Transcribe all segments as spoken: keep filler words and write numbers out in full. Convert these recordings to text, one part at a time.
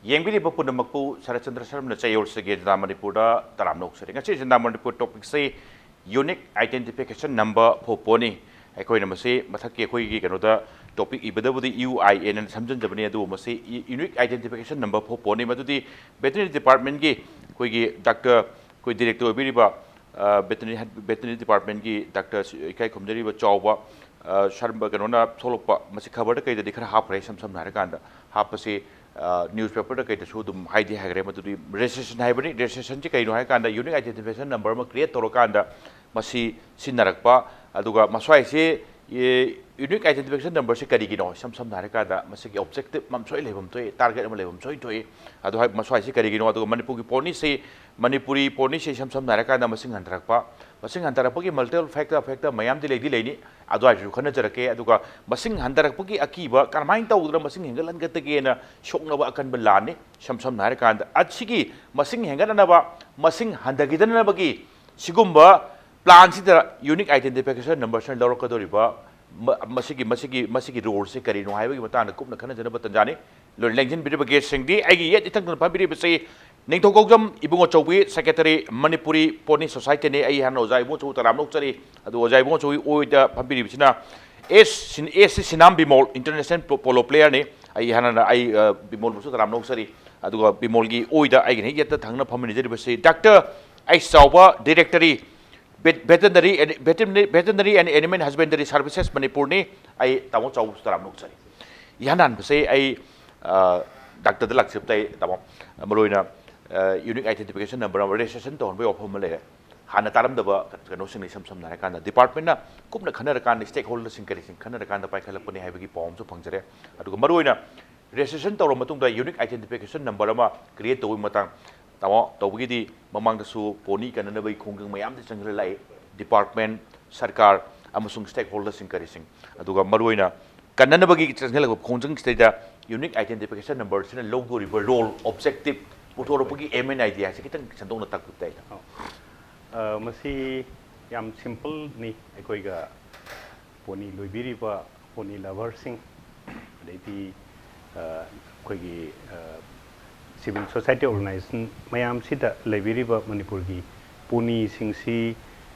ꯌꯦꯡꯕꯤꯔꯤꯕ ꯄꯨꯝꯅꯃꯛꯄꯨ ꯁꯔꯠꯆꯟꯗ꯭ꯔ ꯁꯔꯝꯅ ꯆꯌꯣꯜꯁꯤꯒꯤ ꯖꯅꯥ ꯃꯅꯤꯄꯨꯔꯗ ꯇꯔꯥꯝꯅ ꯑꯣꯛꯆꯔꯤ꯫ ꯉꯁꯤ ꯖꯅꯥ ꯃꯅꯤꯄꯨꯔ ꯇꯣꯄꯤꯛꯁꯤ unique identification number for pony. ꯑꯩꯈꯣꯏꯅ ꯃꯁꯤ ꯃꯊꯛꯀꯤ ꯑꯩꯈꯣꯏꯒꯤ ꯀꯩꯅꯣꯗ ꯇꯣꯄꯤꯛ ꯏꯕꯗꯕꯨꯗꯤ ꯌꯨ ꯑꯥꯏ ꯑꯦꯟ ꯑꯅ ꯁꯝꯖꯤꯟꯖꯕꯅꯤ, ꯑꯗꯨꯕꯨ ꯃꯁꯤ unique identification number for pony. ꯃꯗꯨꯗꯤ ꯚꯦꯇꯦꯔꯤꯅꯔꯤ ꯗꯤꯄꯥꯔꯠꯃꯦꯟꯒꯤ ꯑꯩꯈꯣꯏꯒꯤ ꯗꯥꯛꯇꯔ, ꯑꯩꯈꯣꯏ ꯗꯤꯔꯦꯛꯇꯔ ꯑꯣꯏꯕꯤꯔꯤꯕ ꯚꯦꯇꯦꯔꯤꯅꯔꯤ ꯚꯦꯇꯦꯔꯤꯅꯔꯤ ꯗꯤꯄꯥꯔꯠꯃꯦꯟꯒꯤ ꯗꯥꯛꯇꯔ ꯏꯀꯥꯏ ꯈꯨꯝꯖꯔꯤꯕ ꯆꯥꯎꯕ ꯁꯔꯝꯕ ꯀꯩꯅꯣꯅ ꯊꯣꯛꯂꯛꯄ, ꯃꯁꯤ ꯈꯕꯔꯗ ꯀꯩꯗꯗꯤ ꯈꯔ ꯍꯥꯞꯈ꯭ꯔꯦ꯫ ꯏꯁꯝ ꯁꯝꯅ ꯍꯥꯏꯔꯀꯥꯟꯗ ꯍꯥꯞꯄꯁꯤ ꯅ꯭ꯌꯨꯁꯄꯦꯄꯔꯗ ꯀꯩꯗꯁꯨ ꯑꯗꯨꯝ ꯍꯥꯏꯗꯤ ꯍꯥꯏꯈ꯭ꯔꯦ꯫ ꯃꯗꯨꯗꯤ ꯔꯦꯖꯤꯁꯇ꯭ꯔꯦꯁꯟ ꯍꯥꯏꯕꯅꯤ꯫ ꯔꯦꯖꯤꯁꯇ꯭ꯔꯦꯁꯟꯁꯤ ꯀꯩꯅꯣ ꯍꯥꯏꯔꯀꯥꯟꯗ ꯌꯨꯅꯤꯛ ꯑꯥꯏꯗꯦꯟꯇꯤꯐꯤꯀꯦꯁꯟ ꯅꯝꯕꯔ ꯑꯃ ꯀ꯭ꯔꯤꯌꯦꯠ ꯇꯧꯔꯀꯥꯟꯗ ꯃꯁꯤ ꯁꯤꯖꯤꯟꯅꯔꯛꯄ, ꯑꯗꯨꯒ ꯃꯁ꯭ꯋꯥꯏꯁꯤ ꯌꯨꯅꯤꯛ ꯑꯥꯏꯗꯦꯟꯇꯤꯐꯤꯀꯦꯁꯟ ꯅꯝꯕꯔꯁꯤ ꯀꯔꯤꯒꯤꯅꯣ? ꯏꯁꯝ ꯁꯝꯅ ꯍꯥꯏꯔꯀꯥꯟꯗ ꯃꯁꯤꯒꯤ ꯑꯣꯕꯖꯦꯛꯇꯤꯚ ꯑꯃ ꯁꯣꯏ ꯂꯩꯐꯝ ꯊꯣꯛꯏ, ꯇꯥꯔꯒꯦꯠ ꯑꯃ ꯂꯩꯐꯝ ꯁꯣꯏ ꯊꯣꯛꯏ꯫ ꯑꯗꯨ ꯍꯥꯏ ꯃꯁ꯭ꯋꯥꯏꯁꯤ ꯀꯔꯤꯒꯤꯅꯣ? ꯑꯗꯨꯒ ꯃꯅꯤꯄꯨꯔꯒꯤ ꯄꯣꯅꯤꯁꯤ, ꯃꯅꯤꯄꯨꯔꯤ ꯄꯣꯅꯤꯁꯤ ꯏꯁꯝ ꯁꯝꯅ ꯍꯥꯏꯔꯀꯥꯟꯗ ꯃꯁꯤꯡ ꯍꯟꯊꯔꯛꯄ, ꯃꯁꯤꯡ ꯍꯟꯊꯔꯛꯄꯒꯤ ꯃꯜꯇꯤꯄꯜ ꯐꯦꯛꯇꯔ ꯐꯦꯛꯇꯔ ꯃꯌꯥꯝꯗꯤ ꯂꯩꯗꯤ ꯂꯩꯅꯤ꯫ ꯑꯗꯨꯋꯥꯏꯁꯨ ꯈꯟꯅꯖꯔꯛꯀꯦ꯫ ꯑꯗꯨꯒ ꯃꯁꯤꯡ ꯍꯟꯊꯔꯛꯄꯒꯤ ꯑꯀꯤꯕ ꯀꯔꯝꯍꯥꯏꯅ ꯇꯧꯗꯅ ꯃꯁꯤꯡ ꯍꯦꯟꯒꯠꯍꯟꯒꯗꯒꯦꯅ ꯁꯣꯛꯅꯕ ꯑꯀꯟꯕ ꯂꯥꯟꯅꯤ꯫ ꯏꯁꯝ ꯁꯝꯅ ꯍꯥꯏꯔꯀꯥꯟꯗ ꯑꯁꯤꯒꯤ ꯃꯁꯤꯡ ꯍꯦꯟꯒꯠꯅꯅꯕ, ꯃꯁꯤꯡ ꯍꯟꯊꯈꯤꯗꯅꯕꯒꯤ ꯁꯤꯒꯨꯝꯕ ꯄ꯭ꯂꯥꯟꯁꯤꯗ ꯌꯨꯅꯤꯛ ꯑꯥꯏꯗꯦꯟꯇꯤꯐꯤꯀꯦꯁꯟ ꯅꯝꯕꯔꯁꯤꯅ ꯂꯧꯔꯛꯀꯗꯧꯔꯤꯕ ꯃ-, ꯃꯁꯤꯒꯤ, ꯃꯁꯤꯒꯤ, ꯃꯁꯤꯒꯤ ꯔꯣꯜꯁꯦ ꯀꯔꯤꯅꯣ ꯍꯥꯏꯕꯒꯤ ꯃꯇꯥꯡꯗ ꯀꯨꯞꯅ ꯈꯟꯅꯖꯅꯕ ꯇꯟꯖꯥꯅꯤ꯫ ꯂꯣꯏꯅ ꯂꯦꯡꯁꯤꯟꯕꯤꯔꯤꯕ ꯒꯦꯁꯁꯤꯡꯗꯤ ꯑꯩꯒꯤ ꯌꯦꯠ ꯏꯊꯪ ꯊꯪꯅ ꯐꯝꯕꯤꯔꯤꯕꯁꯤ ꯅꯤꯡꯊꯧꯀꯣꯛꯖꯝ ꯏꯕꯨꯡꯉꯣ ꯆꯧꯕꯤ, ꯁꯦꯀ꯭ꯔꯦꯇꯔꯤ, ꯃꯅꯤꯄꯨꯔꯤ ꯄꯣꯅꯤ ꯁꯣꯁꯥꯏꯇꯤꯅꯤ꯫ ꯑꯩ ꯍꯥꯟꯅ ꯑꯣꯖꯥ ꯏꯕꯨꯡꯉꯣ ꯆꯧꯕꯤ ꯇꯔꯥꯝꯅ ꯑꯣꯛꯆꯔꯤ꯫ ꯑꯗꯨ ꯑꯣꯖꯥ ꯏꯕꯨꯡꯉꯣ ꯆꯧꯕꯤ ꯑꯣꯏꯗ ꯐꯝꯕꯤꯔꯤꯕꯁꯤꯅ ꯑꯦꯁ ꯁꯤꯟ-, ꯑꯦꯁ ꯁꯤ ꯁꯤꯅꯥꯝ ꯕꯤꯃꯣꯜ, ꯏꯟꯇꯔꯅꯦꯁꯅꯦꯜ ꯄꯣ-, ꯄꯣꯂꯣ ꯄ꯭ꯂꯦꯌꯔꯅꯤ꯫ ꯑꯩ ꯍꯥꯟꯅ ꯑꯩ, ꯑ, ꯕꯤꯃꯣꯜꯕꯨꯁꯨ ꯇꯔꯥꯝꯅ ꯑꯣꯛꯆꯔꯤ꯫ ꯑꯗꯨꯒ ꯕꯤꯃꯣꯜꯒꯤ ꯑꯣꯏꯗ ꯑꯩꯒꯤ ꯍꯦꯛ ꯌꯦꯠꯇ ꯊꯪꯅ ꯐꯝꯃꯤꯟꯅꯖꯔꯤꯕꯁꯤ ꯗꯥꯛꯇꯔ ꯑꯩꯆ ꯆꯥꯎꯕ, ꯗꯤꯔꯦꯛꯇꯔꯤ, ꯚꯦ-, veterinary and-, veterinary, veterinary and animal ꯍꯁꯕꯦꯟꯗꯔꯤ services ꯃꯅꯤꯄꯨꯔꯅꯤ꯫ ꯑꯩ ꯇꯥꯃꯣ ꯆꯥꯎꯕꯁꯨ ꯇꯔꯥꯝꯅ ꯑꯣꯛꯆꯔꯤ꯫ ꯏꯍꯥꯟ ꯍꯥꯟꯕꯁꯦ ꯑꯩ, ꯑ, ꯗꯥꯛꯇꯔꯗ ꯂꯥꯛꯆꯕꯗ ꯑꯩ, ꯇꯥꯃꯣ, ꯃꯔꯨꯑꯣꯏꯅ, ꯑ, ꯌꯨꯅꯤꯛ ꯑꯥꯏꯗꯦꯟꯇꯤꯐꯤꯀꯦꯁꯟ ꯅꯝꯕꯔ ꯑꯃ ꯔꯦꯖꯤꯁꯇ꯭ꯔꯦꯁꯟ ꯇꯧꯍꯟꯕꯒꯤ ꯋꯥꯐꯝ ꯑꯃ ꯂꯩꯔꯦ꯫ ꯍꯥꯟꯅ ꯇꯥꯔꯝꯗꯕ ꯀꯩꯅꯣꯁꯤꯡꯅ, ꯏꯁꯝ ꯁꯝꯅ ꯍꯥꯏꯔꯀꯥꯟꯗ ꯗꯤꯄꯥꯔꯠꯃꯦꯟꯅ ꯀꯨꯞꯅ ꯈꯟꯅꯔꯀꯥꯟꯗ, ꯁ꯭ꯇꯦꯛ ꯍꯣꯜꯗꯔꯁꯤꯡ ꯀꯔꯤꯁꯤꯡ ꯈꯟꯅꯔꯀꯥꯟꯗ ꯄꯥꯏꯈꯠꯂꯛꯄꯅꯤ ꯍꯥꯏꯕꯒꯤ ꯄꯥꯎ ꯑꯃꯁꯨ ꯐꯪꯖꯔꯦ꯫ ꯑꯗꯨꯒ ꯃꯔꯨꯑꯣꯏꯅ ꯔꯦꯖꯤꯁꯇ꯭ꯔꯦꯁꯟ ꯇꯧꯔꯕ ꯃꯇꯨꯡꯗ ꯌꯨꯅꯤꯛ ꯑꯥꯏꯗꯦꯟꯇꯤꯐꯤꯀꯦꯁꯟ ꯅꯝꯕꯔ ꯑꯃ ꯀ꯭ꯔꯤꯌꯦꯠ ꯇꯧꯕꯒꯤ ꯃꯇꯥꯡ, ꯇꯥꯃꯣ, ꯇꯧꯕꯒꯤꯗꯤ ꯃꯃꯥꯡꯗꯁꯨ ꯄꯣꯅꯤ ꯀꯟꯅꯅꯕꯒꯤ ꯈꯣꯡꯖꯪ ꯃꯌꯥꯝꯗꯤ ꯆꯪꯁꯤꯜꯂ ꯂꯥꯛꯏ, ꯗꯤꯄꯥꯔꯠꯃꯦꯟ, ꯁꯔꯀꯥꯔ ꯑꯃꯁꯨꯡ ꯁ꯭ꯇꯦꯛ ꯍꯣꯜꯗꯔꯁꯤꯡ ꯀꯔꯤꯁꯤꯡ꯫ ꯑꯗꯨꯒ ꯃꯔꯨꯑꯣꯏꯅ ꯀꯟꯅꯅꯕꯒꯤ ꯆꯪꯁꯤꯜꯂꯛꯄ ꯈꯣꯡꯖꯪꯁꯤꯗꯩꯗ ꯌꯨꯅꯤꯛ ꯑꯥꯏꯗꯦꯟꯇꯤꯐꯤꯀꯦꯁꯟ ꯅꯝꯕꯔꯁꯤꯅ ꯂꯧꯗꯣꯔꯤꯕ ꯔꯣꯜ, ꯑꯣꯕꯖꯦꯛꯇꯤꯚ, ꯄꯨꯊꯣꯔꯛꯄꯒꯤ ꯑꯦꯝ ꯑꯦꯟ ꯑꯥꯏꯗꯤꯌꯥꯁꯦ ꯈꯤꯇꯪ ꯁꯟꯗꯣꯛꯅ ꯇꯥꯛꯄꯤꯕ ꯇꯥꯏ꯫ ꯑꯧ꯫ ꯑ, ꯃꯁꯤ ꯌꯥꯝ ꯁꯤꯝꯄꯜꯅꯤ꯫ ꯑꯩꯈꯣꯏꯒ ꯄꯣꯅꯤ ꯂꯣꯏꯕꯤꯔꯤꯕ ꯄꯣꯅꯤ ꯂꯚꯔꯁꯤꯡ, ꯑꯗꯩꯗꯤ, ꯑ, ꯑꯩꯈꯣꯏꯒꯤ, ꯑ, civil society organization ꯃꯌꯥꯝꯁꯤꯗ ꯂꯩꯕꯤꯔꯤꯕ ꯃꯅꯤꯄꯨꯔꯒꯤ ꯄꯣꯅꯤꯁꯤꯡꯁꯤ,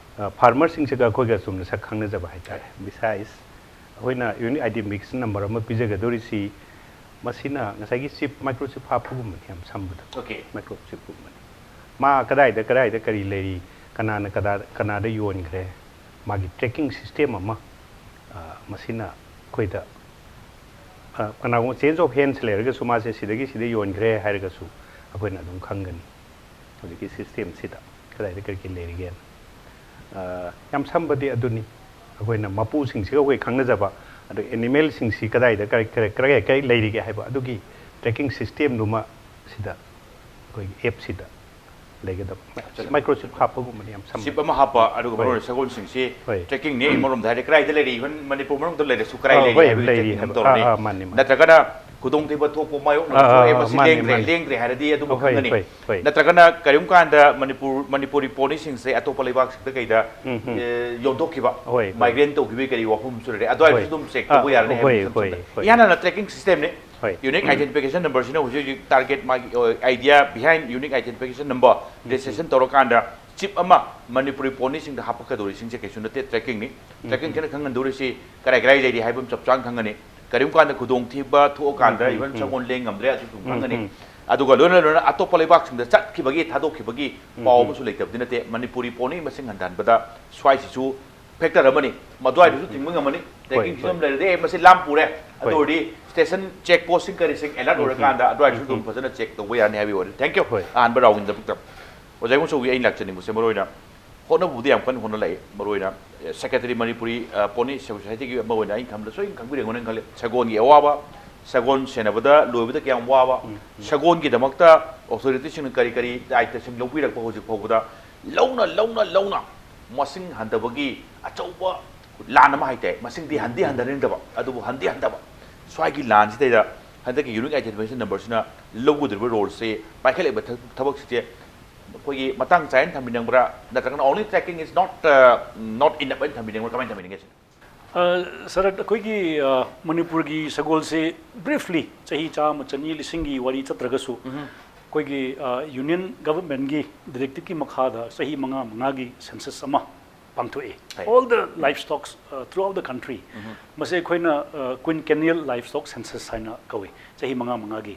ꯐꯥꯔꯃꯔꯁꯤꯡꯁꯤꯒ ꯑꯩꯈꯣꯏꯒ ꯆꯨꯝꯅ ꯁꯛ ꯈꯪꯅꯖꯕ ꯍꯥꯏꯇꯥꯔꯦ꯫ Besides, ꯑꯩꯈꯣꯏꯅ ꯌꯨꯅꯤꯛ ꯑꯥꯏꯗꯦꯟꯇꯤꯐꯤꯀꯦꯁꯟ ꯅꯝꯕꯔ ꯑꯃ ꯄꯤꯖꯒꯗꯧꯔꯤꯁꯤ ꯃꯁꯤꯅ ꯉꯁꯥꯏꯒꯤ ꯆꯤꯞ, ꯃꯥꯏꯀ꯭ꯔꯣꯆꯤꯞ ꯍꯥꯞꯄꯒꯨꯝꯕꯅꯤ, ꯌꯥꯝ ꯁꯝꯕꯗꯣ꯫ Okay. ꯃꯥꯏꯀ꯭ꯔꯣꯆꯤꯞꯀꯨꯝꯕꯅꯤ꯫ ꯃꯥ ꯀꯗꯥꯏꯗ ꯀꯗꯥꯏꯗ ꯀꯔꯤ ꯂꯩꯔꯤ, ꯀꯅꯥꯅ ꯀꯗꯥ ꯀꯅꯥꯗ ꯌꯣꯟꯈ꯭ꯔꯦ, ꯃꯥꯒꯤ ꯇ꯭ꯔꯦꯀꯤꯡ ꯁꯤꯁꯇꯦꯝ ꯑꯃ, ꯑ, ꯃꯁꯤꯅ ꯑꯩꯈꯣꯏꯗ, ꯑ, ꯀꯅꯥꯒꯨꯝꯕ ꯆꯦꯟꯖ ꯑꯣꯐ ꯍꯦꯟꯁ ꯂꯩꯔꯒꯁꯨ ꯃꯥꯁꯦ ꯁꯤꯗꯒꯤ ꯁꯤꯗ ꯌꯣꯟꯈ꯭ꯔꯦ ꯍꯥꯏꯔꯒꯁꯨ ꯑꯩꯈꯣꯏꯅ ꯑꯗꯨꯝ ꯈꯪꯒꯅꯤ ꯍꯧꯖꯤꯛꯀꯤ ꯁꯤꯁꯇꯦꯝꯁꯤꯗ ꯀꯗꯥꯏꯗ ꯀꯔꯤ ꯀꯔꯤ ꯂꯩꯔꯤꯒꯦꯅ꯫ ꯑ, ꯌꯥꯝ ꯁꯝꯕꯗꯤ ꯑꯗꯨꯅꯤ꯫ ꯑꯩꯈꯣꯏꯅ ꯃꯄꯨꯁꯤꯡꯁꯤꯒ ꯑꯩꯈꯣꯏ ꯈꯪꯅꯖꯕ, ꯑꯗꯨ ꯑꯦꯅꯤꯃꯦꯜꯁꯤꯡꯁꯤ ꯀꯗꯥꯏꯗ ꯀꯔꯤ ꯀꯔꯤ ꯀꯔꯤ ꯀꯔꯤ ꯂꯩꯔꯤꯒꯦ ꯍꯥꯏꯕ ꯑꯗꯨꯒꯤ ꯇ꯭ꯔꯦꯀꯤꯡ ꯁꯤꯁꯇꯦꯝꯗꯨꯃ ꯁꯤꯗ ꯑꯩꯈꯣꯏꯒꯤ ꯑꯦꯞꯁꯤꯗ ꯂꯩꯒꯗꯕ꯫ ꯍꯥꯞꯆꯜꯂꯒ꯫ ꯃꯥꯏꯀ꯭ꯔꯣꯆꯤꯞ ꯍꯥꯞꯄꯒꯨꯝꯕꯅꯤ, ꯌꯥꯝ ꯁꯝꯕ꯫ ꯆꯤꯞ ꯑꯃ ꯍꯥꯞꯄ, ꯑꯗꯨꯒ ꯍꯣꯏ꯫ ꯃꯔꯨꯑꯣꯏꯅ ꯁꯒꯣꯜꯁꯤꯡꯁꯤ ꯍꯣꯏ꯫ ꯇ꯭ꯔꯦꯀꯤꯡꯅꯤ꯫ ꯑꯃꯔꯣꯝꯗ ꯍꯥꯏꯔꯗꯤ ꯀꯗꯥꯏꯗ ꯂꯩꯔꯤ, ꯏꯚꯟ ꯃꯅꯤꯄꯨꯔ ꯃꯅꯨꯡꯗ ꯂꯩꯔꯁꯨ ꯀꯗꯥꯏ ꯑꯥ, ꯂꯩꯔꯤ ꯍꯣꯏ, ꯍꯥꯏꯕꯒꯤ ꯂꯩꯔꯤ ꯇ꯭ꯔꯦꯀꯤꯡ ꯑꯃ ꯍꯥꯏꯕ꯫ ꯇꯧꯔꯅꯤ꯫ ꯑꯥ, ꯑꯥ, ꯃꯥꯅꯤ, ꯃꯥꯅꯤ꯫ ꯅꯠꯇ꯭ꯔꯒꯅ ꯈꯨꯗꯣꯡꯊꯤꯕ ꯊꯣꯛꯄ ꯃꯥꯌꯣꯛꯅꯔꯁꯨ, ꯑꯥ, ꯑꯦ, ꯑꯥ, ꯃꯁꯤ ꯃꯥꯅꯤ, ꯂꯦꯡꯈ꯭ꯔꯦ, ꯃꯥꯅꯤ꯫ ꯂꯦꯡꯈ꯭ꯔꯦ ꯍꯥꯏꯔꯗꯤ ꯑꯗꯨꯝ ꯍꯣꯏ, ꯈꯪꯒꯅꯤ꯫ ꯍꯣꯏ, ꯍꯣꯏ꯫ ꯅꯠꯇ꯭ꯔꯒꯅ ꯀꯔꯤꯒꯨꯝꯕ ꯀꯥꯟꯗ ꯃꯅꯤꯄꯨꯔ, ꯃꯅꯤꯄꯨꯔꯤ ꯄꯣꯅꯤꯁꯤꯡꯁꯦ ꯑꯇꯣꯞꯄ ꯂꯩꯕꯥꯛꯁꯤꯡꯗ ꯀꯩꯗ, ꯎꯝ, ꯎꯝ꯫ ꯑꯦ, ꯌꯣꯟꯊꯣꯛꯈꯤꯕ, ꯍꯣꯏ, ꯍꯣꯏ꯫ ꯃꯥꯏꯒ꯭ꯔꯦꯟ ꯇꯧꯈꯤꯕꯒꯤ ꯀꯔꯤ ꯋꯥꯐꯝ ꯑꯃꯁꯨ ꯂꯩꯔꯦ꯫ ꯑꯗꯨꯋꯥꯏꯗꯨꯁꯨ ꯍꯣꯏ꯫ ꯑꯗꯨꯝ ꯆꯦꯛ ꯑꯥ, ꯇꯧꯕ ꯌꯥꯔꯅꯤ ꯍꯥꯏꯕ ꯍꯣꯏ, ꯁꯝ- ꯍꯣꯏ, ꯁꯝꯅ꯫ ꯍꯣꯏ꯫ ꯏꯍꯥꯟ ꯍꯥꯟꯅ ꯇ꯭ꯔꯦꯀꯤꯡ ꯁꯤꯁꯇꯦꯝꯅꯤ꯫ ꯍꯣꯏ꯫ ꯌꯨꯅꯤꯛ ꯑꯥꯏꯗꯦꯟꯇꯤꯐꯤꯀꯦꯁꯟ ꯅꯝꯕꯔꯁꯤꯅ ꯍꯧꯖꯤꯛ ꯍꯧꯖꯤꯛ ꯇꯥꯔꯒꯦꯠ, ꯃꯥꯒꯤ, ꯑ, idea behind unique identification number registration ꯇꯧꯔꯀꯥꯟꯗ ꯆꯤꯞ ꯑꯃ ꯃꯅꯤꯄꯨꯔꯤ ꯄꯣꯅꯤꯁꯤꯡꯗ ꯍꯥꯞꯄꯛꯀꯗꯧꯔꯤꯁꯤꯡꯁꯦ ꯀꯩꯁꯨ ꯅꯠꯇꯦ꯫ ꯇ꯭ꯔꯦꯀꯤꯡꯅꯤ꯫ ꯇ꯭ꯔꯦꯀꯤꯡꯁꯤꯅ ꯈꯪꯍꯟꯗꯧꯔꯤꯁꯤ ꯀꯔꯥꯏ ꯀꯔꯥꯏ ꯂꯩꯔꯤ ꯍꯥꯏꯕ ꯑꯃ ꯆꯞ ꯆꯥꯅ ꯈꯪꯒꯅꯤ꯫ ꯀꯔꯤꯒꯨꯝꯕ ꯀꯥꯟꯗ ꯈꯨꯗꯣꯡꯊꯤꯕ ꯊꯣꯛꯑꯀꯥꯟꯗ, ꯎꯝ, ꯎꯝ, ꯏꯚꯟ ꯎꯝ꯫ ꯁꯒꯣꯜ ꯂꯦꯡ ꯉꯝꯗ꯭ꯔꯦ, ꯑꯗꯨꯁꯨ ꯎꯝ, ꯈꯪꯒꯅꯤ꯫ ꯎꯝ꯫ ꯑꯗꯨꯒ ꯂꯣꯏꯅ ꯂꯣꯏꯅ ꯑꯇꯣꯞꯄ ꯂꯩꯕꯥꯛꯁꯤꯡꯗ ꯆꯠꯈꯤꯕꯒꯤ, ꯊꯥꯗꯣꯛꯈꯤꯕꯒꯤ ꯎꯝ, ꯄꯥꯎ ꯎꯝ꯫ ꯑꯃꯁꯨ ꯂꯩꯇꯕꯗꯤ ꯅꯠꯇꯦ꯫ ꯃꯅꯤꯄꯨꯔꯤ ꯄꯣꯅꯤ ꯃꯁꯤꯡ ꯍꯟꯊꯍꯟꯕꯗ ꯁ꯭ꯋꯥꯏꯁꯤꯁꯨ ꯐꯦꯛꯇꯔ ꯑꯃꯅꯤ꯫ ꯃꯗꯨꯋꯥꯏꯗꯁꯨ ꯊꯤꯡꯕ ꯉꯝꯃꯅꯤ꯫ ꯍꯣꯏ, ꯇ꯭ꯔꯦꯀꯤꯡ ꯁꯤꯁꯇꯦꯝ ꯍꯣꯏ꯫ ꯂꯩꯔꯗꯤ, "ꯑꯦ, ꯃꯁꯤ ꯂꯥꯝ ꯄꯨꯔꯦ", ꯑꯗꯨ ꯍꯣꯏ꯫ ꯑꯣꯏꯔꯗꯤ ꯁ꯭ꯇꯦꯁꯟ, ꯆꯦꯛ ꯄꯣꯁꯁꯤꯡ ꯀꯔꯤꯁꯤꯡ ꯑꯦꯂꯔꯠ ꯎꯝ, ꯑꯣꯏꯔꯀꯥꯟꯗ ꯎꯝ꯫ ꯑꯗꯨꯋꯥꯏꯗꯁꯨ ꯎꯝ, ꯑꯗꯨꯝ ꯎꯝ꯫ ꯐꯖꯅ ꯆꯦꯛ ꯇꯧꯕ ꯌꯥꯅꯤ ꯍꯥꯏꯕꯒꯤ ꯋꯥꯔꯤ꯫ Thank you꯫ ꯍꯣꯏ꯫ ꯑꯍꯥꯟꯕ ꯔꯥꯎꯟꯒꯤꯗꯃꯛꯇ꯫ ꯑꯣꯖꯥ ꯏꯕꯨꯡꯉꯣ, ꯑꯩꯅ ꯂꯥꯛꯆꯅꯤꯡꯕꯁꯦ ꯃꯔꯨꯑꯣꯏꯅ ꯍꯣꯠꯅꯕꯕꯨꯗꯤ ꯌꯥꯝ ꯀꯟꯅ ꯍꯣꯠꯅꯔꯛꯏ꯫ ꯃꯔꯨꯑꯣꯏꯅ, ꯑꯦ, ꯁꯦꯀ꯭ꯔꯦꯇꯔꯤ ꯃꯅꯤꯄꯨꯔꯤ, ꯑ, ꯄꯣꯅꯤ ꯁꯣꯁꯥꯏꯇꯤꯒꯤ ꯑꯃ ꯑꯣꯏꯅ ꯑꯩꯅ ꯈꯟꯕꯗ ꯁꯣꯏꯗꯅ ꯈꯪꯕꯤꯔꯝꯒꯅꯤ ꯈꯜꯂꯤ꯫ ꯁꯒꯣꯜꯒꯤ ꯑꯋꯥꯕ, ꯁꯒꯣꯜ ꯁꯦꯟꯅꯕꯗ ꯂꯣꯏꯕꯗ ꯀꯌꯥꯝ ꯋꯥꯕ, ꯎꯝ, ꯎꯝ꯫ ꯁꯒꯣꯜꯒꯤꯗꯃꯛꯇ ꯑꯣꯊꯣꯔꯤꯇꯤꯁꯤꯡꯅ ꯀꯔꯤ ꯀꯔꯤ ꯗꯥꯏꯇꯁꯤꯡ ꯂꯧꯕꯤꯔꯛꯄ ꯍꯧꯖꯤꯛ ꯐꯥꯎꯕꯗ ꯂꯧꯅ, ꯂꯧꯅ, ꯂꯧꯅ ꯃꯁꯤꯡ ꯍꯟꯊꯕꯒꯤ ꯑꯆꯧꯕ ꯂꯥꯟ ꯑꯃ ꯍꯥꯏꯇꯥꯔꯦ꯫ ꯃꯁꯤꯡꯗꯤ ꯍꯟꯗꯤ ꯍꯟꯊꯅꯤꯡꯗꯕ, ꯑꯗꯨꯕꯨ ꯍꯟꯗꯤ ꯍꯟꯊꯕ꯫ ꯁ꯭ꯋꯥꯏꯒꯤ ꯂꯥꯟꯁꯤꯗꯩꯗ ꯍꯟꯗꯛꯀꯤ ꯌꯨꯅꯤꯛ ꯑꯥꯏꯗꯦꯟꯇꯤꯐꯤꯀꯦꯁꯟ ꯅꯝꯕꯔꯁꯤꯅ ꯂꯧꯒꯗꯧꯔꯤꯕ ꯔꯣꯜꯁꯦ, ꯄꯥꯏꯈꯠꯂꯛꯏꯕ ꯊ-, ꯊꯕꯛꯁꯤꯡꯁꯦ ꯑꯩꯈꯣꯏꯒꯤ ꯃꯇꯥꯡ ꯆꯥꯏꯅ ꯊꯝꯕꯤꯅꯤꯡꯕ꯭ꯔꯥ, ꯅꯠꯇ꯭ꯔꯒꯅ only tracking is not, uh, not enough ꯍꯥꯏꯅ ꯊꯝꯕꯤꯅꯤꯡꯕ꯭ꯔꯥ, ꯀꯃꯥꯏꯅ ꯊꯝꯕꯤꯅꯤꯡꯒꯦ ꯁꯤꯅꯤ? ꯁꯔꯠ, ꯑꯩꯈꯣꯏꯒꯤ ꯃꯅꯤꯄꯨꯔꯒꯤ ꯁꯒꯣꯜꯁꯦ ꯕ꯭ꯔꯤꯐꯂꯤ ꯆꯍꯤ ꯆꯥꯝꯃ, ꯆꯅꯤ, ꯂꯤꯁꯤꯡꯒꯤ ꯋꯥꯔꯤ ꯆꯠꯇ꯭ꯔꯒꯁꯨ, ꯑꯩꯈꯣꯏꯒꯤ ꯌꯨꯅꯤꯌꯟ ꯒꯚꯔꯟꯃꯦꯟꯒꯤ ꯗꯤꯔꯦꯛꯇꯤꯞꯀꯤ ꯃꯈꯥꯗ ꯆꯍꯤ ꯃꯉꯥ ꯃꯉꯥꯒꯤ ꯁꯦꯟꯁꯁ ꯑꯃ ꯄꯥꯡꯊꯣꯛꯏ꯫ All the livestock throughout the country꯫ ꯃꯁꯤ ꯑꯩꯈꯣꯏꯅ ꯀ꯭ꯋꯤꯟꯀꯦꯅꯤꯌꯦꯜ ꯂꯥꯏꯐ ꯁ꯭ꯇꯣꯛ ꯁꯦꯟꯁꯁ ꯍꯥꯏꯅ ꯀꯧꯏ, ꯆꯍꯤ ꯃꯉꯥ ꯃꯉꯥꯒꯤ꯫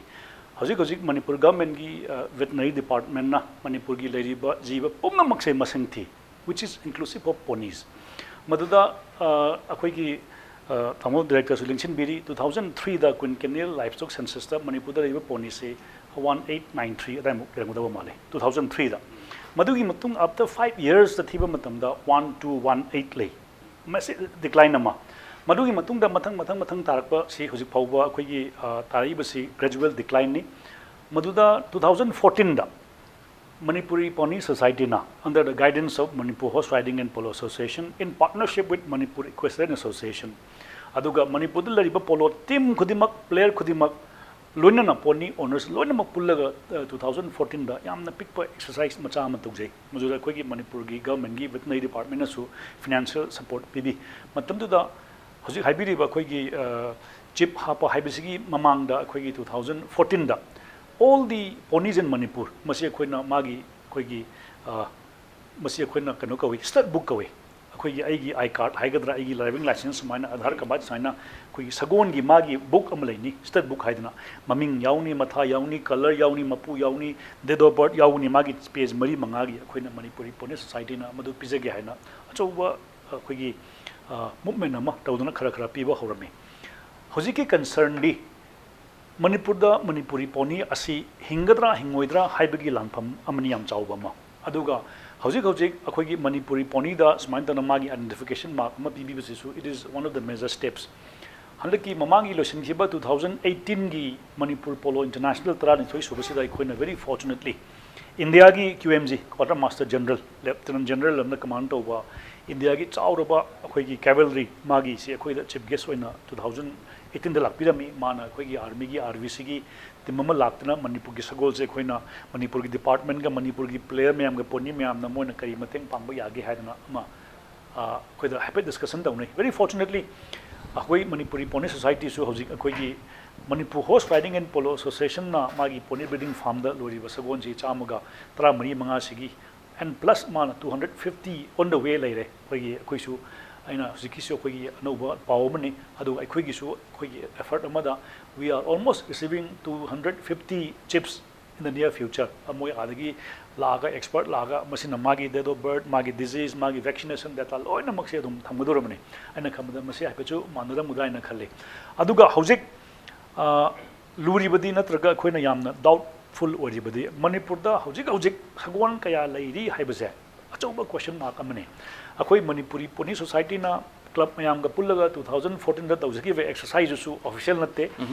ꯍꯧꯖꯤꯛ ꯍꯧꯖꯤꯛ ꯃꯅꯤꯄꯨꯔ ꯒꯚꯔꯟꯃꯦꯟꯒꯤ ꯚꯦꯇꯅꯔꯤ ꯗꯤꯄꯥꯔꯠꯃꯦꯟꯅ ꯃꯅꯤꯄꯨꯔꯒꯤ ꯂꯩꯔꯤꯕ ꯖꯤꯕ ꯄꯨꯝꯅꯃꯛꯁꯦ ꯃꯁꯤꯡ ꯊꯤ, which is inclusive of ponies꯫ ꯃꯗꯨꯗ ꯑꯩꯈꯣꯏꯒꯤ ꯇꯥꯃꯣ ꯗꯤꯔꯦꯛꯇꯔꯁꯨ ꯂꯦꯡꯁꯤꯟꯕꯤꯔꯤ, ꯇꯨ ꯊꯥꯎꯖꯟ ꯊ꯭ꯔꯤꯗ ꯀ꯭ꯋꯤꯟꯀꯦꯅꯤꯌꯦꯜ ꯂꯥꯏꯐ ꯁ꯭ꯇꯣꯛ ꯁꯦꯟꯁꯁꯇ ꯃꯅꯤꯄꯨꯔꯗ ꯂꯩꯔꯤꯕ ꯄꯣꯅꯤꯁꯤ ꯋꯥꯟ ꯑꯩꯠ ꯅꯥꯏꯟ ꯊ꯭ꯔꯤ ꯑꯗꯥꯏꯃꯨꯛ ꯂꯩꯔꯝꯒꯗꯕ ꯃꯥꯜꯂꯦ, ꯇꯨ ꯊꯥꯎꯖꯟ ꯊ꯭ꯔꯤꯗ꯫ ꯃꯗꯨꯒꯤ ꯃꯇꯨꯡ, after five yearsꯇ ꯊꯤꯕ ꯃꯇꯝꯗ, ꯋꯥꯟ ꯇꯨ ꯋꯥꯟ ꯑꯩꯠ ꯂꯩ꯫ ꯃꯁꯤ ꯗꯤꯀ꯭ꯂꯥꯏꯟ ꯑꯃ꯫ ꯃꯗꯨꯒꯤ ꯃꯇꯨꯡꯗ ꯃꯊꯪ ꯃꯊꯪ ꯃꯊꯪ ꯇꯥꯔꯛꯄꯁꯤ ꯍꯧꯖꯤꯛ ꯐꯥꯎꯕ ꯑꯩꯈꯣꯏꯒꯤ ꯇꯥꯔꯛꯏꯕꯁꯤ ꯒ꯭ꯔꯦꯖꯨꯋꯦꯜ ꯗꯤꯀ꯭ꯂꯥꯏꯟꯅꯤ꯫ ꯃꯗꯨꯗ ꯇꯨ ꯊꯥꯎꯖꯟ ꯐꯣꯔꯇꯤꯟꯗ ꯃꯅꯤꯄꯨꯔꯤ ꯄꯣꯅꯤ ꯁꯣꯁꯥꯏꯇꯤꯅ, under the guidance of Manipur Horse Riding and Polo Association in partnership with Manipur Equestrian Association, ꯑꯗꯨꯒ ꯃꯅꯤꯄꯨꯔꯗ ꯂꯩꯔꯤꯕ ꯄꯣꯂꯣ ꯇꯤꯝ ꯈꯨꯗꯤꯡꯃꯛ, ꯄ꯭ꯂꯦꯌꯔ ꯈꯨꯗꯤꯡꯃꯛ, ꯂꯣꯏꯅꯅ ꯄꯣꯅꯤ ꯑꯣꯅꯔꯁ ꯂꯣꯏꯅꯃꯛ ꯄꯨꯜꯂꯒ ꯇꯨ ꯊꯥꯎꯖꯟ ꯐꯣꯔꯇꯤꯟꯗ ꯌꯥꯝꯅ ꯄꯤꯛꯄ ꯑꯦꯛꯁꯔꯁꯥꯏꯁ ꯃꯆꯥ ꯑꯃ ꯇꯧꯖꯩ꯫ ꯃꯗꯨꯗ ꯑꯩꯈꯣꯏꯒꯤ ꯃꯅꯤꯄꯨꯔꯒꯤ ꯒꯚꯔꯟꯃꯦꯟꯒꯤ ꯚꯦꯇꯅꯔꯤ ꯗꯤꯄꯥꯔꯠꯃꯦꯟꯅꯁꯨ ꯐꯤꯅꯥꯟꯁꯤꯌꯦꯜ ꯁꯄꯣꯔꯠ ꯄꯤꯕꯤ꯫ ꯃꯇꯝꯗꯨꯗ ꯍꯧꯖꯤꯛ ꯍꯥꯏꯕꯤꯔꯤꯕ ꯑꯩꯈꯣꯏꯒꯤ ꯆꯤꯞ ꯍꯥꯞꯄ ꯍꯥꯏꯕꯁꯤꯒꯤ ꯃꯃꯥꯡꯗ ꯑꯩꯈꯣꯏꯒꯤ ꯇꯨ ꯊꯥꯎꯖꯟ ꯐꯣꯔꯇꯤꯟꯗ All the Ponies in Manipur, ꯃꯁꯤ ꯑꯩꯈꯣꯏꯅ ꯃꯥꯒꯤ ꯑꯩꯈꯣꯏꯒꯤ ꯃꯁꯤ ꯑꯩꯈꯣꯏꯅ ꯀꯩꯅꯣ ꯀꯧꯏ, ꯁ꯭ꯇꯠ ꯕꯨꯛ ꯀꯧꯏ꯫ ꯑꯩꯈꯣꯏꯒꯤ ꯑꯩꯒꯤ ꯑꯥꯏ ꯀꯥꯔꯗ ꯍꯥꯏꯒꯗ꯭ꯔꯥ, ꯑꯩꯒꯤ ꯗ꯭ꯔꯥꯏꯚꯤꯡ ꯂꯥꯏꯁꯦꯟꯁ ꯁꯨꯃꯥꯏꯅ, ꯑꯙꯥꯔ ꯀꯥꯔꯗ ꯁꯨꯃꯥꯏꯅ ꯑꯩꯈꯣꯏꯒꯤ ꯁꯒꯣꯜꯒꯤ ꯃꯥꯒꯤ ꯕꯨꯛ ꯑꯃ ꯂꯩꯅꯤ, ꯁ꯭ꯇꯠ ꯕꯨꯛ ꯍꯥꯏꯗꯅ꯫ ꯃꯃꯤꯡ ꯌꯥꯎꯅꯤ, ꯃꯊꯥ ꯌꯥꯎꯅꯤ, ꯀꯂꯔ ꯌꯥꯎꯅꯤ, ꯃꯄꯨ ꯌꯥꯎꯅꯤ, date of birth ꯌꯥꯎꯅꯤ, ꯃꯥꯒꯤ ꯄꯦꯖ ꯃꯔꯤ ꯃꯉꯥꯒꯤ ꯑꯩꯈꯣꯏꯅ ꯃꯅꯤꯄꯨꯔꯤ ꯄꯣꯅꯤ ꯁꯣꯁꯥꯏꯇꯤꯅ ꯃꯗꯨ ꯄꯤꯖꯒꯦ ꯍꯥꯏꯅ ꯑꯆꯧꯕ ꯑꯩꯈꯣꯏꯒꯤ ꯃꯨꯞꯃꯦꯟ ꯑꯃ ꯇꯧꯗꯨꯅ ꯈꯔ ꯈꯔ ꯄꯤꯕ ꯍꯧꯔꯝꯃꯤ꯫ ꯍꯧꯖꯤꯛꯀꯤ ꯀꯟꯁꯔꯟꯗꯤ ꯃꯅꯤꯄꯨꯔꯗ ꯃꯅꯤꯄꯨꯔꯤ ꯄꯣꯅꯤ ꯑꯁꯤ ꯍꯤꯡꯒꯗ꯭ꯔꯥ ꯍꯤꯡꯉꯣꯏꯗ꯭ꯔꯥ ꯍꯥꯏꯕꯒꯤ ꯂꯥꯟꯐꯝ ꯑꯃꯅꯤ ꯌꯥꯝ ꯆꯥꯎꯕ ꯑꯃ꯫ ꯑꯗꯨꯒ ꯍꯧꯖꯤꯛ ꯍꯧꯖꯤꯛ ꯑꯩꯈꯣꯏꯒꯤ ꯃꯅꯤꯄꯨꯔꯤ ꯄꯣꯅꯤꯗ ꯁꯨꯃꯥꯏꯅ ꯇꯧꯅ ꯃꯥꯒꯤ identification mark ꯑꯃ ꯄꯤꯕꯤꯕꯁꯤꯁꯨ, it is one of the major steps꯫ ꯍꯟꯗꯛꯀꯤ ꯃꯃꯥꯡꯒꯤ ꯂꯣꯏꯁꯤꯟꯈꯤꯕ ꯇꯨ ꯊꯥꯎꯖꯟ ꯑꯩꯠꯇꯤꯟꯒꯤ ꯃꯅꯤꯄꯨꯔ ꯄꯣꯂꯣ ꯏꯟꯇꯔꯅꯦꯁꯅꯦꯜ ꯇꯔꯥꯅꯤꯊꯣꯏ ꯁꯨꯕꯁꯤꯗ ꯑꯩꯈꯣꯏꯅ very fortunately ꯏꯟꯗꯤꯌꯥꯒꯤ Q M G, Quarter Master General, Lieutenant General ꯑꯃꯅ ꯀꯃꯥꯟ ꯇꯧꯕ ꯏꯟꯗꯤꯌꯥꯒꯤ ꯆꯥꯎꯔꯕ ꯑꯩꯈꯣꯏꯒꯤ ꯀꯦꯚꯜꯔꯤ, ꯃꯥꯒꯤꯁꯤ ꯑꯩꯈꯣꯏꯗ ꯆꯤꯐ ꯒꯦꯁ ꯑꯣꯏꯅ ꯇꯨ ꯊꯥꯎꯖꯟ ꯑꯩꯠꯇꯤꯟꯗ ꯂꯥꯛꯄꯤꯔꯝꯃꯤ꯫ ꯃꯥꯅ ꯑꯩꯈꯣꯏꯒꯤ ꯑꯥꯔꯃꯤꯒꯤ, ꯑꯥꯔ ꯕꯤ ꯁꯤꯒꯤ ꯇꯤꯝ ꯑꯃ ꯂꯥꯛꯇꯨꯅ ꯃꯅꯤꯄꯨꯔꯒꯤ ꯁꯒꯣꯜꯁꯦ ꯑꯩꯈꯣꯏꯅ ꯃꯅꯤꯄꯨꯔꯒꯤ ꯗꯤꯄꯥꯔꯠꯃꯦꯟꯒ ꯃꯅꯤꯄꯨꯔꯒꯤ ꯄ꯭ꯂꯦꯌꯔ ꯃꯌꯥꯝꯒ ꯄꯣꯅꯤ ꯃꯌꯥꯝꯅ ꯃꯣꯏꯅ ꯀꯔꯤ ꯃꯇꯦꯡ ꯄꯥꯡꯕ ꯌꯥꯒꯦ ꯍꯥꯏꯗꯅ ꯑꯃ ꯑꯩꯈꯣꯏꯗ ꯍꯥꯏꯐꯦꯠ ꯗꯤꯁꯀꯁꯟ ꯇꯧꯅꯩ꯫ Very fortunately, ꯑꯩꯈꯣꯏ ꯃꯅꯤꯄꯨꯔꯤ ꯄꯣꯅꯤ ꯁꯣꯁꯥꯏꯇꯤꯁꯨ ꯍꯧꯖꯤꯛ ꯑꯩꯈꯣꯏꯒꯤ Manipur horse riding and polo ꯑꯦꯁꯣꯁꯤꯌꯦꯁꯟꯅ ꯃꯥꯒꯤ ꯄꯣꯅꯤ ꯕ꯭ꯔꯤꯗꯤꯡ ꯐꯥꯔꯝꯗ ꯂꯣꯏꯔꯤꯕ ꯁꯒꯣꯜꯁꯤ ꯆꯥꯝꯃꯒ ꯇꯔꯥꯃꯔꯤ ꯃꯉꯥꯁꯤꯒꯤ, and plus ꯃꯥꯅ two hundred fifty on the way ꯂꯩꯔꯦ꯫ ꯑꯩꯈꯣꯏꯒꯤ, ꯑꯩꯈꯣꯏꯁꯨ, ꯑꯩꯅ ꯍꯧꯖꯤꯛꯀꯤꯁꯨ ꯑꯩꯈꯣꯏꯒꯤ ꯑꯅꯧꯕ ꯄꯥꯎ ꯑꯃꯅꯤ, ꯑꯗꯨꯒ ꯑꯩꯈꯣꯏꯒꯤꯁꯨ ꯑꯩꯈꯣꯏꯒꯤ effort ꯑꯃꯗ we are almost receiving two hundred fifty chips in the near future. ꯃꯣꯏ ꯑꯥꯗꯒꯤ ꯂꯥꯛꯑꯒ, ꯑꯦꯛꯁꯄꯔꯠ ꯂꯥꯛꯑꯒ, ꯃꯁꯤꯅ ꯃꯥꯒꯤ date of birth, ꯃꯥꯒꯤ disease, ꯃꯥꯒꯤ vaccination data ꯂꯣꯏꯅꯃꯛꯁꯦ ꯑꯗꯨꯝ ꯊꯝꯒꯗꯧꯔꯕꯅꯤ꯫ ꯑꯩꯅ ꯈꯟꯕꯗ ꯃꯁꯤ ꯍꯥꯏꯐꯦꯠꯁꯨ ꯃꯥꯟꯅꯔꯝꯒꯗ꯭ꯔꯥ ꯍꯥꯏꯅ ꯈꯜꯂꯤ꯫ ꯑꯗꯨꯒ ꯍꯧꯖꯤꯛ, ꯑ, ꯂꯨꯔꯤꯕꯗꯤ ꯅꯠꯇ꯭ꯔꯒ ꯑꯩꯈꯣꯏꯅ ꯌꯥꯝꯅ doubtful ꯑꯣꯏꯔꯤꯕꯗꯤ, ꯃꯅꯤꯄꯨꯔꯗ ꯍꯧꯖꯤꯛ ꯍꯧꯖꯤꯛ ꯁꯒꯣꯜ ꯀꯌꯥ ꯂꯩꯔꯤ ꯍꯥꯏꯕꯁꯦ ꯑꯆꯧꯕ question mark ꯑꯃꯅꯤ꯫ ꯑꯩꯈꯣꯏ ꯃꯅꯤꯄꯨꯔꯤ ꯄꯣꯅꯤ ꯁꯣꯁꯥꯏꯇꯤꯅ ꯀ꯭ꯂꯕ ꯃꯌꯥꯝꯒ ꯄꯨꯜꯂꯒ two thousand fourteenꯗ ꯇꯧꯖꯈꯤꯕ exerciseꯗꯨꯁꯨ official ꯅꯠꯇꯦ꯫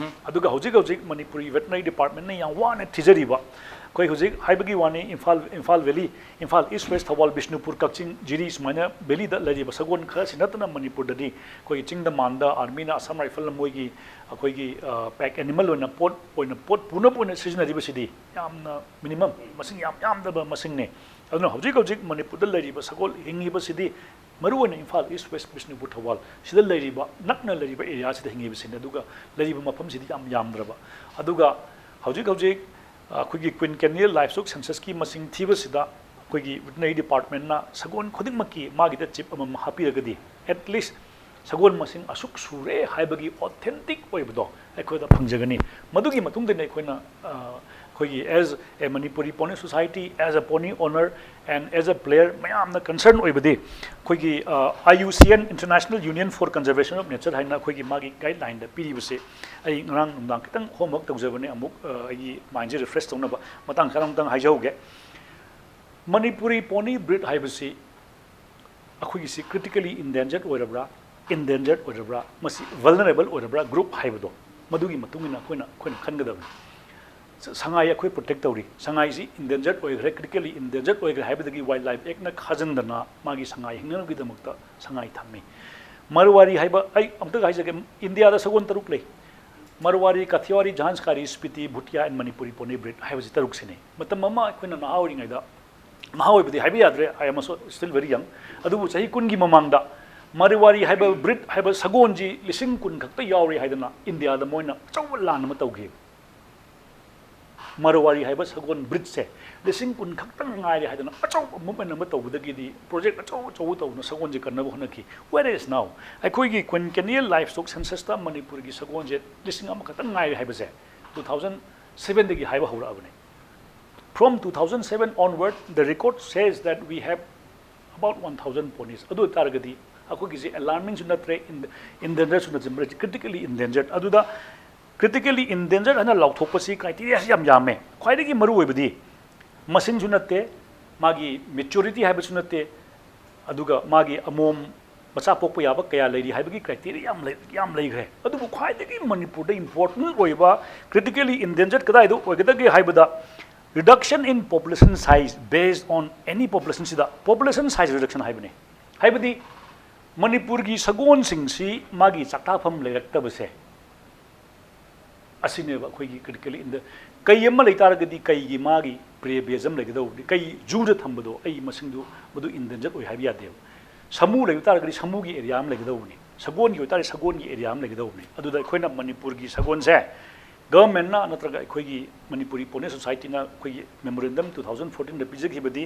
ꯑꯗꯨꯒ ꯍꯧꯖꯤꯛ ꯍꯧꯖꯤꯛ ꯃꯅꯤꯄꯨꯔꯤ ꯚꯦꯇꯅꯔꯤ ꯗꯤꯄꯥꯔꯠꯃꯦꯟꯅ ꯌꯥꯝ ꯋꯥꯅ ꯊꯤꯖꯔꯤꯕ, ꯑꯩꯈꯣꯏ ꯍꯧꯖꯤꯛ ꯍꯥꯏꯕꯒꯤ ꯋꯥꯅꯤ, Imphal, Imphal valley, Imphal east west, Thoubal, Bishnupur, Kakching, Jiri ꯁꯨꯃꯥꯏꯅ ꯚꯦꯂꯤꯗ ꯂꯩꯔꯤꯕ ꯁꯒꯣꯜ ꯈꯔꯁꯤ ꯅꯠꯇꯅ ꯃꯅꯤꯄꯨꯔꯗꯗꯤ ꯑꯩꯈꯣꯏꯒꯤ ꯆꯤꯡꯗ ꯃꯥꯟꯗ ꯑꯥꯔꯃꯤꯅ ꯑꯁꯥꯝ ꯔꯥꯏꯐꯜꯅ ꯃꯣꯏꯒꯤ, ꯑꯩꯈꯣꯏꯒꯤ, ꯑ, pack animal ꯑꯣꯏꯅ ꯄꯣꯠ ꯑꯣꯏꯅ, ꯄꯣꯠ ꯄꯨꯅꯕ ꯑꯣꯏꯅ ꯁꯤꯖꯤꯟꯅꯔꯤꯕꯁꯤꯗꯤ ꯌꯥꯝꯅ minimum, ꯃꯁꯤꯡ ꯌꯥꯝ ꯌꯥꯝꯗꯕ ꯃꯁꯤꯡꯅꯤ꯫ ꯑꯗꯨꯅ ꯍꯧꯖꯤꯛ ꯍꯧꯖꯤꯛ ꯃꯅꯤꯄꯨꯔꯗ ꯂꯩꯔꯤꯕ ꯁꯒꯣꯜ ꯍꯤꯡꯉꯤꯕꯁꯤꯗꯤ ꯃꯔꯨꯑꯣꯏꯅ ꯏꯝꯐꯥꯜ ꯏꯁ ꯋꯦꯁ, ꯕꯤꯁꯅꯨꯄꯨꯔ, ꯊꯧꯕꯥꯜ ꯁꯤꯗ ꯂꯩꯔꯤꯕ, ꯅꯛꯅ ꯂꯩꯔꯤꯕ areaꯁꯤꯗ ꯍꯤꯡꯉꯤꯕꯁꯤꯅꯤ꯫ ꯑꯗꯨꯒ ꯂꯩꯔꯤꯕ ꯃꯐꯝꯁꯤꯗꯤ ꯌꯥꯝ ꯌꯥꯝꯗ꯭ꯔꯕ꯫ ꯑꯗꯨꯒ ꯍꯧꯖꯤꯛ ꯍꯧꯖꯤꯛ, ꯑ, ꯑꯩꯈꯣꯏꯒꯤ quinquennial livestock censusꯀꯤ ꯃꯁꯤꯡ ꯊꯤꯕꯁꯤꯗ ꯑꯩꯈꯣꯏꯒꯤ ꯚꯦꯇꯅꯔꯤ ꯗꯤꯄꯥꯔꯠꯃꯦꯟꯅ ꯁꯒꯣꯜ ꯈꯨꯗꯤꯡꯃꯛꯀꯤ ꯃꯥꯒꯤꯗ chip ꯑꯃꯃꯝ ꯍꯥꯞꯄꯤꯔꯒꯗꯤ at least ꯁꯒꯣꯜ ꯃꯁꯤꯡ ꯑꯁꯨꯛ ꯁꯨꯔꯦ ꯍꯥꯏꯕꯒꯤ authentic ꯑꯣꯏꯕꯗꯣ ꯑꯩꯈꯣꯏꯗ ꯐꯪꯖꯒꯅꯤ꯫ ꯃꯗꯨꯒꯤ ꯃꯇꯨꯡꯗꯅꯤ ꯑꯩꯈꯣꯏꯅ, ꯑ, ꯑꯩꯈꯣꯏꯒꯤ as a Manipuri Pony Society, as a pony owner and as a player ꯃꯌꯥꯝꯅ concern ꯑꯣꯏꯕꯗꯤ ꯑꯩꯈꯣꯏꯒꯤ, ꯑ, I U C N, International Union for Conservation of Nature ꯍꯥꯏꯅ ꯑꯩꯈꯣꯏꯒꯤ ꯃꯥꯒꯤ guidelineꯗ ꯄꯤꯔꯤꯕꯁꯦ ꯑꯩ ꯉꯔꯥꯡ ꯅꯨꯡꯗꯥꯡ ꯈꯤꯇꯪ homework ꯇꯧꯖꯕꯅꯦ꯫ ꯑꯃꯨꯛ, ꯑ, ꯑꯩꯒꯤ mindꯁꯦ refresh ꯇꯧꯅꯕ ꯃꯇꯥꯡ ꯈꯔ ꯑꯃꯨꯛꯇꯪ ꯍꯥꯏꯖꯍꯧꯒꯦ꯫ ꯃꯅꯤꯄꯨꯔꯤ ꯄꯣꯅꯤ breed ꯍꯥꯏꯕꯁꯤ ꯑꯩꯈꯣꯏꯒꯤꯁꯤ critically endangered ꯑꯣꯏꯔꯕ꯭ꯔꯥ, endangered ꯑꯣꯏꯔꯕ꯭ꯔꯥ, ꯃꯁꯤ vulnerable ꯑꯣꯏꯔꯕ꯭ꯔꯥ group ꯍꯥꯏꯕꯗꯣ, ꯃꯗꯨꯒꯤ ꯃꯇꯨꯡ ꯏꯟꯅ ꯑꯩꯈꯣꯏꯅ, ꯑꯩꯈꯣꯏꯅ ꯈꯟꯒꯗꯕꯅꯤ꯫ ꯁ-, ꯁꯉꯥꯏ ꯑꯩꯈꯣꯏ protect ꯇꯧꯔꯤ꯫ ꯁꯉꯥꯏꯁꯤ endangered ꯑꯣꯏꯈ꯭ꯔꯦ, critically endangered ꯑꯣꯏꯈ꯭ꯔꯦ ꯍꯥꯏꯕꯗꯒꯤ Wildlife Actꯅ ꯈꯥꯖꯤꯟꯗꯅ ꯃꯥꯒꯤ ꯁꯉꯥꯏ ꯍꯤꯡꯅꯅꯕꯒꯤꯗꯃꯛꯇ ꯁꯉꯥꯏ ꯊꯝꯃꯤ꯫ ꯃꯔꯋꯥꯔꯤ ꯍꯥꯏꯕ, ꯑꯩ ꯑꯃꯨꯛꯇ ꯍꯥꯏꯖꯒꯦ, ꯏꯟꯗꯤꯌꯥꯗ ꯁꯒꯣꯜ ꯇꯔꯨꯛ ꯂꯩ꯫ Marwari, Kathiawari, Zanskari, Spiti, Bhutia and Manipuri pony breed ꯍꯥꯏꯕꯁꯤ ꯇꯔꯨꯛꯁꯤꯅꯤ꯫ ꯃꯇꯝ ꯑꯃ ꯑꯩꯈꯣꯏꯅ ꯅꯍꯥ ꯑꯣꯏꯔꯤꯉꯩꯗ ꯅꯍꯥ ꯑꯣꯏꯕꯗꯤ ꯍꯥꯏꯕ ꯌꯥꯗ꯭ꯔꯦ, I am also still very young. ꯑꯗꯨꯕꯨ ꯆꯍꯤ ꯀꯨꯟꯒꯤ ꯃꯃꯥꯡꯗ ꯃꯔꯋꯥꯔꯤ ꯍꯥꯏꯕ ꯕ꯭ꯔꯤꯗ ꯍꯥꯏꯕ ꯁꯒꯣꯜꯁꯤ ꯂꯤꯁꯤꯡ ꯀꯨꯟ ꯈꯛꯇ ꯌꯥꯎꯔꯤ ꯍꯥꯏꯗꯅ ꯏꯟꯗꯤꯌꯥꯗ ꯃꯣꯏꯅ ꯑꯆꯧꯕ ꯂꯥꯟ ꯑꯃ ꯇꯧꯈꯤ꯫ ꯃꯔꯋꯥꯔꯤ ꯍꯥꯏꯕ ꯁꯒꯣꯜ ꯕ꯭ꯔꯤꯗꯁꯦ ꯂꯤꯁꯤꯡ ꯀꯨꯟ ꯈꯛꯇꯪ ꯉꯥꯏꯔꯦ ꯍꯥꯏꯗꯅ ꯑꯆꯧꯕ ꯃꯨꯞꯃꯦꯟ ꯑꯃ ꯇꯧꯕꯗꯒꯤꯗꯤ ꯄ꯭ꯔꯣꯖꯦꯛ ꯑꯆꯧ ꯑꯆꯧꯕ ꯇꯧꯗꯅ ꯁꯒꯣꯜꯁꯦ ꯀꯟꯅꯕ ꯍꯣꯠꯅꯈꯤ꯫ Where is now? ꯑꯩꯈꯣꯏꯒꯤ quinquennial livestock censusꯇ ꯃꯅꯤꯄꯨꯔꯒꯤ ꯁꯒꯣꯜꯁꯦ ꯂꯤꯁꯤꯡ ꯑꯃꯈꯛꯇꯪ ꯉꯥꯏꯔꯦ ꯍꯥꯏꯕꯁꯦ two thousand sevenꯗꯒꯤ ꯍꯥꯏꯕ ꯍꯧꯔꯛꯑꯕꯅꯦ꯫ From two thousand seven onward, the record says that we have about one thousand ponies. ꯑꯗꯨ ꯑꯣꯏꯇꯥꯔꯒꯗꯤ ꯑꯩꯈꯣꯏꯒꯤꯁꯦ ꯑꯦꯂꯥꯔꯃꯤꯡꯁꯨ ꯅꯠꯇ꯭ꯔꯦ, endangerꯁꯨ ꯅꯠꯇ꯭ꯔꯦ, critically endangered꯫ ꯑꯗꯨꯗ critically endangered ꯍꯥꯏꯅ ꯂꯥꯎꯊꯣꯛꯄꯁꯤ criteriaꯁꯤ ꯌꯥꯝ ꯌꯥꯝꯃꯦ꯫ ꯈ꯭ꯋꯥꯏꯗꯒꯤ ꯃꯔꯨ ꯑꯣꯏꯕꯗꯤ ꯃꯁꯤꯡꯁꯨ ꯅꯠꯇꯦ, ꯃꯥꯒꯤ maturity ꯍꯥꯏꯕꯁꯨ ꯅꯠꯇꯦ, ꯑꯗꯨꯒ ꯃꯥꯒꯤ ꯑꯃꯣꯝ ꯃꯆꯥ ꯄꯣꯛꯄ ꯌꯥꯕ ꯀꯌꯥ ꯂꯩꯔꯤ ꯍꯥꯏꯕꯒꯤ criteria ꯌꯥꯝ ꯂꯩ, ꯌꯥꯝ ꯂꯩꯈ꯭ꯔꯦ꯫ ꯑꯗꯨꯕꯨ ꯈ꯭ꯋꯥꯏꯗꯒꯤ ꯃꯅꯤꯄꯨꯔꯗ important ꯑꯣꯏꯕ critically endangered ꯀꯗꯥꯏꯗ ꯑꯣꯏꯒꯗꯒꯦ ꯍꯥꯏꯕꯗ reduction in population size based on any populationꯁꯤꯗ population size reduction ꯍꯥꯏꯕꯅꯤ꯫ ꯍꯥꯏꯕꯗꯤ ꯃꯅꯤꯄꯨꯔꯒꯤ ꯁꯒꯣꯜꯁꯤꯡꯁꯤ ꯃꯥꯒꯤ ꯆꯥꯛꯇꯥꯐꯝ ꯂꯩꯔꯛꯇꯕꯁꯦ ꯑꯁꯤꯅꯦꯕ ꯑꯩꯈꯣꯏꯒꯤ critically endangered꯫ ꯀꯩ ꯑꯃ ꯂꯩ ꯇꯥꯔꯒꯗꯤ ꯀꯩꯒꯤ ꯃꯥꯒꯤ prey base ꯑꯃ ꯂꯩꯒꯗꯧꯕꯅꯤ꯫ ꯀꯩ zooꯗ ꯊꯝꯕꯗꯣ ꯑꯩ ꯃꯁꯤꯡꯗꯨ ꯃꯗꯨ endangered ꯑꯣꯏ ꯍꯥꯏꯕ ꯌꯥꯗꯦꯕ꯫ ꯁꯥꯃꯨ ꯂꯩꯕ ꯇꯥꯔꯒꯗꯤ ꯁꯥꯃꯨꯒꯤ area ꯑꯃ ꯂꯩꯒꯗꯧꯕꯅꯤ, ꯁꯒꯣꯜꯒꯤ ꯑꯣꯏꯇꯥꯔꯗꯤ ꯁꯒꯣꯜꯒꯤ area ꯑꯃ ꯂꯩꯒꯗꯧꯕꯅꯤ꯫ ꯑꯗꯨꯗ ꯑꯩꯈꯣꯏꯅ ꯃꯅꯤꯄꯨꯔꯒꯤ ꯁꯒꯣꯜꯁꯦ governmentꯅ ꯅꯠꯇ꯭ꯔꯒ ꯑꯩꯈꯣꯏꯒꯤ ꯃꯅꯤꯄꯨꯔꯤ pony societyꯅ ꯑꯩꯈꯣꯏꯒꯤ memorandum two thousand fourteenꯗ ꯄꯤꯖꯈꯤꯕꯗꯤ,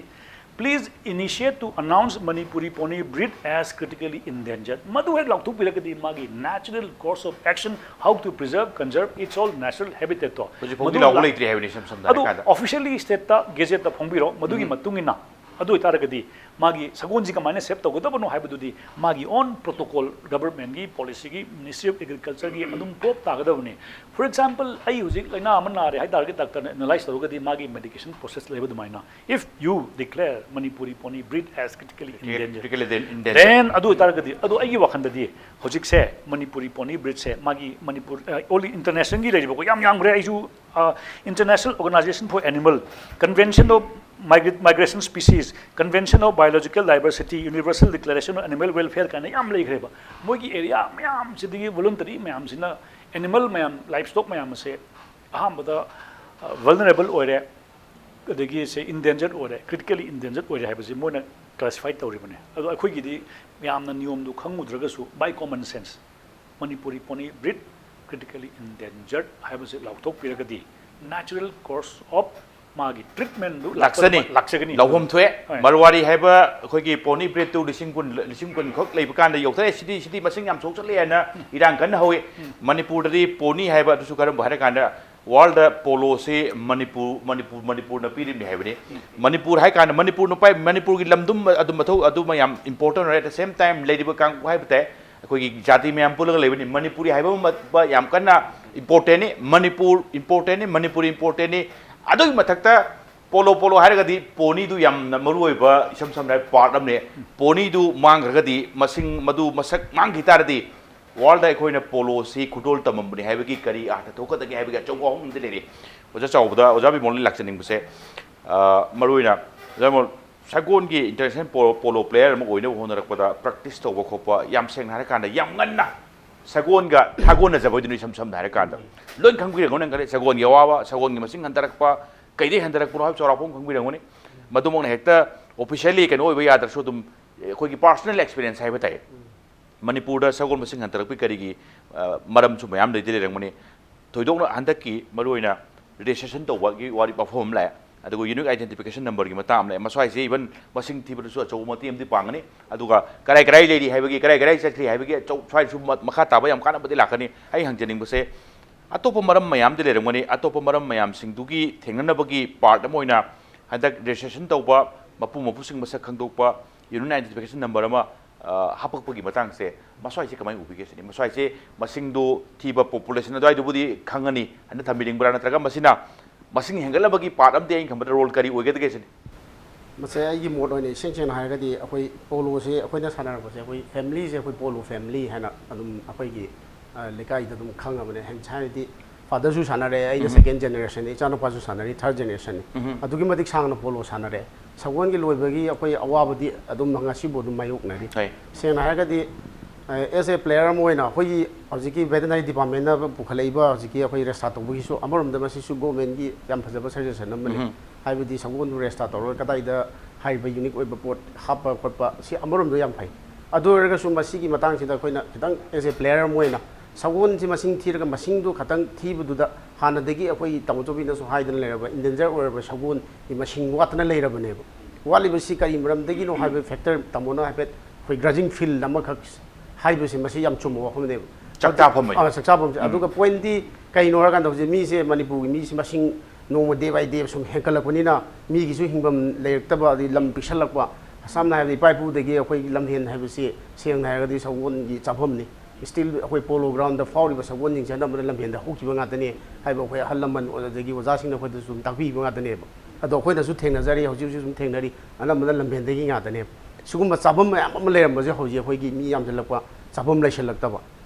"Please initiate to announce Manipuri pony breed as critically endangered." ꯃꯗꯨ ꯍꯦꯛ ꯂꯥꯎꯊꯣꯛꯄꯤꯔꯒꯗꯤ ꯃꯥꯒꯤ natural course of action, how to preserve, conserve its all natural habitatꯇꯣ ꯍꯧꯖꯤꯛ ꯐꯥꯎꯗꯤ ꯂꯥꯎꯕ ꯂꯩꯇ꯭ꯔꯤ ꯍꯥꯏꯕꯅꯤ ꯏꯁꯝ ꯁꯝꯅ ꯑꯗꯨ ꯍꯥꯏꯔꯀꯥꯟꯗ꯫ Officially stateꯇ gazetteꯇ ꯐꯣꯡꯕꯤꯔꯣ꯫ ꯃꯗꯨꯒꯤ ꯃꯇꯨꯡ ꯏꯟꯅ ꯑꯗꯨ ꯑꯣꯏꯇꯥꯔꯒꯗꯤ ꯃꯥꯒꯤ ꯁꯒꯣꯜꯁꯤ ꯀꯃꯥꯏꯅ save ꯇꯧꯒꯗꯕꯅꯣ ꯍꯥꯏꯕꯗꯨꯗꯤ ꯃꯥꯒꯤ own protocol, governmentꯀꯤ policyꯒꯤ, Ministry of Agricultureꯒꯤ ꯑꯗꯨꯝ ꯄꯣꯞ ꯇꯥꯒꯗꯕꯅꯤ꯫ For example, ꯑꯩ ꯍꯧꯖꯤꯛ ꯂꯥꯏꯅꯥ ꯑꯃ ꯅꯥꯔꯦ ꯍꯥꯏ ꯇꯥꯔꯒꯗꯤ doctorꯅ analyse ꯇꯧꯔꯒꯗꯤ ꯃꯥꯒꯤ medication process ꯂꯩꯕ ꯑꯗꯨꯃꯥꯏꯅ, if you declare Manipuri pony breed as critically endangered, Critically endangered. then ꯑꯗꯨ ꯑꯣꯏꯇꯥꯔꯒꯗꯤ, ꯑꯗꯣ ꯑꯩꯒꯤ ꯋꯥꯈꯜꯗꯗꯤ ꯍꯧꯖꯤꯛꯁꯦ ꯃꯅꯤꯄꯨꯔꯤ pony breedꯁꯦ ꯃꯥꯒꯤ ꯃꯅꯤꯄꯨꯔ, all internationalꯒꯤ ꯂꯩꯔꯤꯕꯀꯣ, ꯌꯥꯝ ꯌꯥꯝꯈ꯭ꯔꯦ꯫ ꯑꯩꯁꯨ International Organization for Animal, Convention of Migration Species, Convention of Biological Diversity, Universal Declaration of Animal Welfare ꯀꯥꯏꯅ ꯌꯥꯝ ꯂꯩꯈ꯭ꯔꯦꯕ꯫ ꯃꯣꯏꯒꯤ area ꯃꯌꯥꯝꯁꯤꯗꯒꯤ voluntary ꯃꯌꯥꯝꯁꯤꯅ animal ꯃꯌꯥꯝ, livestock ꯃꯌꯥꯝ ꯑꯁꯦ ꯑꯍꯥꯟꯕꯗ vulnerable ꯑꯣꯏꯔꯦ, ꯑꯗꯒꯤ ꯁꯦ ꯏꯟꯗꯦꯟꯖꯔ ꯑꯣꯏꯔꯦ, ꯀ꯭ꯔꯤꯇꯤꯀꯦꯂꯤ ꯏꯟꯗꯦꯟꯖꯔ ꯑꯣꯏꯔꯦ ꯍꯥꯏꯕꯁꯤ ꯃꯣꯏꯅ ꯀ꯭ꯂꯥꯁꯤꯐꯥꯏ ꯇꯧꯔꯤꯕꯅꯦ꯫ ꯑꯗꯣ ꯑꯩꯈꯣꯏꯒꯤꯗꯤ ꯌꯥꯝꯅ ꯅꯤꯌꯣꯝꯗꯨ ꯈꯪꯉꯨꯗ꯭ꯔꯒꯁꯨ, by common sense, Manipuri pony breed critically endangered ꯍꯥꯏꯕꯁꯤ ꯂꯥꯎꯊꯣꯛꯄꯤꯔꯒꯗꯤ natural course of ꯃꯥꯒꯤ ꯇ꯭ꯔꯤꯠꯃꯦꯟꯗꯨ ꯂꯥꯛꯆꯅꯤ꯫ ꯂꯥꯛꯆꯒꯅꯤ꯫ ꯂꯧꯐꯝ ꯊꯣꯛꯑꯦ꯫ ꯍꯣꯏ꯫ ꯃꯔꯋꯥꯔꯤ ꯍꯥꯏꯕ ꯑꯩꯈꯣꯏꯒꯤ ꯄꯣꯅꯤ ꯕ꯭ꯔꯤꯠꯇꯨ ꯂꯤꯁꯤꯡ ꯀꯨꯟ, ꯂꯤꯁꯤꯡ ꯀꯨꯟ ꯈꯛ ꯂꯩꯕ ꯀꯥꯟꯗ ꯌꯣꯛꯊꯔꯛꯑꯦ꯫ ꯁꯤꯗꯤ, ꯁꯤꯗꯤ ꯃꯁꯤꯡ ꯌꯥꯝ ꯁꯣꯛꯆꯜꯂꯦ ꯍꯥꯏꯅ ꯏꯔꯥꯡ ꯀꯟꯅ ꯍꯧꯏ꯫ ꯃꯅꯤꯄꯨꯔꯗꯗꯤ ꯄꯣꯅꯤ ꯍꯥꯏꯕ ꯑꯗꯨꯁꯨ ꯀꯔꯝꯕ ꯍꯥꯏꯔ ꯀꯥꯟꯗ, ꯋꯥꯔꯜꯗ ꯄꯣꯂꯣꯁꯤ ꯃꯅꯤꯄꯨꯔ, ꯃꯅꯤꯄꯨꯔ, ꯃꯅꯤꯄꯨꯔꯅ ꯄꯤꯔꯤꯕꯅꯤ ꯍꯥꯏꯕꯅꯤ꯫ ꯃꯅꯤꯄꯨꯔ ꯍꯥꯏ ꯀꯥꯟꯗ ꯃꯅꯤꯄꯨꯔ ꯅꯨꯄꯥ, ꯃꯅꯤꯄꯨꯔꯒꯤ ꯂꯝꯗꯝ ꯑꯗꯨ ꯃꯊꯧ, ꯑꯗꯨꯃ ꯌꯥꯝ important ꯑꯣꯏꯔꯦ꯫ At the same time, ꯂꯩꯔꯤꯕ ꯀꯥꯡꯕꯨ ꯍꯥꯏꯕ ꯇꯥꯏ, ꯑꯩꯈꯣꯏꯒꯤ ꯖꯥꯇꯤ ꯃꯌꯥꯝ ꯄꯨꯜꯂꯒ ꯂꯩꯕꯅꯤ꯫ ꯃꯅꯤꯄꯨꯔꯤ ꯍꯥꯏꯕ ꯑꯃ ꯌꯥꯝ ꯀꯟꯅ importantꯅꯤ꯫ ꯃꯅꯤꯄꯨꯔ importantꯅꯤ, ꯃꯅꯤꯄꯨꯔꯤ importantꯅꯤ꯫ ꯑꯗꯨꯒꯤ ꯃꯊꯛꯇ ꯄꯣꯂꯣ, ꯄꯣꯂꯣ ꯍꯥꯏꯔꯒꯗꯤ ꯄꯣꯅꯤꯗꯨ ꯌꯥꯝꯅ ꯃꯔꯨ ꯑꯣꯏꯕ, ꯏꯁꯝ ꯁꯝꯅ ꯍꯥꯏꯔꯕ part ꯑꯃꯅꯤ꯫ ꯄꯣꯅꯤꯗꯨ ꯃꯥꯡꯈ꯭ꯔꯒꯗꯤ, ꯃꯁꯤꯡ ꯃꯗꯨ ꯃꯁꯛ ꯃꯥꯡꯈꯤ ꯇꯥꯔꯗꯤ, ꯋꯥꯔꯜꯗ ꯑꯩꯈꯣꯏꯅ ꯄꯣꯂꯣꯁꯤ ꯈꯨꯗꯣꯜ ꯇꯝꯃꯝꯕꯅꯤ ꯍꯥꯏꯕꯒꯤ ꯀꯔꯤ ꯑꯥꯔꯊ ꯊꯣꯛꯀꯗꯒꯦ ꯍꯥꯏꯕꯒꯤ ꯑꯆꯧꯕ ꯋꯥꯐꯝ ꯑꯃꯗꯤ ꯂꯩꯔꯤ꯫ ꯑꯣꯖꯥ ꯆꯥꯎꯕꯗ, ꯑꯣꯖꯥ ꯕꯤꯃꯣꯜꯅ ꯂꯥꯛꯆꯅꯤꯡꯕꯁꯦ, ꯑ, ꯃꯔꯨꯑꯣꯏꯅ ꯑꯣꯖꯥ ꯕꯤꯃꯣꯜ, ꯁꯒꯣꯜꯒꯤ international ꯄꯣ-, ꯄꯣꯂꯣ player ꯑꯃ ꯑꯣꯏꯅꯕ ꯍꯣꯠꯅꯔꯛꯄꯗ practice ꯇꯧꯕ ꯈꯣꯠꯄ, ꯌꯥꯝ ꯁꯦꯡꯅ ꯍꯥꯏꯔꯀꯥꯟꯗ ꯌꯥꯝ ꯉꯟꯅ ꯁꯒꯣꯜꯒ ꯁꯥꯒꯣꯟꯅꯖꯕ ꯍꯥꯏꯗꯨꯅꯤ꯫ ꯏꯁꯝ ꯁꯝꯅ ꯍꯥꯏꯔꯀꯥꯟꯗ ꯂꯣꯏ ꯈꯪꯕꯤꯔꯝꯒꯅꯤ ꯈꯜꯂꯤ, ꯁꯒꯣꯜꯒꯤ ꯑꯋꯥꯕ, ꯁꯒꯣꯜꯒꯤ ꯃꯁꯤꯡ ꯍꯟꯊꯔꯛꯄ, ꯀꯩꯗꯩ ꯍꯟꯊꯔꯛꯄꯅꯣ ꯍꯥꯏꯕ ꯆꯥꯎꯔꯥꯛꯄ ꯑꯃ ꯈꯪꯕꯤꯔꯝꯒꯅꯤ꯫ ꯃꯗꯨꯃꯛꯅ ꯍꯦꯛꯇ officially ꯀꯩꯅꯣ ꯑꯣꯏꯕ ꯌꯥꯗ꯭ꯔꯁꯨ, ꯑꯗꯨꯝ ꯑꯩꯈꯣꯏꯒꯤ personal experience ꯍꯥꯏꯕ ꯇꯥꯏ꯫ ꯃꯅꯤꯄꯨꯔꯗ ꯁꯒꯣꯜ ꯃꯁꯤꯡ ꯍꯟꯊꯔꯛꯄꯒꯤ ꯀꯔꯤꯒꯤ, ꯑ, ꯃꯔꯝꯁꯨ ꯃꯌꯥꯝ ꯂꯩꯗꯤ ꯂꯩꯔꯝꯒꯅꯤ꯫ ꯊꯣꯏꯗꯣꯛꯅ ꯍꯟꯗꯛꯀꯤ ꯃꯔꯨꯑꯣꯏꯅ registration ꯇꯧꯕꯒꯤ ꯋꯥꯔꯤ, ꯋꯥꯐꯝ ꯑꯃ ꯂꯥꯛꯑꯦ꯫ ꯑꯗꯨꯒ unique identification numberꯒꯤ ꯃꯇꯥꯡ ꯑꯃ ꯂꯥꯛꯑꯦ꯫ ꯃꯁ꯭ꯋꯥꯏꯁꯦ even ꯃꯁꯤꯡ ꯊꯤꯕꯗꯁꯨ ꯑꯆꯧꯕ ꯃꯇꯦꯡ ꯑꯃꯗꯤ ꯄꯥꯡꯒꯅꯤ꯫ ꯑꯗꯨꯒ ꯀꯔꯥꯏ ꯀꯔꯥꯏ ꯂꯩꯔꯤ ꯍꯥꯏꯕꯒꯤ, ꯀꯔꯥꯏ ꯀꯔꯥꯏ ꯆꯠꯈ꯭ꯔꯤ ꯍꯥꯏꯕꯒꯤ ꯑꯆꯧ-, ꯁ꯭ꯋꯥꯏꯗꯁꯨ ꯃ-, ꯃꯈꯥ ꯇꯥꯕ ꯌꯥꯝ ꯀꯥꯟꯅꯕꯗꯤ ꯂꯥꯛꯀꯅꯤ꯫ ꯑꯩ ꯍꯪꯖꯅꯤꯡꯕꯁꯦ, ꯑꯇꯣꯞꯄ ꯃꯔꯝ ꯃꯌꯥꯝꯗꯤ ꯂꯩꯔꯝꯒꯅꯤ꯫ ꯑꯇꯣꯞꯄ ꯃꯔꯝ ꯃꯌꯥꯝꯁꯤꯡꯗꯨꯒꯤ ꯊꯦꯡꯅꯅꯕꯒꯤ part ꯑꯃ ꯑꯣꯏꯅ ꯍꯟꯗꯛ registration ꯇꯧꯕ, ꯃꯄꯨ ꯃꯄꯨꯁꯤꯡ ꯃꯁꯛ ꯈꯪꯗꯣꯛꯄ, unique identification number ꯑꯃ, ꯑ, ꯍꯥꯄꯛꯄꯒꯤ ꯃꯇꯥꯡꯁꯦ, ꯃꯁ꯭ꯋꯥꯏꯁꯦ ꯀꯃꯥꯏꯅ ꯎꯕꯤꯒꯦ ꯁꯤꯅꯤ? ꯃꯁ꯭ꯋꯥꯏꯁꯦ ꯃꯁꯤꯡꯗꯣ ꯊꯤꯕ, population ꯑꯗꯨꯋꯥꯏꯗꯨꯕꯨꯗꯤ ꯈꯪꯉꯅꯤ ꯍꯥꯏꯅ ꯊꯝꯕꯤꯅꯤꯡꯕ꯭ꯔꯥ, ꯅꯠꯇ꯭ꯔꯒ ꯃꯁꯤꯅ ꯃꯁꯤꯡ ꯍꯦꯟꯒꯠꯅꯕꯒꯤ part ꯑꯃꯗꯤ ꯑꯩꯅ ꯈꯟꯕꯗ role ꯀꯔꯤ ꯑꯣꯏꯒꯗꯒꯦ ꯁꯤꯅꯤ? ꯃꯁꯦ ꯑꯩꯒꯤ ꯃꯣꯠ ꯑꯣꯏꯅ ꯏꯁꯦꯡ ꯁꯦꯡꯅ ꯍꯥꯏꯔꯒꯗꯤ ꯑꯩꯈꯣꯏ ꯄꯣꯂꯣꯁꯦ ꯑꯩꯈꯣꯏꯅ ꯁꯥꯟꯅꯔꯛꯄꯁꯦ, ꯑꯩꯈꯣꯏ familyꯁꯦ ꯑꯩꯈꯣꯏ ꯄꯣꯂꯣ family ꯍꯥꯏꯅ ꯑꯗꯨꯝ ꯑꯩꯈꯣꯏꯒꯤ, ꯑ, ꯂꯩꯀꯥꯏꯗ ꯑꯗꯨꯝ ꯈꯪꯉꯕꯅꯦ꯫ ꯍꯥꯏꯗꯤ fatherꯁꯨ ꯁꯥꯟꯅꯔꯦ, ꯑꯩꯅ second generationꯅꯤ, ꯏꯆꯥꯅꯨꯄꯥꯁꯨ ꯁꯥꯟꯅꯔꯤ, third genrationꯅꯤ꯫ ꯑꯗꯨꯛꯀꯤ ꯃꯇꯤꯛ ꯁꯥꯡꯅ ꯄꯣꯂꯣ ꯁꯥꯟꯅꯔꯦ꯫ ꯁꯒꯣꯜꯒꯤ ꯂꯣꯏꯕꯒꯤ ꯑꯩꯈꯣꯏ ꯑꯋꯥꯕꯗꯤ ꯑꯗꯨꯝ ꯉꯁꯤꯕꯨ ꯑꯗꯨꯝ ꯃꯥꯌꯣꯛꯅꯔꯤ꯫ ꯍꯣꯏ꯫ ꯁꯦꯡꯅ ꯍꯥꯏꯔꯒꯗꯤ ꯑꯦꯁ ꯑꯦ ꯄ꯭ꯂꯦꯌꯔ ꯑꯃ ꯑꯣꯏꯅ ꯑꯩꯈꯣꯏꯒꯤ ꯍꯧꯖꯤꯛꯀꯤ ꯚꯦꯇꯅꯔꯤ ꯗꯤꯄꯥꯔꯠꯃꯦꯟꯅ ꯄꯨꯈꯠꯂꯛꯏꯕ ꯍꯧꯖꯤꯛꯀꯤ ꯑꯩꯈꯣꯏ ꯔꯦꯁꯇꯥꯔ ꯇꯧꯕꯒꯤꯁꯨ ꯑꯃꯔꯣꯝꯗ ꯃꯁꯤꯁꯨ ꯒꯣꯔꯃꯦꯟꯒꯤ ꯌꯥꯝ ꯐꯖꯕ ꯁꯖꯦꯁꯟ ꯑꯃꯅꯤ꯫ ꯎꯝ꯫ ꯍꯥꯏꯕꯗꯤ ꯁꯒꯣꯜꯗꯨ ꯔꯦꯁꯇꯥꯔ ꯇꯧꯔꯒ ꯀꯗꯥꯏꯗ ꯍꯥꯏꯔꯤꯕ ꯌꯨꯅꯤꯛ ꯑꯣꯏꯕ ꯄꯣꯠ ꯍꯥꯞꯄ ꯈꯣꯠꯄ ꯁꯤ ꯑꯃꯔꯣꯝꯗ ꯌꯥꯝ ꯐꯩ꯫ ꯑꯗꯨ ꯑꯣꯏꯔꯒꯁꯨ ꯃꯁꯤꯒꯤ ꯃꯇꯥꯡꯁꯤꯗ ꯑꯩꯈꯣꯏꯅ ꯈꯤꯇꯪ ꯑꯦꯁ ꯑꯦ ꯄ꯭ꯂꯦꯌꯔ ꯑꯃ ꯑꯣꯏꯅ ꯁꯒꯣꯜꯁꯤ ꯃꯁꯤꯡ ꯊꯤꯔꯒ ꯃꯁꯤꯡꯗꯨ ꯈꯇꯪ ꯊꯤꯕꯗꯨꯗ ꯍꯥꯟꯅꯗꯒꯤ ꯑꯩꯈꯣꯏ ꯇꯥꯃꯣ ꯆꯧꯕꯤꯅꯁꯨ ꯍꯥꯏꯗꯅ ꯂꯩꯔꯕ ꯏꯟꯗꯦꯟꯖꯔ ꯑꯣꯏꯔꯕ ꯁꯒꯣꯜꯒꯤ ꯃꯁꯤꯡ ꯋꯥꯠꯇꯅ ꯂꯩꯔꯕꯅꯦꯕ꯫ ꯋꯥꯠꯂꯤꯕꯁꯤ ꯀꯔꯤ ꯃꯔꯝꯗꯒꯤꯅꯣ ꯍꯥꯏꯕ ꯐꯦꯛꯇꯔ ꯇꯥꯃꯣꯅ ꯍꯥꯏꯐꯦꯠ ꯑꯩꯈꯣꯏ ꯒ꯭ꯔꯥꯖꯤꯡ ꯐꯤꯜ ꯑꯃꯈꯛ ꯍꯥꯏꯕꯁꯦ ꯃꯁꯤ ꯌꯥꯝ ꯆꯨꯝꯕ ꯋꯥꯐꯝꯅꯦꯕ꯫ ꯆꯥꯛ ꯆꯥꯐꯝ ꯑꯣꯏꯅ꯫ ꯑꯥ, ꯆꯥꯛ ꯆꯥꯐꯝꯁꯦ꯫ ꯎꯝ꯫ ꯑꯗꯨꯒ ꯄꯣꯏꯟꯗꯤ ꯀꯩꯅꯣ ꯍꯥꯏꯔꯀꯥꯟꯗ ꯍꯧꯖꯤꯛ ꯃꯤꯁꯦ ꯃꯅꯤꯄꯨꯔꯒꯤ ꯃꯤꯁꯦ ꯃꯁꯤꯡ ꯅꯣꯡꯃ day by day ꯁꯨꯝ ꯍꯦꯟꯒꯠꯂꯛꯄꯅꯤꯅ ꯃꯤꯒꯤꯁꯨ ꯍꯤꯡꯐꯝ ꯂꯩꯔꯛꯇꯕ, ꯑꯗꯩ ꯂꯝ ꯄꯤꯛꯁꯜꯂꯛꯄ꯫ ꯁꯝꯅ ꯍꯥꯏꯔꯕꯗ ꯏꯄꯥ ꯏꯄꯨꯗꯒꯤ ꯑꯩꯈꯣꯏ ꯂꯝꯍꯦꯟ ꯍꯥꯏꯕꯁꯤ ꯁꯦꯡꯅ ꯍꯥꯏꯔꯒꯗꯤ ꯁꯒꯣꯜꯒꯤ ꯆꯥꯐꯝꯅꯤ꯫ ꯁ꯭ꯇꯤꯜ ꯑꯩꯈꯣꯏ ꯄꯣꯂꯣ ꯒ꯭ꯔꯥꯎꯟꯗ ꯐꯥꯎꯔꯤꯕ ꯁꯒꯣꯜꯁꯤꯡꯁꯦ ꯑꯅꯝꯕꯅ ꯂꯝꯍꯦꯟꯗ ꯍꯧꯈꯤꯕ ꯉꯥꯛꯇꯅꯤ ꯍꯥꯏꯕ ꯑꯩꯈꯣꯏ ꯑꯍꯜ ꯂꯃꯟ ꯑꯗꯒꯤ ꯑꯣꯖꯥꯁꯤꯡꯅ ꯑꯩꯈꯣꯏꯗꯁꯨ ꯑꯗꯨꯝ ꯇꯥꯛꯄꯤꯕ ꯉꯥꯛꯇꯅꯦꯕ꯫ ꯑꯗꯣ ꯑꯩꯈꯣꯏꯅꯁꯨ ꯊꯦꯡꯅꯖꯔꯤ, ꯍꯧꯖꯤꯛ ꯍꯧꯖꯤꯛ ꯁꯨꯝ ꯊꯦꯡꯅꯔꯤ, ꯑꯅꯝꯕꯅ ꯂꯝꯍꯦꯟꯗꯒꯤ ꯉꯥꯛꯇꯅꯦꯕ꯫ ꯁꯤꯒꯨꯝꯕ ꯆꯥꯐꯝ ꯃꯌꯥꯝ ꯑꯃ ꯂꯩꯔꯝꯕꯁꯦ ꯍꯧꯖꯤꯛ ꯑꯩꯈꯣꯏꯒꯤ ꯃꯤ ꯌꯥꯝꯁꯤꯜꯂꯛꯄ, ꯆꯥꯐꯝ ꯂꯩꯁꯤꯜꯂꯛꯇꯕ,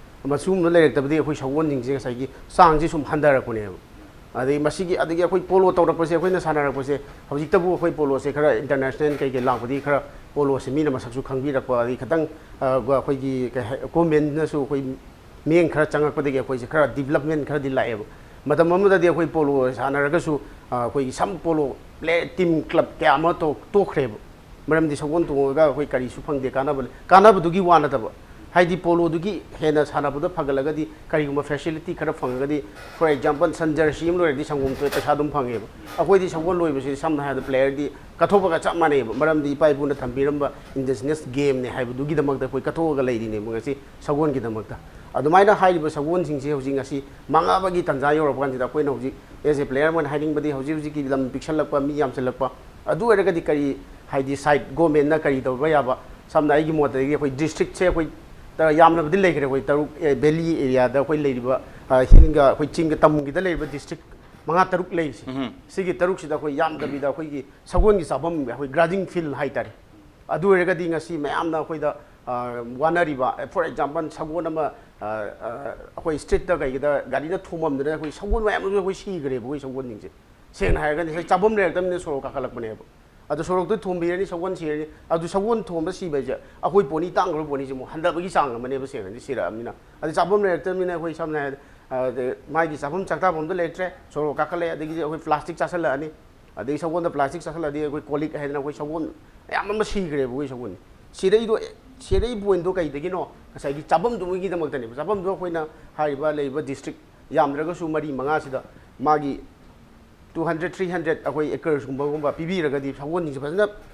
ꯃꯁꯤꯒꯨꯝꯕ ꯂꯩꯔꯛꯇꯕꯗꯒꯤ ꯑꯩꯈꯣꯏ ꯁꯒꯣꯜꯁꯤꯡꯁꯦ ꯉꯁꯥꯏꯒꯤ ꯆꯥꯡꯁꯦ ꯁꯨꯝ ꯍꯟꯊꯔꯛꯄꯅꯦꯕ꯫ ꯑꯗꯒꯤ ꯃꯁꯤꯒꯤ, ꯑꯗꯒꯤ ꯑꯩꯈꯣꯏ ꯄꯣꯂꯣ ꯇꯧꯔꯛꯄꯁꯦ, ꯑꯩꯈꯣꯏꯅ ꯁꯥꯟꯅꯔꯛꯄꯁꯦ, ꯍꯧꯖꯤꯛꯇꯕꯨ ꯑꯩꯈꯣꯏ ꯄꯣꯂꯣꯁꯦ ꯈꯔ ꯏꯟꯇꯔꯅꯦꯁꯅꯦꯜ ꯀꯩꯀꯩ ꯂꯥꯛꯄꯗꯒꯤ ꯈꯔ ꯄꯣꯂꯣꯁꯦ ꯃꯤꯅ ꯃꯁꯛꯁꯨ ꯈꯪꯕꯤꯔꯛꯄ, ꯑꯗꯒꯤ ꯈꯤꯇꯪ, ꯑ, ꯑꯩꯈꯣꯏꯒꯤ ꯀꯩ ꯍꯥꯏ, ꯒꯣꯔꯃꯦꯟꯅꯁꯨ ꯑꯩꯈꯣꯏ ꯃꯤꯠꯌꯦꯡ ꯈꯔ ꯆꯪꯉꯛꯄꯗꯒꯤ ꯑꯩꯈꯣꯏꯁꯦ ꯈꯔ ꯗꯤꯕꯂꯞꯃꯦꯟ ꯈꯔꯗꯤ ꯂꯥꯛꯑꯦꯕ꯫ ꯃꯇꯝ ꯑꯃꯗꯗꯤ ꯑꯩꯈꯣꯏ ꯄꯣꯂꯣ ꯁꯥꯟꯅꯔꯒꯁꯨ, ꯑ, ꯑꯩꯈꯣꯏꯒꯤ ꯁꯝ ꯄꯣꯂꯣ ꯄ꯭ꯂꯦ ꯇꯤꯝ ꯀ꯭ꯂꯕ ꯀꯌꯥ ꯑꯃ ꯇꯣꯛ-, ꯇꯣꯛꯈ꯭ꯔꯦꯕ꯫ ꯃꯔꯝꯗꯤ ꯁꯒꯣꯜ ꯇꯣꯡꯉꯒ ꯑꯩꯈꯣꯏ ꯀꯔꯤꯁꯨ ꯐꯪꯗꯦ, ꯀꯥꯟꯅꯕ ꯂꯩ-, ꯀꯥꯟꯅꯕꯗꯨꯒꯤ ꯋꯥ ꯅꯠꯇꯕ꯫ ꯍꯥꯏꯗꯤ ꯄꯣꯂꯣꯗꯨꯒꯤ ꯍꯦꯟꯅ ꯁꯥꯟꯅꯕꯗ ꯐꯒꯠꯂꯒꯗꯤ, ꯀꯔꯤꯒꯨꯝꯕ ꯐꯦꯁꯤꯂꯤꯇꯤ ꯈꯔ ꯐꯪꯉꯒꯗꯤ, for example, ꯁꯟ ꯖꯔꯁꯤ ꯑꯃ ꯂꯣꯏꯔꯗꯤ ꯁꯪꯒꯣꯝ ꯊꯣꯛꯑꯦ, ꯄꯩꯁꯥ ꯑꯗꯨꯝ ꯐꯪꯉꯦꯕ꯫ ꯑꯩꯈꯣꯏꯗꯤ ꯁꯒꯣꯜ ꯂꯣꯏꯕꯁꯤꯗꯤ ꯁꯝꯅ ꯍꯥꯏꯔꯕꯗ ꯄ꯭ꯂꯦꯌꯔꯗꯤ ꯀꯠꯊꯣꯛꯄꯒ ꯆꯞ ꯃꯥꯟꯅꯩꯕ꯫ ꯃꯔꯝꯗꯤ ꯏꯄꯥ ꯏꯄꯨꯅ ꯊꯝꯕꯤꯔꯝꯕ ꯏꯟꯗꯤꯖꯤꯅꯁ ꯒꯦꯝꯅꯦ ꯍꯥꯏꯕꯗꯨꯒꯤꯗꯃꯛꯇ ꯑꯩꯈꯣꯏ ꯀꯠꯊꯣꯛꯑꯒ ꯂꯩꯔꯤꯅꯦꯕ ꯉꯁꯤ ꯁꯒꯣꯜꯒꯤꯗꯃꯛꯇ꯫ ꯑꯗꯨꯃꯥꯏꯅ ꯍꯥꯏꯔꯤꯕ ꯁꯒꯣꯜꯁꯤꯡꯁꯦ ꯍꯧꯖꯤꯛ ꯉꯁꯤ ꯃꯥꯡꯉꯛꯑꯕꯒꯤ ꯇꯥꯟꯖꯥ ꯌꯧꯔꯛꯄ ꯀꯥꯟꯁꯤꯗ ꯑꯩꯈꯣꯏꯅ ꯍꯧꯖꯤꯛ as a player ꯑꯃ ꯑꯣꯏꯅ ꯍꯥꯏꯅꯤꯡꯕꯗꯤ ꯍꯧꯖꯤꯛ ꯍꯧꯖꯤꯛꯀꯤ ꯂꯝ ꯄꯤꯛꯁꯜꯂꯛꯄ, ꯃꯤ ꯌꯥꯝꯁꯤꯜꯂꯛꯄ, ꯑꯗꯨ ꯑꯣꯏꯔꯒꯗꯤ ꯀꯔꯤ, ꯍꯥꯏꯗꯤ ꯁꯥꯏꯠ ꯒꯣꯔꯃꯦꯟꯅ ꯀꯔꯤ ꯇꯧꯕ ꯌꯥꯕ? ꯁꯝꯅ ꯑꯩꯒꯤ ꯃꯣꯠꯇꯗꯤ ꯑꯩꯈꯣꯏ ꯗꯤꯁꯇ꯭ꯔꯤꯛꯁꯦ ꯑꯩꯈꯣꯏ ꯇ-, ꯌꯥꯝꯅꯕꯨꯗꯤ ꯂꯩꯈ꯭ꯔꯦ꯫ ꯑꯩꯈꯣꯏ ꯇꯔꯨꯛ, ꯑꯦ, ꯚꯦꯂꯤ ꯑꯦꯔꯤꯌꯥꯗ ꯑꯩꯈꯣꯏ ꯂꯩꯔꯤꯕ, ꯑ, ꯍꯤꯜꯒ ꯑꯩꯈꯣꯏ ꯆꯤꯡꯒ ꯇꯝꯒꯤꯗ ꯂꯩꯔꯤꯕ ꯗꯤꯁꯇ꯭ꯔꯤꯛ ꯃꯉꯥ ꯇꯔꯨꯛ ꯂꯩꯔꯤꯁꯦ꯫ ꯎꯝ꯫ ꯁꯤꯒꯤ ꯇꯔꯨꯛꯁꯤꯗ ꯑꯩꯈꯣꯏ ꯌꯥꯝꯗꯕꯤꯗ ꯑꯩꯈꯣꯏꯒꯤ ꯁꯒꯣꯜꯒꯤ ꯆꯥꯐꯝ, ꯑꯩꯈꯣꯏ ꯒ꯭ꯔꯥꯖꯤꯡ ꯐꯤꯜ ꯍꯥꯏꯇꯥꯔꯦ꯫ ꯑꯗꯨ ꯑꯣꯏꯔꯒꯗꯤ ꯉꯁꯤ ꯃꯌꯥꯝꯅ ꯑꯩꯈꯣꯏꯗ, ꯑ, ꯋꯥꯅꯔꯤꯕ, for example, ꯁꯒꯣꯜ ꯑꯃ, ꯑ, ꯑ, ꯑꯩꯈꯣꯏ ꯁ꯭ꯇ꯭ꯔꯤꯠꯇ ꯀꯩꯒꯤꯗ ꯒꯥꯔꯤꯅ ꯊꯣꯝꯃꯝꯗꯅ ꯑꯩꯈꯣꯏ ꯁꯒꯣꯜ ꯃꯌꯥꯝ ꯑꯃꯁꯨ ꯑꯩꯈꯣꯏ ꯁꯤꯈ꯭ꯔꯦꯕ, ꯑꯩꯈꯣꯏ ꯁꯒꯣꯜꯁꯤꯡꯁꯦ꯫ ꯁꯦꯡꯅ ꯍꯥꯏꯔꯒꯗꯤ ꯉꯁꯥꯏ ꯆꯥꯐꯝ ꯂꯩꯔꯛꯇꯕꯅꯤꯅ ꯁꯣꯔꯣꯛ ꯀꯥꯈꯠꯂꯛꯄꯅꯦꯕ꯫ ꯑꯗꯨ ꯁꯣꯔꯣꯛꯇ ꯊꯣꯝꯕꯤꯔꯅꯤ, ꯁꯒꯣꯜ ꯁꯤꯔꯅꯤ꯫ ꯑꯗꯨ ꯁꯒꯣꯜ ꯊꯣꯝꯕ ꯁꯤꯕ ꯍꯥꯏꯁꯦ ꯑꯩꯈꯣꯏ ꯄꯣꯅꯤ, ꯇꯥꯡꯈ꯭ꯔꯕ ꯄꯣꯅꯤꯁꯦ ꯑꯃꯨꯛ ꯍꯟꯊꯕꯒꯤ ꯆꯥꯡ ꯑꯃꯅꯦꯕ, ꯁꯦꯡꯅꯗꯤ ꯁꯤꯔꯛꯑꯕꯅꯤꯅ꯫ ꯑꯗꯨ ꯆꯥꯐꯝ ꯂꯩꯔꯛꯇꯕꯅꯤꯅ ꯑꯩꯈꯣꯏ ꯁꯝꯅ ꯍꯥꯏꯔꯕꯗ, ꯑꯗ ꯃꯥꯒꯤ ꯆꯥꯐꯝ ꯆꯥꯛꯇꯥꯐꯝꯗꯣ ꯂꯩꯔꯛꯇ꯭ꯔꯦ, ꯁꯣꯔꯣꯛ ꯀꯥꯈꯠꯂꯛꯑꯦ, ꯑꯗꯒꯤꯗꯤ ꯑꯩꯈꯣꯏ ꯄ꯭ꯂꯥꯁꯇꯤꯛ ꯆꯥꯁꯤꯜꯂꯛꯑꯅꯤ꯫ ꯑꯗꯒꯤ ꯁꯒꯣꯜꯗ ꯄ꯭ꯂꯥꯁꯇꯤꯛ ꯆꯥꯁꯤꯜꯂꯛꯑꯗꯤ ꯑꯩꯈꯣꯏ ꯀꯣꯜ ꯂꯤꯛ ꯍꯥꯏꯗꯅ ꯑꯩꯈꯣꯏ ꯁꯒꯣꯜ ꯃꯌꯥꯝ ꯑꯃ ꯁꯤꯈ꯭ꯔꯦꯕ ꯑꯩꯈꯣꯏ ꯁꯒꯣꯜ꯫ ꯁꯤꯔꯛꯏꯗꯣ, ꯁꯤꯔꯛꯏ ꯄꯣꯏꯟꯗꯣ ꯀꯩꯗꯒꯤꯅꯣ? ꯉꯁꯥꯏꯒꯤ ꯆꯥꯐꯝꯗꯨꯒꯤꯗꯃꯛꯇꯅꯦꯕ꯫ ꯆꯥꯐꯝꯗꯣ ꯑꯩꯈꯣꯏꯅ ꯍꯥꯏꯔꯤꯕ ꯂꯩꯔꯤꯕ ꯗꯤꯁꯇ꯭ꯔꯤꯛ ꯌꯥꯝꯗ꯭ꯔꯒꯁꯨ ꯃꯔꯤ ꯃꯉꯥꯁꯤꯗ ꯃꯥꯒꯤ two hundred, three hundred ꯑꯩꯈꯣꯏ ꯑꯦꯀꯔꯁꯀꯨꯝꯕꯒꯨꯝꯕ ꯄꯤꯕꯤꯔꯒꯗꯤ, ꯁꯒꯣꯜꯁꯤꯡꯁꯦ ꯐꯖꯅ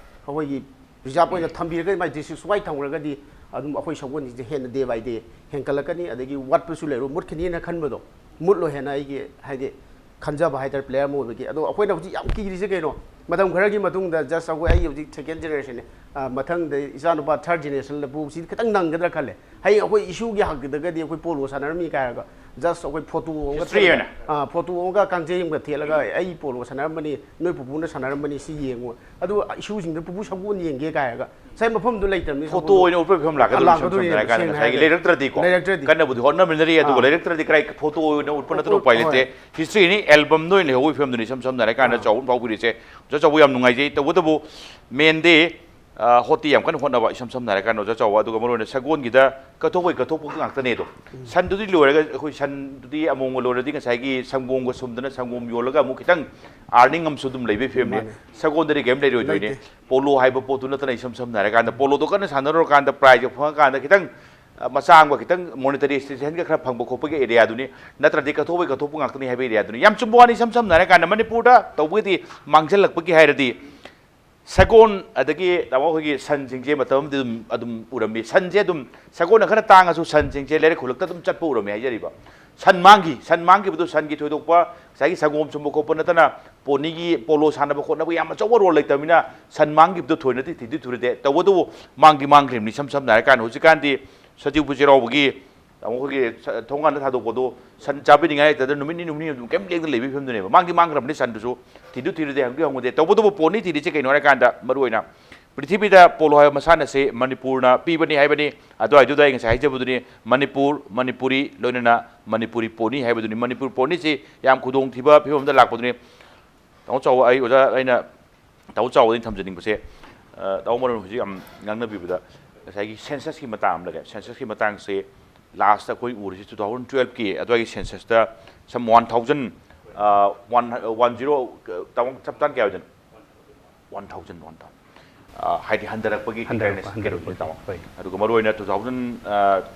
ꯑꯩꯈꯣꯏꯒꯤ ꯔꯤꯖꯥꯕ ꯑꯣꯏꯅ ꯊꯝꯕꯤꯔꯒꯗꯤ, ꯃꯥꯏ ꯗꯤꯁꯇ꯭ꯔꯤꯛ ꯋꯥꯏ ꯊꯝꯈ꯭ꯔꯒꯗꯤ ꯑꯗꯨꯝ ꯑꯩꯈꯣꯏ ꯁꯒꯣꯜꯁꯤꯡꯁꯦ ꯍꯦꯟꯅ day by day ꯍꯦꯟꯒꯠꯂꯛꯀꯅꯤ꯫ ꯑꯗꯒꯤ ꯋꯥꯠꯄꯁꯨ ꯂꯩꯔꯣꯏ, ꯃꯨꯠꯈꯤꯅꯤꯅ ꯈꯟꯕꯗꯣ, ꯃꯨꯠꯂꯣꯏ ꯍꯥꯏꯅ ꯑꯩꯒꯤ, ꯍꯥꯏꯗꯤ, ꯈꯟꯖꯕ ꯍꯥꯏꯇꯥꯔꯦ, ꯄ꯭ꯂꯦꯌꯔ ꯑꯃ ꯑꯣꯏꯕꯒꯤ꯫ ꯑꯗꯣ ꯑꯩꯈꯣꯏꯅ ꯍꯧꯖꯤꯛ ꯌꯥꯝ ꯀꯤꯔꯤꯁꯦ ꯀꯩꯅꯣ? ꯃꯇꯝ ꯈꯔꯒꯤ ꯃꯇꯨꯡꯗ just ꯑꯩꯈꯣꯏ, ꯑꯩ ꯍꯧꯖꯤꯛ ꯁꯦꯀꯦꯟ ꯖꯦꯅꯦꯔꯦꯁꯟꯅꯦ, ꯃꯊꯪꯗ ꯏꯆꯥꯅꯨꯄꯥ ꯊꯥꯔꯠ ꯖꯦꯅꯦꯔꯦꯁꯟꯗ ꯄꯨꯕꯁꯤꯗꯤ ꯈꯤꯇꯪ ꯅꯪꯒꯗ꯭ꯔꯥ ꯈꯜꯂꯦ꯫ ꯍꯌꯦꯡ ꯑꯩꯈꯣꯏ ꯏꯁꯨꯒꯤ ꯍꯥꯛꯇꯒꯗꯤ ꯑꯩꯈꯣꯏ ꯄꯣꯂꯣ ꯁꯥꯟꯅꯔꯝꯃꯤ ꯀꯥꯏꯔꯒ, just ꯑꯩꯈꯣꯏ ꯐꯣꯇꯣ ꯑꯃꯒ History ꯊꯦꯠꯂꯒ, ꯑꯣꯏꯅ꯫ ꯑꯥ, ꯐꯣꯇꯣ ꯑꯃꯒ ꯀꯥꯡꯖꯩ ꯑꯃꯒ ꯊꯦꯠꯂꯒ, "ꯑꯩ ꯄꯣꯂꯣ ꯁꯥꯟꯅꯔꯝꯕꯅꯤ, ꯅꯣꯏ ꯄꯨꯄꯨꯅ ꯁꯥꯟꯅꯔꯝꯕꯅꯤ, ꯁꯤ ꯌꯦꯡꯉꯨ"꯫ ꯑꯗꯨ ꯏꯁꯨꯁꯤꯡꯗ, "ꯄꯨꯄꯨ, ꯁꯒꯣꯜ ꯌꯦꯡꯒꯦ" ꯀꯥꯏꯔꯒ, ꯉꯁꯥꯏ ꯃꯐꯝꯗꯨ ꯂꯩꯇ꯭ꯔꯕꯅꯤ, ꯐꯣꯇꯣ ꯁꯒꯣꯜꯗꯣ꯫ ꯑꯣꯏꯅ ꯎꯠꯄꯒꯤ ꯐꯤꯕꯝ ꯂꯥꯛꯀꯗꯧꯔꯤ, ꯂꯥꯛꯀꯗꯧꯔꯤꯅꯦ, ꯁꯝꯅ ꯍꯥꯏꯔꯀꯥꯟꯗ ꯁꯦꯡꯅ ꯉꯁꯥꯏꯒꯤ ꯍꯥꯏꯔꯒꯗꯤ꯫ ꯂꯩꯔꯛꯇ꯭ꯔꯗꯤꯀꯣ꯫ ꯂꯩꯔꯛꯇ꯭ꯔꯗꯤ꯫ ꯀꯟꯅꯕꯨꯗꯤ ꯍꯣꯠꯅꯃꯤꯟꯅꯔꯤ, ꯑꯗꯨꯒ ꯑꯥ꯫ ꯂꯩꯔꯛꯇ꯭ꯔꯗꯤ ꯀꯗꯥꯏ ꯐꯣꯇꯣ ꯑꯣꯏꯅ ꯎꯠꯄ ꯅꯠꯇꯅ ꯎꯠꯄ, ꯎꯄꯥꯏ ꯍꯣꯏ꯫ ꯂꯩꯇꯦ꯫ Historyꯅꯤ, albumꯗ ꯑꯣꯏꯅ ꯂꯩꯍꯧꯕꯒꯤ ꯐꯤꯕꯝꯗꯨꯅꯤ ꯏꯁꯝ ꯁꯝꯅ ꯍꯥꯏꯔꯀꯥꯟꯗ ꯑꯥ꯫ ꯆꯥꯎꯕ ꯐꯥꯎꯕꯤꯔꯤꯁꯦ꯫ ꯑꯣꯖꯥ ꯆꯥꯎꯕ, ꯌꯥꯝ ꯅꯨꯡꯉꯥꯏꯖꯩ꯫ ꯇꯧꯕꯇꯕꯨ ꯃꯦꯟꯗꯤ, ꯑ, ꯍꯣꯇꯤ ꯌꯥꯝ ꯀꯟꯅ ꯍꯣꯠꯅꯕ, ꯏꯁꯝ ꯁꯝꯅ ꯍꯥꯏꯔꯀꯥꯟꯗ ꯑꯣꯖꯥ ꯆꯥꯎꯕ, ꯑꯗꯨꯒ ꯃꯔꯨꯑꯣꯏꯅ ꯁꯒꯣꯜꯒꯤꯗ ꯀꯠꯊꯣꯛꯄꯩ ꯀꯠꯊꯣꯛꯄ ꯉꯥꯛꯇꯅꯦ ꯑꯗꯣ꯫ ꯎꯝ꯫ ꯁꯟꯗꯨꯗꯤ ꯂꯣꯏꯔꯒ, ꯑꯩꯈꯣꯏ ꯁꯟꯗꯨꯗꯤ ꯑꯃꯣꯝꯒ ꯂꯣꯏꯔꯗꯤ ꯉꯁꯥꯏꯒꯤ ꯁꯪꯒꯣꯝꯒ ꯁꯨꯝꯗꯅ ꯁꯪꯒꯣꯝ ꯌꯣꯜꯂꯒ ꯑꯃꯨꯛ ꯈꯤꯇꯪ earning ꯑꯃꯁꯨ ꯑꯗꯨꯝ ꯂꯩꯕꯒꯤ ꯐꯤꯕꯝꯅꯤ꯫ ꯃꯥꯅꯦ꯫ ꯁꯒꯣꯜꯗꯗꯤ ꯀꯩꯝ ꯂꯩꯔꯣꯏꯗꯣꯏꯅꯤ꯫ ꯂꯩꯇꯦ꯫ ꯄꯣꯂꯣ ꯍꯥꯏꯕ ꯄꯣꯠꯇꯨ ꯅꯠꯇꯅ ꯏꯁꯝ ꯁꯝꯅ ꯍꯥꯏꯔꯀꯥꯟꯗ ꯄꯣꯂꯣꯗꯣ ꯀꯟꯅ ꯁꯥꯟꯅꯔꯨꯔꯀꯥꯟꯗ prizeꯀ ꯐꯪꯉꯀꯥꯟꯗ ꯈꯤꯇꯪ, ꯑ, ꯃꯆꯥ ꯑꯃꯒ ꯈꯤꯇꯪ monetary assistance ꯈꯔ ꯐꯪꯕ ꯈꯣꯠꯄꯒꯤ areaꯗꯨꯅꯤ꯫ ꯅꯠꯇ꯭ꯔꯗꯤ ꯀꯠꯊꯣꯛꯄꯩ ꯀꯠꯊꯣꯛꯄ ꯉꯥꯛꯇꯅꯤ ꯍꯥꯏꯕ areaꯗꯨꯅꯤ꯫ ꯌꯥꯝ ꯆꯨꯝꯕ ꯋꯥꯅꯤ, ꯏꯁꯝ ꯁꯝꯅ ꯍꯥꯏꯔꯀꯥꯟꯗ ꯃꯅꯤꯄꯨꯔꯗ ꯇꯧꯕꯒꯤꯗꯤ ꯃꯥꯡꯁꯤꯜꯂꯛꯄꯒꯤ ꯍꯥꯏꯔꯗꯤ ꯁꯒꯣꯜ ꯑꯗꯒꯤ ꯇꯥꯃꯣ ꯑꯩꯈꯣꯏꯒꯤ ꯁꯟꯁꯤꯡꯁꯦ ꯃꯇꯝ ꯑꯃꯗꯤ ꯑꯗꯨꯝ, ꯑꯗꯨꯝ ꯎꯔꯝꯃꯤ꯫ ꯁꯟꯁꯦ ꯑꯗꯨꯝ, ꯁꯒꯣꯜꯅ ꯈꯔ ꯇꯥꯡꯉꯁꯨ ꯁꯟꯁꯤꯡꯁꯦ ꯂꯩꯔꯛ ꯈꯨꯜꯂꯛꯇ ꯑꯗꯨꯝ ꯆꯠꯄ ꯎꯔꯝꯃꯤ ꯍꯥꯏꯖꯔꯤꯕ꯫ ꯁꯟ ꯃꯥꯡꯈꯤ, ꯁꯟ ꯃꯥꯡꯈꯤꯕꯗꯨ ꯁꯟꯒꯤ ꯊꯣꯏꯗꯣꯛꯄ ꯉꯁꯥꯏꯒꯤ ꯁꯪꯒꯣꯝ ꯁꯨꯝꯕ ꯈꯣꯠꯄ ꯅꯠꯇꯅ ꯄꯣꯅꯤꯒꯤ ꯄꯣꯂꯣ ꯁꯥꯟꯅꯕ ꯈꯣꯠꯅꯕ ꯌꯥꯝ ꯑꯆꯧꯕ role ꯂꯩꯇꯕꯅꯤꯅ ꯁꯟ ꯃꯥꯡꯈꯤꯕꯗꯨ ꯊꯣꯏꯅꯗꯤ ꯊꯤꯗꯤ ꯊꯨꯔꯗꯦ꯫ ꯇꯧꯕꯇꯕꯨ ꯃꯥꯡꯗꯤ ꯃꯥꯡꯈ꯭ꯔꯤꯕꯅꯤ꯫ ꯏꯁꯝ ꯁꯝꯅ ꯍꯥꯏꯔꯀꯥꯟꯗ ꯍꯧꯖꯤꯛꯀꯥꯟꯗꯤ ꯁꯖꯤꯕꯨ ꯆꯩꯔꯥꯎꯕꯒꯤ ꯑꯩꯈꯣꯏꯒꯤ ꯁ-, ꯊꯣꯡꯒꯥꯟꯗ ꯊꯥꯗꯣꯛꯄꯗꯣ ꯁꯟ ꯆꯥꯕꯤꯅꯤꯡꯉꯥꯏ ꯂꯩꯇꯗꯅ ꯅꯨꯃꯤꯠ ꯅꯤꯅꯤ ꯍꯨꯝꯅꯤ ꯑꯗꯨꯝ ꯀꯩꯝ ꯂꯦꯡꯗꯅ ꯂꯩꯕꯒꯤ ꯐꯤꯕꯝꯗꯨꯅꯦꯕ꯫ ꯃꯥꯡꯗꯤ ꯃꯥꯡꯈ꯭ꯔꯕꯅꯤ ꯁꯟꯗꯨꯁꯨ, ꯊꯤꯗꯨ ꯊꯤꯔꯗꯤ ꯍꯪꯗꯤ ꯍꯪꯉꯨꯗꯦ꯫ ꯇꯧꯕꯇꯕꯨ ꯄꯣꯅꯤ ꯊꯤꯔꯤꯁꯦ ꯀꯩꯅꯣ ꯍꯥꯏꯔꯀꯥꯟꯗ ꯃꯔꯨꯑꯣꯏꯅ ꯄ꯭ꯔꯤꯊꯤꯕꯤꯗ ꯄꯣꯂꯣ ꯍꯥꯏꯕ ꯃꯁꯥꯟꯅꯁꯦ ꯃꯅꯤꯄꯨꯔꯅ ꯄꯤꯕꯅꯤ ꯍꯥꯏꯕꯅꯤ꯫ ꯑꯗꯨꯋꯥꯏꯗꯨꯗ ꯑꯩ ꯉꯁꯥꯏ ꯍꯥꯏꯖꯕꯗꯨꯅꯤ, ꯃꯅꯤꯄꯨꯔ, ꯃꯅꯤꯄꯨꯔꯤ, ꯂꯣꯏꯅꯅ ꯃꯅꯤꯄꯨꯔꯤ ꯄꯣꯅꯤ ꯍꯥꯏꯕꯗꯨꯅꯤ꯫ ꯃꯅꯤꯄꯨꯔ ꯄꯣꯅꯤꯁꯤ ꯌꯥꯝ ꯈꯨꯗꯣꯡꯊꯤꯕ ꯐꯤꯕꯝꯗ ꯂꯥꯛꯄꯗꯨꯅꯤ꯫ ꯇꯥꯃꯣ ꯆꯥꯎꯕ, ꯑꯩ ꯑꯣꯖꯥ, ꯑꯩꯅ ꯇꯥꯃꯣ ꯆꯥꯎꯕꯗ ꯑꯩꯅ ꯊꯝꯖꯅꯤꯡꯕꯁꯦ, ꯑ, ꯇꯥꯃꯣ ꯃꯔꯨꯞ ꯍꯧꯖꯤꯛ ꯌꯥꯝ ꯉꯥꯡꯅꯕꯤꯕꯗ ꯉꯁꯥꯏꯒꯤ census ꯀꯤ ꯃꯇꯥꯡ ꯑꯃ ꯂꯩꯔꯦ꯫ Census ꯀꯤ ꯃꯇꯥꯡꯁꯦ last ꯑꯩꯈꯣꯏ ꯎꯔꯤꯁꯤ two thousand twelve ꯀꯤ ꯑꯗꯨꯋꯥꯏꯒꯤ census ꯇ some one thousand, ꯑ, one, one zero, ꯇꯥꯃꯣ ꯆꯞ ꯆꯥꯅ ꯀꯌꯥ ꯑꯣꯏꯗꯣꯏꯅꯣ? One thousand, one thousand꯫ ꯑ, ꯍꯥꯏꯗꯤ ꯍꯟꯊꯔꯛꯄꯒꯤ ꯍꯟꯊꯔꯛꯄ, decline ꯀꯩꯅꯣꯗꯨꯅꯤ ꯍꯟꯊꯔꯛꯄꯒꯤ, ꯇꯥꯃꯣ꯫ ꯍꯣꯏ꯫ ꯑꯗꯨꯒ ꯃꯔꯨ ꯑꯣꯏꯅ two thousand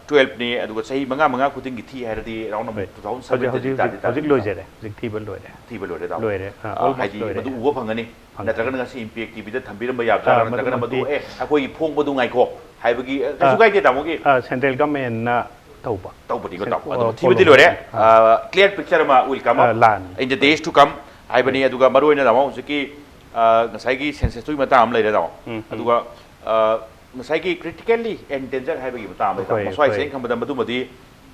twelve ꯅꯤ, ꯑꯗꯨꯒ ꯆꯍꯤ ꯃꯉꯥ, ꯃꯉꯥ ꯈꯨꯗꯤꯡꯒꯤ ꯊꯤ ꯍꯥꯏꯔꯗꯤ around ꯍꯣꯏ꯫ ꯑꯃꯨꯛ two thousand seven ꯍꯧꯖꯤꯛ, ꯇꯗꯤ ꯍꯧꯖꯤꯛ, ꯇꯥꯗꯤ ꯍꯧꯖꯤꯛ ꯇꯥꯗꯤ ꯂꯣꯏꯖꯔꯦ꯫ ꯍꯧꯖꯤꯛ ꯊꯤꯕ ꯂꯣꯏꯔꯦ꯫ ꯊꯤꯕ ꯂꯣꯏꯔꯦ, ꯇꯥꯃꯣ꯫ ꯂꯣꯏꯔꯦ꯫ ꯑ, ꯑ, almost ꯍꯥꯏꯗꯤ ꯂꯣꯏꯔꯦ꯫ ꯃꯗꯨ ꯎꯕ ꯐꯪꯒꯅꯤ꯫ ꯐꯪꯒꯅꯤ꯫ ꯅꯠꯇ꯭ꯔꯒꯅ ꯉꯁꯤ Impact ꯇꯤꯚꯤꯗ ꯊꯝꯕꯤꯔꯝꯕ ꯌꯥꯕ꯭ꯔꯥ? ꯑ, ꯅꯠꯇ꯭ꯔꯒꯅ ꯃꯗꯨ, ꯃꯗꯨꯃꯛꯇꯤ ꯑꯦ, ꯑꯩꯈꯣꯏꯒꯤ ꯐꯣꯡꯕꯗꯨ ꯉꯥꯏꯈꯣ ꯍꯥꯏꯕꯒꯤ, ꯑ, ꯀꯩꯁꯨ ꯑ, ꯀꯥꯏꯗꯦ, ꯇꯥꯃꯣꯒꯤ꯫ ꯑ, central government ꯅ ꯇꯧꯕ꯫ ꯇꯧꯕꯅꯤꯀꯣ, ꯁꯦ-, ꯇꯥꯃꯣ꯫ ꯑꯗꯨ ꯑꯣ, ꯊꯤꯕꯗꯤ ꯄꯣꯂꯣ-, ꯂꯣꯏꯔꯦ꯫ ꯑ꯫ ꯑ, clear picture ꯑꯃ will come ꯑ, up ꯂꯥꯛꯑꯅꯤ꯫ In the days to come ꯍꯥꯏꯕꯅꯤ꯫ ꯍꯣꯏ꯫ ꯑꯗꯨꯒ ꯃꯔꯨ ꯑꯣꯏꯅ, ꯇꯥꯃꯣ, ꯍꯧꯖꯤꯛꯀꯤ, ꯑ, ꯉꯁꯥꯏꯒꯤ census ꯇꯨꯒꯤ ꯃꯇꯥꯡ ꯑꯃ ꯂꯩꯔꯦ, ꯇꯥꯃꯣ꯫ ꯎꯝ, ꯎꯝ꯫ ꯑꯗꯨꯒ, ꯑ, ꯉꯁꯥꯏꯒꯤ critically endangered ꯍꯥꯏꯕꯒꯤ ꯃꯇꯥꯡ ꯑꯃ ꯂꯩ, ꯇꯥꯃꯣ꯫ ꯍꯣꯏ, ꯃꯁ꯭ꯋꯥꯏꯁꯦ ꯍꯣꯏ꯫ ꯑꯩꯅ ꯈꯟꯕꯗ ꯃꯗꯨꯃꯗꯤ,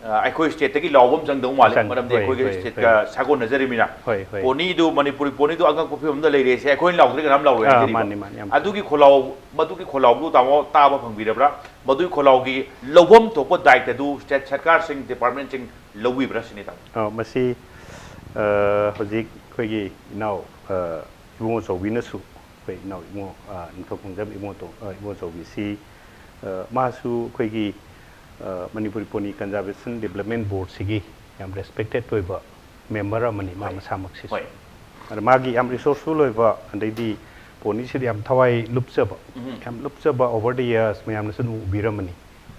ꯑ, ꯑꯩꯈꯣꯏ state ꯇꯒꯤ ꯂꯥꯎꯕ ꯑꯃ ꯆꯪꯗꯧ ꯃꯥꯜꯂꯦ, ꯆꯪ-, ꯃꯔꯝꯗꯤ ꯍꯣꯏ, ꯑꯩꯈꯣꯏꯒꯤ ꯍꯣꯏ, state ꯀ ꯍꯣꯏ꯫ ꯁꯥꯒꯣꯟꯅꯖꯔꯤꯃꯤꯅ꯫ ꯍꯣꯏ, ꯍꯣꯏ꯫ Pony ꯗꯨ, ꯃꯅꯤꯄꯨꯔꯤ pony ꯗꯨ ꯑꯉꯛꯄ ꯐꯤꯕꯝꯗ ꯂꯩꯔꯦꯁꯦ ꯑꯩꯈꯣꯏꯅ ꯂꯥꯎꯗ꯭ꯔꯒ ꯀꯅꯥꯝ ꯂꯥꯎꯔꯣꯏ ꯑꯥ, ꯍꯥꯏꯖꯔꯤꯕ꯫ ꯃꯥꯅꯤ, ꯃꯥꯅꯤ, ꯌꯥꯝ ꯑꯗꯨꯒꯤ ꯈꯣꯜꯂꯥꯎ, ꯃꯗꯨꯒꯤ ꯈꯣꯜꯂꯥꯎꯗꯨ, ꯇꯥꯃꯣ, ꯇꯥꯕ ꯐꯪꯕꯤꯔꯕ꯭ꯔꯥ? ꯃꯗꯨꯒꯤ ꯈꯣꯜꯂꯥꯎꯒꯤ ꯂꯧꯐꯝ ꯊꯣꯛꯄ ꯗꯥꯏꯇꯗꯨ state ꯁꯔꯀꯥꯔꯁꯤꯡ, department ꯁꯤꯡ ꯂꯧꯕꯤꯕ꯭ꯔꯥ ꯁꯤꯅꯤ, ꯇꯥꯃꯣ꯫ ꯑ, ꯃꯁꯤ, ꯑ, ꯍꯧꯖꯤꯛ ꯑꯩꯈꯣꯏꯒꯤ ꯏꯅꯥꯎ, ꯑ, ꯏꯕꯨꯡꯉꯣ ꯆꯧꯕꯤꯅꯁꯨ, ꯑꯩꯈꯣꯏ ꯏꯅꯥꯎ ꯏꯕꯨꯡꯉꯣ, ꯑ, ꯅꯤꯡꯊꯧ ꯈꯣꯡꯖꯝ ꯏꯕꯨꯡꯉꯣ ꯇꯣ-, ꯑ, ꯏꯕꯨꯡꯉꯣ ꯆꯧꯕꯤꯁꯤ, ꯑ, ꯃꯥꯁꯨ ꯑꯩꯈꯣꯏꯒꯤ, ꯑ, Manipuri Pony Conservation Development Board ꯁꯤꯒꯤ ꯌꯥꯝ respected ꯑꯣꯏꯕ member ꯑꯃꯅꯤ, ꯃꯥ ꯍꯣꯏ꯫ ꯃꯁꯥꯃꯛꯁꯤꯁꯨ꯫ ꯍꯣꯏ꯫ ꯑꯗ ꯃꯥꯒꯤ ꯌꯥꯝ resourceful ꯑꯣꯏꯕ, ꯑꯗꯩꯗꯤ pony ꯁꯤꯗ ꯌꯥꯝ ꯊꯋꯥꯏ ꯂꯨꯞꯆꯕ, ꯎꯝ꯫ ꯌꯥꯝ ꯂꯨꯞꯆꯕ, over the years ꯃꯌꯥꯝꯅꯁꯨ ꯑꯗꯨꯝ ꯎꯕꯤꯔꯝꯃꯅꯤ꯫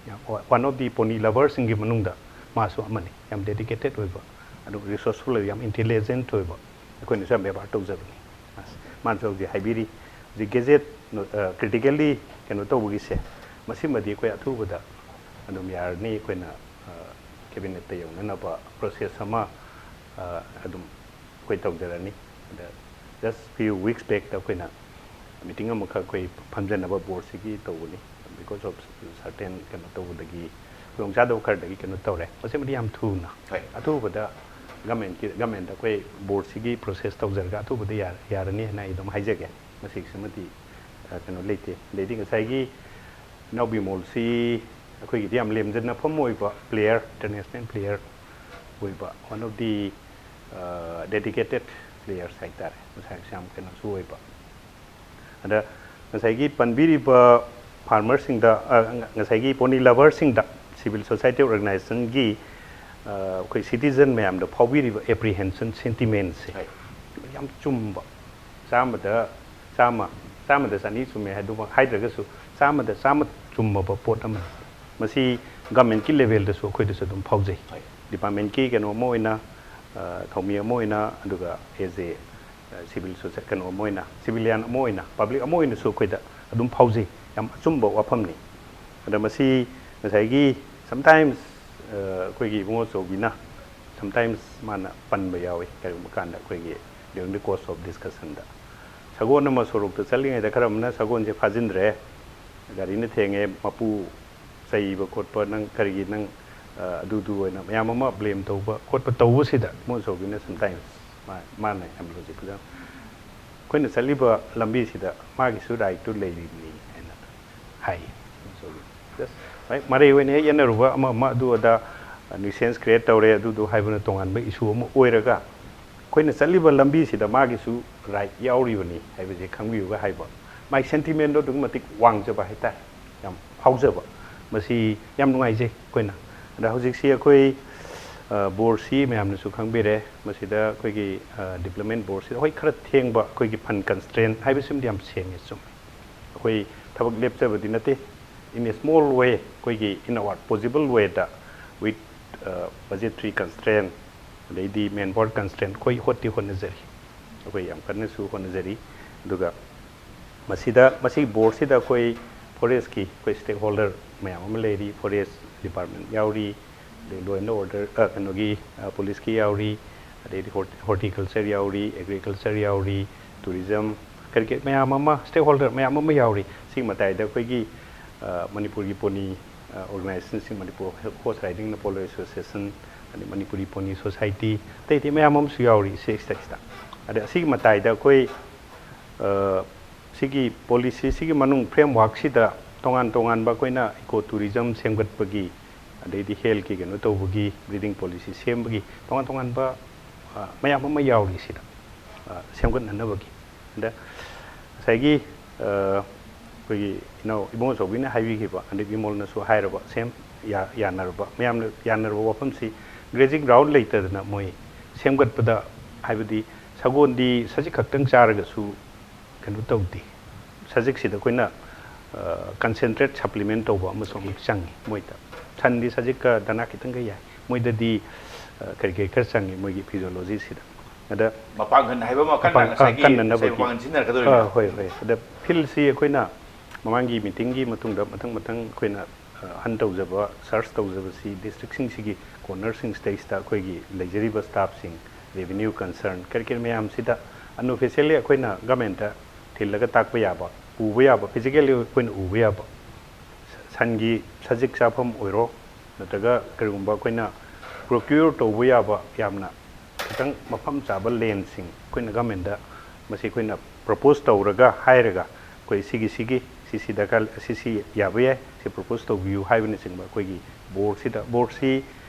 ꯌꯥꯝ, one of the pony lover ꯁꯤꯡꯒꯤ ꯃꯅꯨꯡꯗ ꯃꯥꯁꯨ ꯑꯃꯅꯤ, ꯌꯥꯝ dedicated ꯑꯣꯏꯕ, ꯑꯗꯨ resourceful ꯑꯣꯏꯕ, ꯌꯥꯝ intelligent ꯑꯣꯏꯕ, ꯑꯩꯈꯣꯏꯅꯁꯨ ꯌꯥꯝ ꯕꯦꯕꯥꯔ ꯇꯧꯖꯕꯅꯤ꯫ ꯑꯁ, ꯃꯥꯅꯁꯨ ꯍꯧꯖꯤꯛ ꯍꯥꯏꯕꯤꯔꯤ, ꯍꯧꯖꯤꯛ gazette, ꯑ, critically ꯀꯩꯅꯣ ꯇꯧꯕꯒꯤꯁꯦ, ꯃꯁꯤꯃꯗꯤ ꯑꯩꯈꯣꯏ ꯑꯊꯨꯕꯗ ꯑꯗꯨꯝ ꯌꯥꯔꯅꯤ, ꯑꯩꯈꯣꯏꯅ, ꯑ, cabinet ꯇ ꯌꯧꯅꯅꯕ process ꯑꯃ, ꯑ, ꯑꯗꯨꯝ ꯑꯩꯈꯣꯏ ꯇꯧꯖꯔꯅꯤ꯫ ꯑꯗ just few weeks back ꯇ ꯑꯩꯈꯣꯏꯅ meeting ꯑꯃꯈꯛ ꯑꯩꯈꯣꯏ ꯐꯝꯖꯅꯕ board ꯁꯤꯒꯤ ꯇꯧꯕꯅꯤ꯫ Because of certain ꯀꯩꯅꯣ ꯇꯧꯕꯗꯒꯤ, ꯈꯨꯗꯣꯡꯆꯥꯗꯕ ꯈꯔꯗꯒꯤ ꯀꯩꯅꯣ ꯇꯧꯔꯦ꯫ ꯃꯁꯤꯃꯗꯤ ꯌꯥꯝ ꯊꯨꯅ, ꯍꯣꯏ꯫ ꯑꯊꯨꯕꯗ government ꯀꯤ, government ꯇ ꯑꯩꯈꯣꯏ board ꯁꯤꯒꯤ process ꯇꯧꯖꯔꯒ ꯑꯊꯨꯕꯗ ꯌꯥ-, ꯌꯥꯔꯅꯤ ꯍꯥꯏꯅ ꯑꯩ ꯑꯗꯨꯝ ꯍꯥꯏꯖꯒꯦ꯫ ꯃꯁꯤꯒꯤꯁꯤꯃꯗꯤ, ꯑ, ꯀꯩꯅꯣ ꯂꯩꯇꯦ꯫ ꯑꯗꯩꯗꯤ ꯉꯁꯥꯏꯒꯤ ꯏꯅꯥꯎ ꯕꯤꯃꯣꯜꯁꯤ ꯑꯩꯈꯣꯏꯒꯤꯗꯤ ꯌꯥꯝ ꯂꯦꯝꯖꯅꯐꯝ ꯑꯣꯏꯕ player, international player ꯑꯣꯏꯕ, one of the, ꯑ, dedicated players ꯍꯥꯏꯇꯥꯔꯦ꯫ ꯃꯁꯥꯒꯤꯁꯨ ꯌꯥꯝ ꯀꯩꯅꯣꯁꯨ ꯑꯣꯏꯕ꯫ ꯑꯗ ꯉꯁꯥꯏꯒꯤ ꯄꯟꯕꯤꯔꯤꯕ ꯐꯥꯔꯃꯔꯁꯤꯡꯗ, ꯑ, ꯉꯁꯥꯏꯒꯤ ꯄꯣꯅꯤ ꯂꯚꯔꯁꯤꯡꯗ ꯁꯤꯚꯤꯜ ꯁꯣꯁꯥꯏꯇꯤ ꯑꯣꯔꯒꯅꯥꯏꯖꯦꯁꯟꯒꯤ, ꯑ, ꯑꯩꯈꯣꯏ ꯁꯤꯇꯤꯖꯟ ꯃꯌꯥꯝꯗ ꯐꯥꯎꯕꯤꯔꯤꯕ ꯑꯦꯄ꯭ꯔꯤꯍꯦꯟꯁꯟ ꯁꯦꯟꯇꯤꯃꯦꯟꯁꯦ ꯌꯥꯝ ꯆꯨꯝꯕ, ꯆꯥꯝꯃꯗ ꯆꯥꯝꯃ, ꯆꯥꯝꯃꯗ ꯆꯅꯤ ꯆꯨꯝꯃꯦ ꯍꯥꯏꯗꯨꯃꯛ ꯍꯥꯏꯗ꯭ꯔꯒꯁꯨ ꯆꯥꯝꯃꯗ ꯆꯥꯝꯃ ꯆꯨꯝꯃꯕ ꯄꯣꯠ ꯑꯃꯅꯤ꯫ ꯃꯁꯤ ꯒꯃꯦꯟꯠꯀꯤ ꯂꯦꯚꯦꯜꯗꯁꯨ ꯑꯩꯈꯣꯏꯗꯁꯨ ꯑꯗꯨꯝ ꯐꯥꯎꯖꯩ꯫ ꯗꯤꯄꯥꯔꯠꯃꯦꯟꯠꯀꯤ ꯀꯩꯅꯣ ꯑꯃ ꯑꯣꯏꯅ, ꯑ, ꯊꯧꯃꯤ ꯑꯃ ꯑꯣꯏꯅ, ꯑꯗꯨꯒ ꯑꯦꯖ ꯑꯦ ꯁꯤꯚꯤꯜ ꯁꯣꯁꯥꯏ-, ꯀꯩꯅꯣ ꯑꯃ ꯑꯣꯏꯅ, ꯁꯤꯚꯤꯂꯤꯌꯥꯟ ꯑꯃ ꯑꯣꯏꯅ, ꯄꯕ꯭ꯂꯤꯛ ꯑꯃ ꯑꯣꯏꯅꯁꯨ ꯑꯩꯈꯣꯏꯗ ꯑꯗꯨꯝ ꯐꯥꯎꯖꯩ꯫ ꯌꯥꯝ ꯑꯆꯨꯝꯕ ꯋꯥꯐꯝꯅꯤ꯫ ꯑꯗ ꯃꯁꯤ ꯉꯁꯥꯏꯒꯤ sometimes, ꯑ, ꯑꯩꯈꯣꯏꯒꯤ ꯏꯕꯨꯡꯉꯣ ꯑꯆꯧꯕꯤꯅ sometimes ꯃꯥꯅ ꯄꯟꯕ ꯌꯥꯎꯏ, ꯀꯔꯤꯒꯨꯝꯕ ꯀꯥꯟꯗ ꯑꯩꯈꯣꯏꯒꯤ during the course of discussionꯗ꯫ ꯁꯒꯣꯜ ꯑꯃ ꯁꯣꯔꯣꯛꯇ ꯆꯠꯂꯤꯉꯩꯗ ꯈꯔ ꯑꯃꯅ ꯁꯒꯣꯜꯁꯦ ꯐꯥꯖꯤꯟꯗ꯭ꯔꯦ, ꯒꯥꯔꯤꯅ ꯊꯦꯡꯉꯦ, ꯃꯄꯨ ꯆꯩꯕ ꯈꯣꯠꯄ, ꯅꯪ ꯀꯔꯤꯒꯤ ꯅꯪ, ꯑ, ꯑꯗꯨꯗꯨ ꯑꯣꯏꯅ ꯃꯌꯥꯝ ꯑꯃ ꯕ꯭ꯂꯦꯝ ꯇꯧꯕ ꯈꯣꯠꯄ ꯇꯧꯕꯁꯤꯗ ꯏꯕꯨꯡꯉꯣ ꯑꯆꯧꯕꯤꯅ sometimes ꯃꯥ-, ꯃꯥꯅ ꯌꯥꯝ ꯂꯣꯖꯤꯛ ꯐꯖꯅ, ꯑꯩꯈꯣꯏꯅ ꯆꯠꯂꯤꯕ ꯂꯝꯕꯤꯁꯤꯗ ꯃꯥꯒꯤꯁꯨ ꯔꯥꯏꯠꯇꯨ ꯂꯩꯔꯤꯕꯅꯤ ꯍꯥꯏꯅ ꯍꯥꯏ꯫ Just, ꯍꯣꯏ, ꯃꯔꯩ ꯑꯣꯏꯅ ꯍꯦꯛ ꯌꯦꯠꯅꯔꯨꯕ ꯑꯃ ꯑꯃ ꯑꯗꯨ ꯑꯗꯥ, nuisance create ꯇꯧꯔꯦ, ꯑꯗꯨꯗꯨ ꯍꯥꯏꯕꯅ ꯇꯣꯉꯥꯟꯕ ꯏꯁꯨ ꯑꯃ ꯑꯣꯏꯔꯒ, ꯑꯩꯈꯣꯏꯅ ꯆꯠꯂꯤꯕ ꯂꯝꯕꯤꯁꯤꯗ ꯃꯥꯒꯤꯁꯨ ꯔꯥꯏꯠ ꯌꯥꯎꯔꯤꯕꯅꯤ ꯍꯥꯏꯕꯁꯦ ꯈꯪꯕꯤꯌꯨꯒ ꯍꯥꯏꯕ꯫ ꯃꯥꯒꯤ ꯁꯦꯟꯇꯤꯃꯦꯟꯗꯣ ꯑꯗꯨꯛꯀꯤ ꯃꯇꯤꯛ ꯋꯥꯡꯖꯕ ꯍꯥꯏꯇꯥꯔꯦ, ꯌꯥꯝ ꯐꯥꯎꯖꯕ꯫ ꯃꯁꯤ ꯌꯥꯝ ꯅꯨꯡꯉꯥꯏꯖꯩ ꯑꯩꯈꯣꯏꯅ꯫ ꯑꯗ ꯍꯧꯖꯤꯛꯁꯤ ꯑꯩꯈꯣꯏ, ꯑ, ꯕꯣꯔꯗꯁꯤ ꯃꯌꯥꯝꯅꯁꯨ ꯈꯪꯕꯤꯔꯦ, ꯃꯁꯤꯗ ꯑꯩꯈꯣꯏꯒꯤ, ꯑ, ꯗꯤꯕ꯭ꯂꯞꯃꯦꯟ ꯕꯣꯔꯗꯁꯤꯗ ꯍꯣꯏ ꯈꯔ ꯊꯦꯡꯕ ꯑꯩꯈꯣꯏꯒꯤ ꯐꯟ ꯀꯟꯁꯇ꯭ꯔꯦꯟ ꯍꯥꯏꯕꯁꯤꯃꯗꯤ ꯌꯥꯝ ꯁꯦꯡꯉꯦ, ꯆꯨꯝꯃꯦ꯫ ꯑꯩꯈꯣꯏ ꯊꯕꯛ ꯂꯦꯞꯆꯕꯗꯤ ꯅꯠꯇꯦ, in a small way, ꯑꯩꯈꯣꯏꯒꯤ in our possible wayꯗ with, ꯑ, budgetary constraint, ꯑꯗꯩꯗꯤ manpower constraint ꯑꯩꯈꯣꯏ ꯍꯣꯠꯇꯤ ꯍꯣꯠꯅꯖꯔꯤ, ꯑꯩꯈꯣꯏ ꯌꯥꯝ ꯀꯟꯅꯁꯨ ꯍꯣꯠꯅꯖꯔꯤ꯫ ꯑꯗꯨꯒ ꯃꯁꯤꯗ, ꯃꯁꯤꯒꯤ ꯕꯣꯔꯗꯁꯤꯗ ꯑꯩꯈꯣꯏ ꯐꯣꯔꯦꯁꯀꯤ ꯑꯩꯈꯣꯏ ꯁ꯭ꯇꯦꯛ ꯍꯣꯜꯗꯔ ꯃꯌꯥꯝ ꯑꯃ ꯂꯩꯔꯤ, ꯐꯣꯔꯦꯁ ꯗꯤꯄꯥꯔꯠꯃꯦꯟ ꯌꯥꯎꯔꯤ, ꯑꯗꯩ law and order, ꯑ, ꯀꯩꯅꯣꯒꯤ, ꯑ, ꯄꯨꯂꯤꯁꯀꯤ ꯌꯥꯎꯔꯤ, ꯑꯗꯩꯗꯤ ꯍꯣꯔ-, ꯍꯣꯔꯇꯤꯀꯜꯆꯔ ꯌꯥꯎꯔꯤ, ꯑꯦꯒ꯭ꯔꯤꯀꯜꯆꯔ ꯌꯥꯎꯔꯤ, ꯇꯨꯔꯤꯖꯝ, ꯀꯔꯤ ꯀꯔꯤ ꯃꯌꯥꯝ ꯑꯃ, ꯁ꯭ꯇꯦꯛ ꯍꯣꯜꯗꯔ ꯃꯌꯥꯝ ꯑꯃ ꯌꯥꯎꯔꯤ꯫ ꯁꯤꯒꯤ ꯃꯇꯥꯏꯗ ꯑꯩꯈꯣꯏꯒꯤ, ꯑ, ꯃꯅꯤꯄꯨꯔꯒꯤ ꯄꯣꯅꯤ, ꯑ, ꯑꯣꯔꯒꯅꯥꯏꯖꯦꯁꯟꯁꯤꯡ, ꯃꯅꯤꯄꯨꯔ ꯍꯣꯔꯁ ꯔꯥꯏꯗꯤꯡ ꯅꯄꯣꯂꯣ ꯑꯦꯁꯣꯁꯤꯌꯦꯁꯟ, ꯑꯗꯩ ꯃꯅꯤꯄꯨꯔꯤ ꯄꯣꯅꯤ ꯁꯣꯁꯥꯏꯇꯤ, ꯑꯇꯩ ꯑꯇꯩ ꯃꯌꯥꯝ ꯑꯃꯁꯨ ꯌꯥꯎꯔꯤ ꯁꯤꯗꯩꯁꯤꯗ꯫ ꯑꯗ ꯑꯁꯤꯒꯤ ꯃꯇꯥꯏꯗ ꯑꯩꯈꯣꯏ, ꯑ, ꯁꯤꯒꯤ ꯄꯣꯂꯤꯁꯤꯁꯤꯒꯤ ꯃꯅꯨꯡ ꯐ꯭ꯔꯦꯝꯋꯥꯔꯛꯁꯤꯗ ꯇꯣꯉꯥꯟ ꯇꯣꯉꯥꯟꯕ ꯑꯩꯈꯣꯏꯅ ꯏꯀꯣ ꯇꯨꯔꯤꯖꯝ ꯁꯦꯝꯒꯠꯄꯒꯤ, ꯑꯗꯩꯗꯤ ꯍꯦꯜꯊꯀꯤ ꯀꯩꯅꯣ ꯇꯧꯕꯒꯤ, ꯕ꯭ꯔꯤꯗꯤꯡ ꯄꯣꯂꯤꯁꯤ ꯁꯦꯝꯕꯒꯤ ꯇꯣꯉꯥꯟ ꯇꯣꯉꯥꯟꯕ, ꯑ, ꯃꯌꯥꯝ ꯑꯃ ꯌꯥꯎꯔꯤ ꯁꯤꯗ, ꯑ, ꯁꯦꯝꯒꯠꯅꯅꯕꯒꯤ꯫ ꯑꯗ ꯉꯁꯥꯏꯒꯤ ꯑ, ꯑꯩꯈꯣꯏꯒꯤ ꯏꯅꯥꯎ ꯏꯕꯨꯡꯉꯣ ꯆꯧꯕꯤꯅ ꯍꯥꯏꯕꯤꯈꯤꯕ, ꯑꯗꯩ ꯕꯤꯃꯣꯜꯅꯁꯨ ꯍꯥꯏꯔꯕ, ꯁꯦꯝ ꯌꯥ- ꯌꯥꯅꯔꯕ, ꯃꯌꯥꯝꯅ ꯌꯥꯅꯔꯕ ꯋꯥꯐꯝꯁꯤ, grazing ground ꯂꯩꯇꯗꯅ ꯃꯣꯏ ꯁꯦꯝꯒꯠꯄꯗ, ꯍꯥꯏꯕꯗꯤ ꯁꯒꯣꯜꯗꯤ ꯁꯖꯤꯛ ꯈꯛꯇꯪ ꯆꯥꯔꯒꯁꯨ ꯀꯩꯅꯣ ꯇꯧꯗꯦ, ꯁꯖꯤꯛꯁꯤꯗ ꯑꯩꯈꯣꯏꯅ ꯀꯟꯁꯦꯟꯇ꯭ꯔꯦꯠ ꯁꯄ꯭ꯂꯤꯃꯦꯟ ꯇꯧꯕ ꯑꯃꯁꯨ ꯑꯃꯨꯛ ꯆꯪꯉꯤ ꯃꯣꯏꯗ꯫ ꯁꯟꯗꯤ ꯁꯖꯤꯛꯀ ꯗꯅꯥ ꯈꯤꯇꯪꯒ ꯌꯥꯏ, ꯃꯣꯏꯗꯗꯤ ꯑ, ꯀꯔꯤ ꯀꯔꯤ ꯈꯔ ꯆꯪꯉꯤ ꯃꯣꯏꯒꯤ ꯐꯤꯖꯣꯂꯣꯖꯤꯁꯤꯗ꯫ ꯑꯗ ꯃꯄꯥꯡꯒꯜ ꯍꯥꯏꯕ ꯑꯃ ꯀꯟꯅ ꯃꯄꯥꯡ- ꯑ, ꯉꯁꯥꯏꯒꯤ ꯉꯁꯥꯏ ꯀꯟꯅꯅꯕꯒꯤ꯫ ꯃꯄꯥꯡꯒꯜ ꯁꯤꯖꯤꯟꯅꯔꯛꯀꯗꯧꯔꯤꯕ꯭ꯔꯥ? ꯑ, ꯍꯣꯏ ꯍꯣꯏ꯫ ꯑꯗ ꯐꯤꯜꯁꯤ ꯑꯩꯈꯣꯏꯅ ꯃꯃꯥꯡꯒꯤ ꯃꯤꯇꯤꯡꯒꯤ ꯃꯇꯨꯡꯗ ꯃꯊꯪ ꯃꯊꯪ ꯑꯩꯈꯣꯏꯅ ꯍꯟ ꯇꯧꯖꯕ, ꯁꯔꯆ ꯇꯧꯖꯕꯁꯤ ꯗꯤꯁꯇ꯭ꯔꯤꯛꯁꯤꯡꯁꯤꯒꯤ ꯀꯣꯔꯅꯔꯁꯤꯡ ꯁꯤꯗꯩꯁꯤꯗ ꯑꯩꯈꯣꯏꯒꯤ ꯂꯩꯖꯔꯤꯕ ꯁ꯭ꯇꯥꯐꯁꯤꯡ, ꯔꯦꯚꯤꯅ꯭ꯌꯨ ꯀꯟꯁꯔꯟ ꯀꯔꯤ ꯀꯔꯤ ꯃꯌꯥꯝꯁꯤꯗ ꯑꯟꯑꯣꯐꯤꯁꯤꯌꯦꯜꯂꯤ ꯑꯩꯈꯣꯏꯅ ꯒꯃꯦꯟꯠꯇ ꯊꯤꯜꯂꯒ ꯇꯥꯛꯄ ꯌꯥꯕ, ꯎꯕ ꯌꯥꯕ, ꯐꯤꯖꯤꯀꯦꯜꯂꯤ ꯑꯩꯈꯣꯏꯅ ꯎꯕ ꯌꯥꯕ, ꯁꯟꯒꯤ ꯁꯖꯤꯛ ꯆꯥꯐꯝ ꯑꯣꯏꯔꯣ, ꯅꯠꯇ꯭ꯔꯒ ꯀꯔꯤꯒꯨꯝꯕ ꯑꯩꯈꯣꯏꯅ ꯄ꯭ꯔꯣꯀ꯭ꯌꯨꯔ ꯇꯧꯕ ꯌꯥꯕ ꯌꯥꯝꯅ ꯈꯤꯇꯪ ꯃꯐꯝ ꯆꯥꯕ ꯂꯦꯟꯁꯤꯡ ꯑꯩꯈꯣꯏꯅ ꯒꯃꯦꯟꯠꯇ ꯃꯁꯤ ꯑꯩꯈꯣꯏꯅ ꯄ꯭ꯔꯣꯄꯣꯁ ꯇꯧꯔꯒ ꯍꯥꯏꯔꯒ, ꯑꯩꯈꯣꯏ ꯁꯤꯒꯤ ꯁꯤꯒꯤ ꯁꯤꯁꯤ ꯗꯔꯀꯥꯔ, ꯁꯤꯁꯤ ꯌꯥꯕ ꯌꯥꯏ, ꯁꯤ ꯄ꯭ꯔꯣꯄꯣꯁ ꯇꯧꯕꯤꯌꯨ ꯍꯥꯏꯕꯅꯆꯤꯡꯕ ꯑꯩꯈꯣꯏꯒꯤ ꯕꯣꯔꯗꯁꯤꯗ, ꯕꯣꯔꯗꯁꯤ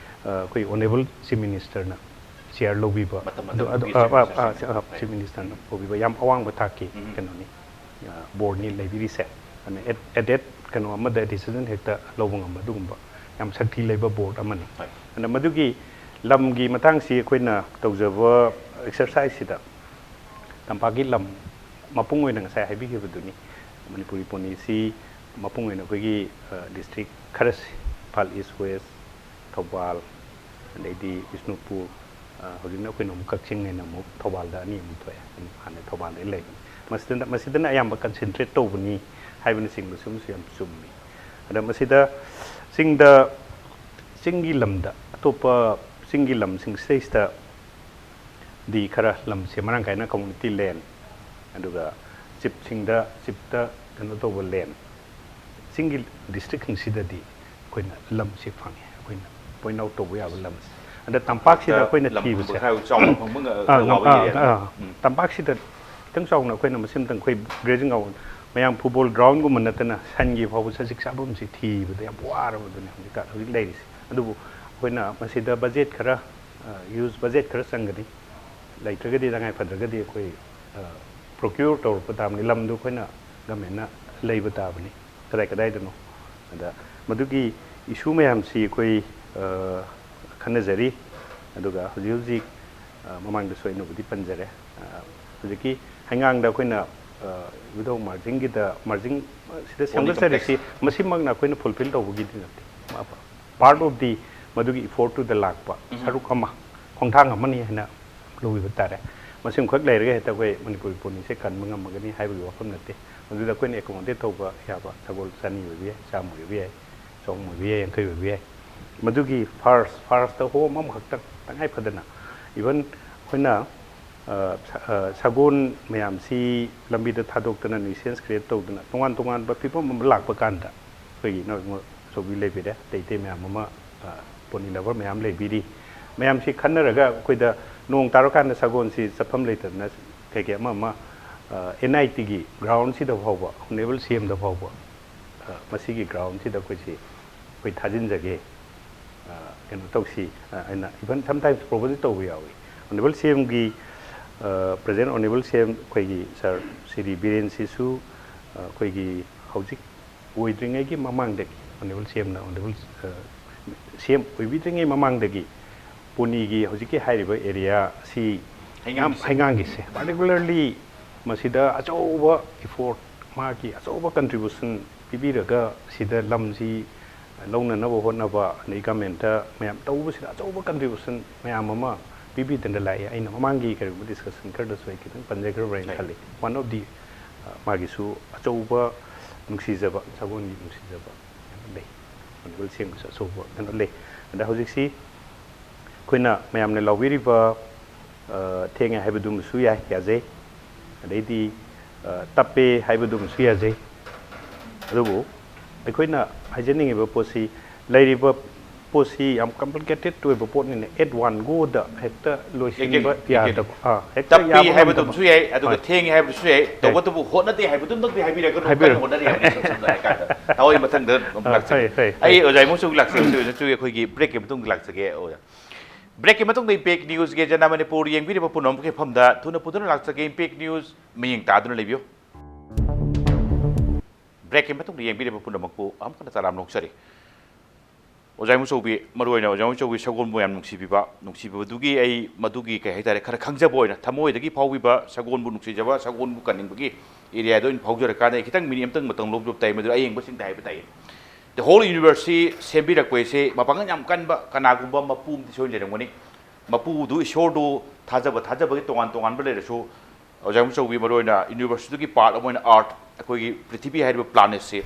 ꯑ, ꯑꯩꯈꯣꯏ ꯑꯣꯅꯦꯕꯜ ꯆꯤꯐ ꯃꯤꯅꯤꯁꯇꯔꯅ ꯆꯤꯌꯥꯔ ꯂꯧꯕꯤꯕ, ꯃꯇꯝ ꯑꯗꯨ- ꯑꯗꯨ- ꯃꯇꯝꯗꯨꯒꯤ ꯑ- ꯑ- ꯆꯤꯐ ꯑ- ꯑ- ꯆꯤꯐ ꯃꯤꯅꯤꯁꯇꯔꯅ ꯂꯧꯕꯤꯕ ꯌꯥꯝ ꯑꯋꯥꯡꯕ ꯊꯥꯛꯀꯤ ꯀꯩꯅꯣꯅꯤ, ꯑ, ꯕꯣꯔꯗꯅꯤ ꯂꯩꯕꯤꯔꯤꯁꯦ꯫ ꯑꯗꯨꯅ ꯑꯦꯗꯦꯠ ꯀꯩꯅꯣ ꯑꯃꯗ ꯗꯤꯁꯤꯖꯟ ꯍꯦꯛꯇ ꯂꯧꯕ ꯉꯝꯕ ꯑꯗꯨꯒꯨꯝꯕ ꯌꯥꯝ ꯁꯛꯇꯤ ꯂꯩꯕ ꯕꯣꯔꯗ ꯑꯃꯅꯤ꯫ ꯍꯣꯏ꯫ ꯑꯗꯨꯅ ꯃꯗꯨꯒꯤ ꯂꯝꯒꯤ ꯃꯇꯥꯡꯁꯤ ꯑꯩꯈꯣꯏꯅ ꯇꯧꯖꯕ ꯑꯦꯛꯁꯔꯁꯥꯏꯖꯁꯤꯗ ꯇꯝꯄꯥꯛꯀꯤ ꯂꯝ ꯃꯄꯨꯡ ꯑꯣꯏꯅ ꯉꯁꯥꯏ ꯍꯥꯏꯕꯤꯈꯤꯕꯗꯨꯅꯤ, ꯃꯅꯤꯄꯨꯔꯤ ꯄꯣꯅꯤꯁꯤ ꯃꯄꯨꯡ ꯑꯣꯏꯅ ꯑꯩꯈꯣꯏꯒꯤ, ꯑ, district ꯈꯔꯁꯤ, Imphal east, west, Thoubal, ꯑꯗꯩꯗꯤ ꯕꯤꯁꯅꯨꯄꯨꯔ, ꯑ, ꯍꯧꯖꯤꯛꯅ ꯑꯩꯈꯣꯏꯅ ꯑꯃꯨꯛ ꯀꯛꯆꯤꯡ ꯍꯥꯏꯅ ꯑꯃꯨꯛ ꯊꯧꯕꯥꯜꯗ ꯑꯅꯤ ꯑꯃꯨꯛ ꯊꯣꯛꯑꯦ꯫ ꯑꯗꯨꯝ ꯍꯥꯟꯅ ꯊꯧꯕꯥꯜꯗ ꯂꯩꯕꯅꯤ꯫ ꯃꯁꯤꯗꯅ, ꯃꯁꯤꯗꯅ ꯑꯌꯥꯝꯕ ꯀꯟꯁꯦꯟꯇ꯭ꯔꯦꯠ ꯇꯧꯕꯅꯤ ꯍꯥꯏꯕꯅꯆꯤꯡꯕꯁꯤꯃꯁꯨ ꯌꯥꯝ ꯆꯨꯝꯃꯤ꯫ ꯑꯗ ꯃꯁꯤꯗ ꯆꯤꯡꯗ, ꯆꯤꯡꯒꯤ ꯂꯝꯗ, ꯑꯇꯣꯞꯄ ꯆꯤꯡꯒꯤ ꯂꯝꯁꯤꯡ ꯁꯤꯗꯩꯁꯤꯗ ꯗꯤ ꯈꯔ ꯂꯝꯁꯦ ꯃꯔꯥꯡ ꯀꯥꯏꯅ ꯀꯝꯃꯨꯅꯤꯇꯤ ꯂꯦꯟ, ꯑꯗꯨꯒ ꯆꯤꯞꯁꯤꯡꯗ, ꯆꯤꯞꯇ ꯀꯩꯅꯣ ꯇꯧꯕ ꯂꯦꯟ, ꯆꯤꯡꯒꯤ ꯗꯤꯁꯇ꯭ꯔꯤꯛꯁꯤꯡꯁꯤꯗꯗꯤ ꯑꯩꯈꯣꯏꯅ ꯂꯝꯁꯤ ꯐꯪꯉꯤ, ꯑꯩꯈꯣꯏꯅ ꯄꯣꯏꯟꯠ ꯑꯥꯎꯠ ꯇꯧꯕ ꯌꯥꯕ ꯂꯝꯁꯦ꯫ ꯑꯗ ꯇꯝꯄꯥꯛꯁꯤꯗ ꯑꯩꯈꯣꯏꯅ ꯂꯝ ꯊꯤꯕꯁꯦ, ꯈꯔ ꯆꯥꯎꯅ ꯐꯪꯕ ꯉ- ꯑꯥ, ꯈꯔ ꯉꯝ- ꯋꯥꯕ ꯑꯥ, ꯑꯦꯔꯤꯌꯥꯅꯤ꯫ ꯑꯥ, ꯎꯝ꯫ ꯇꯝꯄꯥꯛꯁꯤꯗ ꯈꯤꯇꯪ ꯆꯥꯎꯅ ꯑꯩꯈꯣꯏꯅ ꯃꯁꯤ ꯑꯃꯇꯪ, ꯑꯩꯈꯣꯏ ꯒ꯭ꯔꯦꯖꯤꯡ ꯒ꯭ꯔꯥꯎꯟ, ꯃꯌꯥꯝ ꯐꯨꯠꯕꯣꯜ ꯒ꯭ꯔꯥꯎꯟꯒꯨꯝꯕ ꯅꯠꯇꯅ ꯁꯟꯒꯤ ꯐꯥꯎꯕ ꯁꯖꯤꯛ ꯆꯥꯐꯝꯁꯤ ꯊꯤꯕꯗ ꯌꯥꯝ ꯋꯥꯔꯕꯗꯨꯅꯤ ꯍꯧꯖꯤꯛꯀꯥꯟ, ꯍꯧꯖꯤꯛ ꯂꯩꯔꯤꯁꯦ꯫ ꯑꯗꯨꯕꯨ ꯑꯩꯈꯣꯏꯅ ꯃꯁꯤꯗ ꯕꯖꯦꯠ ꯈꯔ, ꯑ, ꯌꯨꯁ ꯕꯖꯦꯠ ꯈꯔ ꯆꯪꯒꯅꯤ꯫ ꯂꯩꯇ꯭ꯔꯒꯗꯤ, ꯇꯉꯥꯏ ꯐꯗ꯭ꯔꯒꯗꯤ ꯑꯩꯈꯣꯏ, ꯑ, ꯄ꯭ꯔꯣꯀ꯭ꯌꯨꯔ ꯇꯧꯔꯛꯄ ꯇꯥꯕꯅꯤ, ꯂꯝꯗꯨ ꯑꯩꯈꯣꯏꯅ ꯒꯃꯦꯟꯅ ꯂꯩꯕ ꯇꯥꯕꯅꯤ꯫ ꯀꯗꯥꯏ ꯀꯗꯥꯏꯗꯅꯣ? ꯑꯗ ꯃꯗꯨꯒꯤ ꯏꯁꯨ ꯃꯌꯥꯝꯁꯤ ꯑꯩꯈꯣꯏ ꯈꯟꯅꯖꯔꯤ꯫ ꯑꯗꯨꯒ ꯍꯧꯖꯤꯛ ꯍꯧꯖꯤꯛ ꯃꯃꯥꯡꯗꯁꯨ ꯑꯩꯅꯕꯨꯗꯤ ꯄꯟꯖꯔꯦ, ꯍꯧꯖꯤꯛꯀꯤ ꯍꯩꯉꯥꯡꯗ ꯑꯩꯈꯣꯏꯅ ꯏꯕꯨꯙꯧ ꯃꯥꯔꯖꯤꯡꯒꯤꯗ, ꯃꯥꯔꯖꯤꯡ ꯁꯤꯗ ꯁꯦꯝꯒꯠꯆꯔꯤꯁꯤ ꯃꯁꯤꯃꯛꯅ ꯑꯩꯈꯣꯏꯅ ꯐꯨꯜꯐꯤꯜ ꯇꯧꯕꯒꯤꯗꯤ ꯅꯠꯇꯦ꯫ ꯄꯥꯔꯠ ꯑꯣꯐ ꯗꯤ ꯃꯗꯨꯒꯤ ꯏꯐꯣꯔꯠꯇꯨꯗ ꯂꯥꯛꯄ ꯁꯔꯨꯛ ꯑꯃ, ꯈꯣꯡꯊꯥꯡ ꯑꯃꯅꯤ ꯍꯥꯏꯅ ꯂꯧꯕꯤꯕ ꯇꯥꯔꯦ꯫ ꯃꯁꯤꯃꯈꯛ ꯂꯩꯔꯒ ꯍꯦꯛꯇ ꯑꯩꯈꯣꯏ ꯃꯅꯤꯄꯨꯔꯒꯤ ꯄꯣꯅꯤꯁꯦ ꯀꯟꯕ ꯉꯝꯃꯒꯅꯤ ꯍꯥꯏꯕꯒꯤ ꯋꯥꯐꯝ ꯅꯠꯇꯦ꯫ ꯃꯗꯨꯗ ꯑꯩꯈꯣꯏꯅ ꯑꯦꯀꯣꯃꯣꯗꯦꯠ ꯇꯧꯕ ꯌꯥꯕ ꯁꯒꯣꯜ ꯆꯅꯤ ꯑꯣꯏꯕ ꯌꯥꯏ, ꯆꯥꯝꯃ ꯑꯣꯏꯕ ꯌꯥꯏ, ꯆꯍꯨꯝ ꯑꯣꯏꯕ ꯌꯥꯏ, ꯌꯥꯡꯈꯩ ꯑꯣꯏꯕ ꯌꯥꯏ꯫ ꯃꯗꯨꯒꯤ ꯐꯥꯔꯁ, ꯐꯥꯔꯁꯇ ꯍꯣꯝ ꯑꯃꯈꯛꯇꯪ ꯇꯉꯥꯏ ꯐꯗꯅ, ꯏꯚꯟ ꯑꯩꯈꯣꯏꯅ ꯁꯒꯣꯜ ꯃꯌꯥꯝꯁꯤ ꯂꯝꯕꯤꯗ ꯊꯥꯗꯣꯛꯇꯅ, ꯅ꯭ꯌꯨꯁꯦꯟꯁ ꯀ꯭ꯔꯤꯌꯦꯠ ꯇꯧꯗꯅ, ꯇꯣꯉꯥꯟ ꯇꯣꯉꯥꯟꯕ ꯐꯤꯕꯝ ꯑꯃ ꯂꯥꯛꯄ ꯀꯥꯟꯗ ꯑꯩꯈꯣꯏꯒꯤ ꯏꯅꯥꯎ ꯑꯆꯧꯕꯤ ꯂꯩꯕꯤꯔꯦ, ꯑꯇꯩ ꯑꯇꯩ ꯃꯌꯥꯝ ꯑꯃ, ꯄꯣꯅꯤ ꯂꯚꯔ ꯃꯌꯥꯝ ꯂꯩꯕꯤꯔꯤ꯫ ꯃꯌꯥꯝꯁꯤ ꯈꯟꯅꯔꯒ ꯑꯩꯈꯣꯏꯗ ꯅꯣꯡ ꯇꯥꯔꯀꯥꯟꯗ ꯁꯒꯣꯜꯁꯤ ꯆꯠꯐꯝ ꯂꯩꯇꯗꯅ ꯀꯩꯀꯩ ꯑꯃ ꯑꯃ, ꯑꯦꯟ ꯑꯥꯏ ꯇꯤꯒꯤ ꯒ꯭ꯔꯥꯎꯟꯁꯤꯗ ꯐꯥꯎꯕ, ꯑꯣꯅꯦꯕꯜ ꯁꯤ ꯑꯦꯝꯗ ꯐꯥꯎꯕ ꯃꯁꯤꯒꯤ ꯒ꯭ꯔꯥꯎꯟꯁꯤꯗ ꯑꯩꯈꯣꯏꯁꯤ ꯑꯩꯈꯣꯏ ꯊꯥꯖꯤꯟꯖꯒꯦ, ꯀꯩꯅꯣ ꯇꯧꯁꯤ ꯍꯥꯏꯅ ꯏꯚꯟ ꯁꯝꯇꯥꯏꯝꯁ ꯄ꯭ꯔꯣꯄꯣꯖꯜ ꯇꯧꯕ ꯌꯥꯎꯏ꯫ ꯑꯣꯅꯦꯕꯜ ꯁꯤ ꯑꯦꯝꯒꯤ, ꯄ꯭ꯔꯖꯦꯟ ꯑꯣꯅꯦꯕꯜ ꯁꯤ ꯑꯦꯝ ꯑꯩꯈꯣꯏꯒꯤ ꯁꯥꯔ ꯁꯤꯔꯤ ꯕꯤꯔꯦꯟꯁꯤꯁꯨ ꯑꯩꯈꯣꯏꯒꯤ ꯍꯧꯖꯤꯛ ꯑꯣꯏꯗ꯭ꯔꯤꯉꯩꯒꯤ ꯃꯃꯥꯡꯗꯒꯤ, ꯑꯣꯅꯦꯕꯜ ꯁꯤ ꯑꯦꯝꯅ, ꯑꯣꯅꯦꯕꯜ ꯁꯤ ꯑꯦꯝ ꯑꯣꯏꯕꯤꯗ꯭ꯔꯤꯉꯩ ꯃꯃꯥꯡꯗꯒꯤ ꯄꯣꯅꯤꯒꯤ ꯍꯧꯖꯤꯛꯀꯤ ꯍꯥꯏꯔꯤꯕ ꯑꯦꯔꯤꯌꯥꯁꯤ, ꯌꯥꯝ ꯍꯩꯉꯥꯡꯒꯤꯁꯦ, ꯄꯥꯔꯇꯤꯀꯨꯂꯔꯂꯤ ꯃꯁꯤꯗ ꯑꯆꯧꯕ ꯏꯐꯣꯔꯠ, ꯃꯥꯒꯤ ꯑꯆꯧꯕ ꯀꯟꯇ꯭ꯔꯤꯕ꯭ꯌꯨꯁꯟ ꯄꯤꯕꯤꯔꯒ ꯁꯤꯗ ꯂꯝꯁꯤ ꯂꯧꯅꯅꯕ ꯍꯣꯠꯅꯕ, ꯑꯗꯩ ꯒꯃꯦꯟꯇ ꯃꯌꯥꯝ ꯇꯧꯕꯁꯤꯗ ꯑꯆꯧꯕ ꯀꯟꯇ꯭ꯔꯤꯕ꯭ꯌꯨꯁꯟ ꯃꯌꯥꯝ ꯑꯃ ꯄꯤꯕꯤꯗꯅ ꯂꯥꯛꯑꯦ꯫ ꯑꯩꯅ ꯃꯃꯥꯡꯒꯤ ꯀꯔꯤꯒꯨꯝꯕ ꯗꯤꯁꯀꯁꯟ ꯈꯔꯗꯁꯨ ꯑꯩ ꯈꯤꯇꯪ ꯄꯟꯖꯈ꯭ꯔꯕ꯭ꯔꯥ ꯍꯥꯏꯅ ꯈꯜꯂꯤ꯫ ꯋꯥꯟ ꯑꯣꯐ ꯗꯤ ꯃꯥꯒꯤꯁꯨ ꯑꯆꯧꯕ ꯅꯨꯡꯁꯤꯖꯕ, ꯁꯒꯣꯜꯒꯤ ꯅꯨꯡꯁꯤꯖꯕ ꯃꯌꯥꯝ ꯂꯩ꯫ ꯑꯣꯅꯦꯕꯜ ꯁꯤ ꯑꯦꯝꯒꯤꯁꯨ ꯑꯆꯧꯕ ꯀꯩꯅꯣ ꯂꯩ꯫ ꯑꯗ ꯍꯧꯖꯤꯛꯁꯤ ꯑꯩꯈꯣꯏꯅ ꯃꯌꯥꯝꯅ ꯂꯧꯕꯤꯔꯤꯕ, ꯊꯦꯡꯉꯦ ꯍꯥꯏꯕꯗꯨꯃꯁꯨ ꯌꯥꯏ, ꯌꯥꯖꯩ꯫ ꯑꯗꯩꯗꯤ ꯇꯞꯄꯦ ꯍꯥꯏꯕꯗꯨꯃꯁꯨ ꯌꯥꯖꯩ꯫ ꯑꯗꯨꯕꯨ ꯑꯩꯈꯣꯏꯅ ꯍꯥꯏꯖꯅꯤꯡꯉꯤꯕ ꯄꯣꯠꯁꯤ, ꯂꯩꯔꯤꯕ ꯄꯣꯠꯁꯤ ꯌꯥꯝ ꯀꯝꯄ꯭ꯂꯤꯀꯦꯇꯦꯠ ꯑꯣꯏꯕ ꯄꯣꯠꯅꯤꯅ, ꯑꯦꯠ ꯋꯥꯟ ꯒꯣꯗ ꯍꯦꯛꯇ ꯂꯣꯏꯁꯤꯟꯕ ꯌꯥꯗꯕ꯫ ꯑꯥ, ꯍꯦꯛꯇ ꯇꯞꯄꯤ ꯌꯥꯕ ꯍꯥꯏꯕꯗꯨ ꯉꯝꯗꯕ꯫ ꯑꯃꯁꯨ ꯌꯥꯏ, ꯑꯗꯨꯒ ꯍꯣꯏ꯫ ꯊꯦꯡꯉꯤ ꯍꯥꯏꯕꯗꯨꯁꯨ ꯌꯥꯏ꯫ ꯌꯥꯏ꯫ ꯇꯧꯕꯇꯕꯨ ꯍꯣꯠꯅꯗꯦ ꯍꯥꯏꯕꯗꯨꯃꯛꯇꯤ ꯍꯥꯏꯕꯤꯔꯒꯅꯨ, ꯍꯥꯏꯕꯤꯔꯣ꯫ ꯀꯟꯅ ꯍꯣꯠꯅꯔꯤ ꯍꯥꯏꯕꯅꯤ, ꯏꯁꯝ ꯁꯝꯅ ꯍꯥꯏꯔꯀꯥꯟꯗ꯫ ꯇꯥꯑꯣꯏ ꯃꯊꯪꯗ ꯑꯃꯨꯛ ꯑꯥ, ꯂꯥꯛꯆꯒꯦ꯫ ꯍꯣꯏ, ꯍꯣꯏ, ꯍꯣꯏ꯫ ꯑꯩ ꯑꯣꯖꯥ ꯏꯃꯨꯡꯁꯨ ꯂꯥꯛꯆꯒꯦ, ꯑꯣꯖꯥꯁꯨ ꯑꯩꯈꯣꯏꯒꯤ ꯕ꯭ꯔꯦꯛꯀꯤ ꯃꯇꯨꯡꯗ ꯂꯥꯛꯆꯒꯦ, ꯑꯣꯖꯥ꯫ ꯕ꯭ꯔꯦꯛꯀꯤ ꯃꯇꯨꯡꯗ ꯏꯝꯄꯦꯛ ꯅ꯭ꯌꯨꯁꯀꯤ ꯑꯦꯖꯦꯟꯗꯥ ꯃꯅꯤꯄꯨꯔ ꯌꯦꯡꯕꯤꯔꯤꯕ ꯄꯨꯝꯅꯃꯛꯀꯤ ꯃꯐꯝꯗ ꯊꯨꯅ ꯄꯨꯗꯨꯅ ꯂꯥꯛꯆꯒꯦ꯫ ꯏꯝꯄꯦꯛ ꯅ꯭ꯌꯨꯁ ꯃꯤꯠꯌꯦꯡ ꯇꯥꯗꯨꯅ ꯂꯩꯕꯤꯌꯨ꯫ ꯕ꯭ꯔꯦꯛꯀꯤ ꯃꯇꯨꯡꯗ ꯌꯦꯡꯕꯤꯔꯤꯕ ꯄꯨꯝꯅꯃꯛꯄꯨ ꯑꯃꯨꯛ ꯍꯟꯅ ꯇꯔꯥꯝꯅ ꯑꯣꯛꯆꯔꯤ꯫ ꯑꯣꯖꯥ ꯏꯃꯨꯆꯧꯕꯤ, ꯃꯔꯨꯑꯣꯏꯅ ꯑꯣꯖꯥ ꯏꯃꯨꯆꯧꯕꯤ ꯁꯒꯣꯜꯕꯨ ꯌꯥꯝ ꯅꯨꯡꯁꯤꯕꯤꯕ, ꯅꯨꯡꯁꯤꯕꯤꯕꯗꯨꯒꯤ ꯑꯩ ꯃꯗꯨꯒꯤ ꯀꯩ ꯍꯥꯏꯇꯥꯔꯦ, ꯈꯔ ꯈꯪꯖꯕ ꯑꯣꯏꯅ ꯊꯃꯣꯏꯗꯒꯤ ꯐꯥꯎꯕꯤꯕ ꯁꯒꯣꯜꯕꯨ ꯅꯨꯡꯁꯤꯖꯕ, ꯁꯒꯣꯜꯕꯨ ꯀꯟꯅꯤꯡꯕꯒꯤ ꯑꯦꯔꯤꯌꯥꯗ ꯑꯣꯏꯅ ꯐꯥꯎꯖꯔꯀꯥꯟꯗ ꯑꯩ ꯈꯤꯇꯪ ꯃꯤꯅꯤꯠ ꯑꯃꯇꯪ ꯃꯇꯝ ꯂꯧꯖꯕ ꯇꯥꯏ, ꯃꯗꯨ ꯑꯌꯦꯡꯕꯁꯤꯡꯗ ꯍꯥꯏꯕ ꯇꯥꯏ꯫ The whole universe ꯁꯤ ꯁꯦꯝꯕꯤꯔꯛꯄ ꯍꯥꯏꯁꯦ ꯃꯄꯥꯡꯒꯜ ꯌꯥꯝ ꯀꯟꯕ ꯀꯅꯥꯒꯨꯝꯕ ꯃꯄꯨ ꯑꯃꯗꯤ ꯁꯣꯏꯅ ꯂꯩꯔꯝꯒꯅꯤ꯫ ꯃꯄꯨꯗꯨ, ꯏꯁꯣꯔꯗꯨ ꯊꯥꯖꯕ, ꯊꯥꯖꯕꯒꯤ ꯇꯣꯉꯥꯟ ꯇꯣꯉꯥꯟꯕ ꯂꯩꯔꯁꯨ, ꯑꯣꯖꯥ ꯏꯃꯨꯆꯧꯕꯤ, ꯃꯔꯨꯑꯣꯏꯅ ꯌꯨꯅꯤꯚꯔꯁꯇꯨꯒꯤ ꯄꯥꯔꯠ ꯑꯃ ꯑꯣꯏꯅ ꯑꯥꯔꯊ, ꯑꯩꯈꯣꯏꯒꯤ ꯄ꯭ꯔꯤꯊꯤꯕꯤ ꯍꯥꯏꯔꯤꯕ ꯄ꯭ꯂꯥꯅꯦꯠꯁꯤ,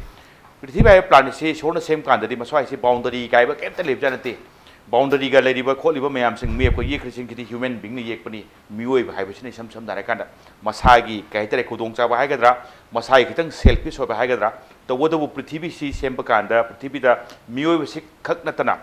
ꯄ꯭ꯔꯤꯊꯤꯕꯤ ꯍꯥꯏꯔꯤꯕ ꯄ꯭ꯂꯥꯅꯦꯠꯁꯤ ꯏꯁꯣꯔꯅ ꯁꯦꯝ ꯀꯥꯟꯗꯗꯤ ꯃꯁ꯭ꯋꯥꯏꯁꯤ ꯕꯥꯎꯟꯗꯔꯤ ꯀꯥꯏꯕ ꯀꯩꯝꯇ ꯂꯩꯕꯖꯥꯠ ꯅꯠꯇꯦ꯫ ꯕꯥꯎꯟꯗꯔꯤꯒ ꯂꯩꯔꯤꯕ ꯈꯣꯠꯂꯤꯕ ꯃꯌꯥꯝꯁꯤꯡ ꯃꯤ ꯑꯩꯈꯣꯏ ꯌꯦꯛꯈ꯭ꯔꯤꯁꯤꯡꯁꯤꯗꯤ ꯍ꯭ꯌꯨꯃꯦꯟ ꯕꯤꯡꯅ ꯌꯦꯛꯄꯅꯤ꯫ ꯃꯤꯑꯣꯏꯕ ꯍꯥꯏꯕꯁꯤꯅ ꯏꯁꯝ ꯁꯝꯅ ꯍꯥꯏꯔꯀꯥꯟꯗ ꯃꯁꯥꯒꯤ ꯀꯩ ꯍꯥꯏꯇꯥꯔꯦ, ꯈꯨꯗꯣꯡꯆꯥꯕ ꯍꯥꯏꯒꯗ꯭ꯔꯥ, ꯃꯁꯥꯒꯤ ꯈꯤꯇꯪ ꯁꯦꯜꯐꯤꯁ ꯑꯣꯏꯕ ꯍꯥꯏꯒꯗ꯭ꯔꯥ, ꯇꯧꯕꯇꯕꯨ ꯄ꯭ꯔꯤꯊꯤꯕꯤꯁꯤ ꯁꯦꯝꯕ ꯀꯥꯟꯗ ꯄ꯭ꯔꯤꯊꯤꯕꯤꯗ ꯃꯤꯑꯣꯏꯕꯁꯤ ꯈꯛ ꯅꯠꯇꯅ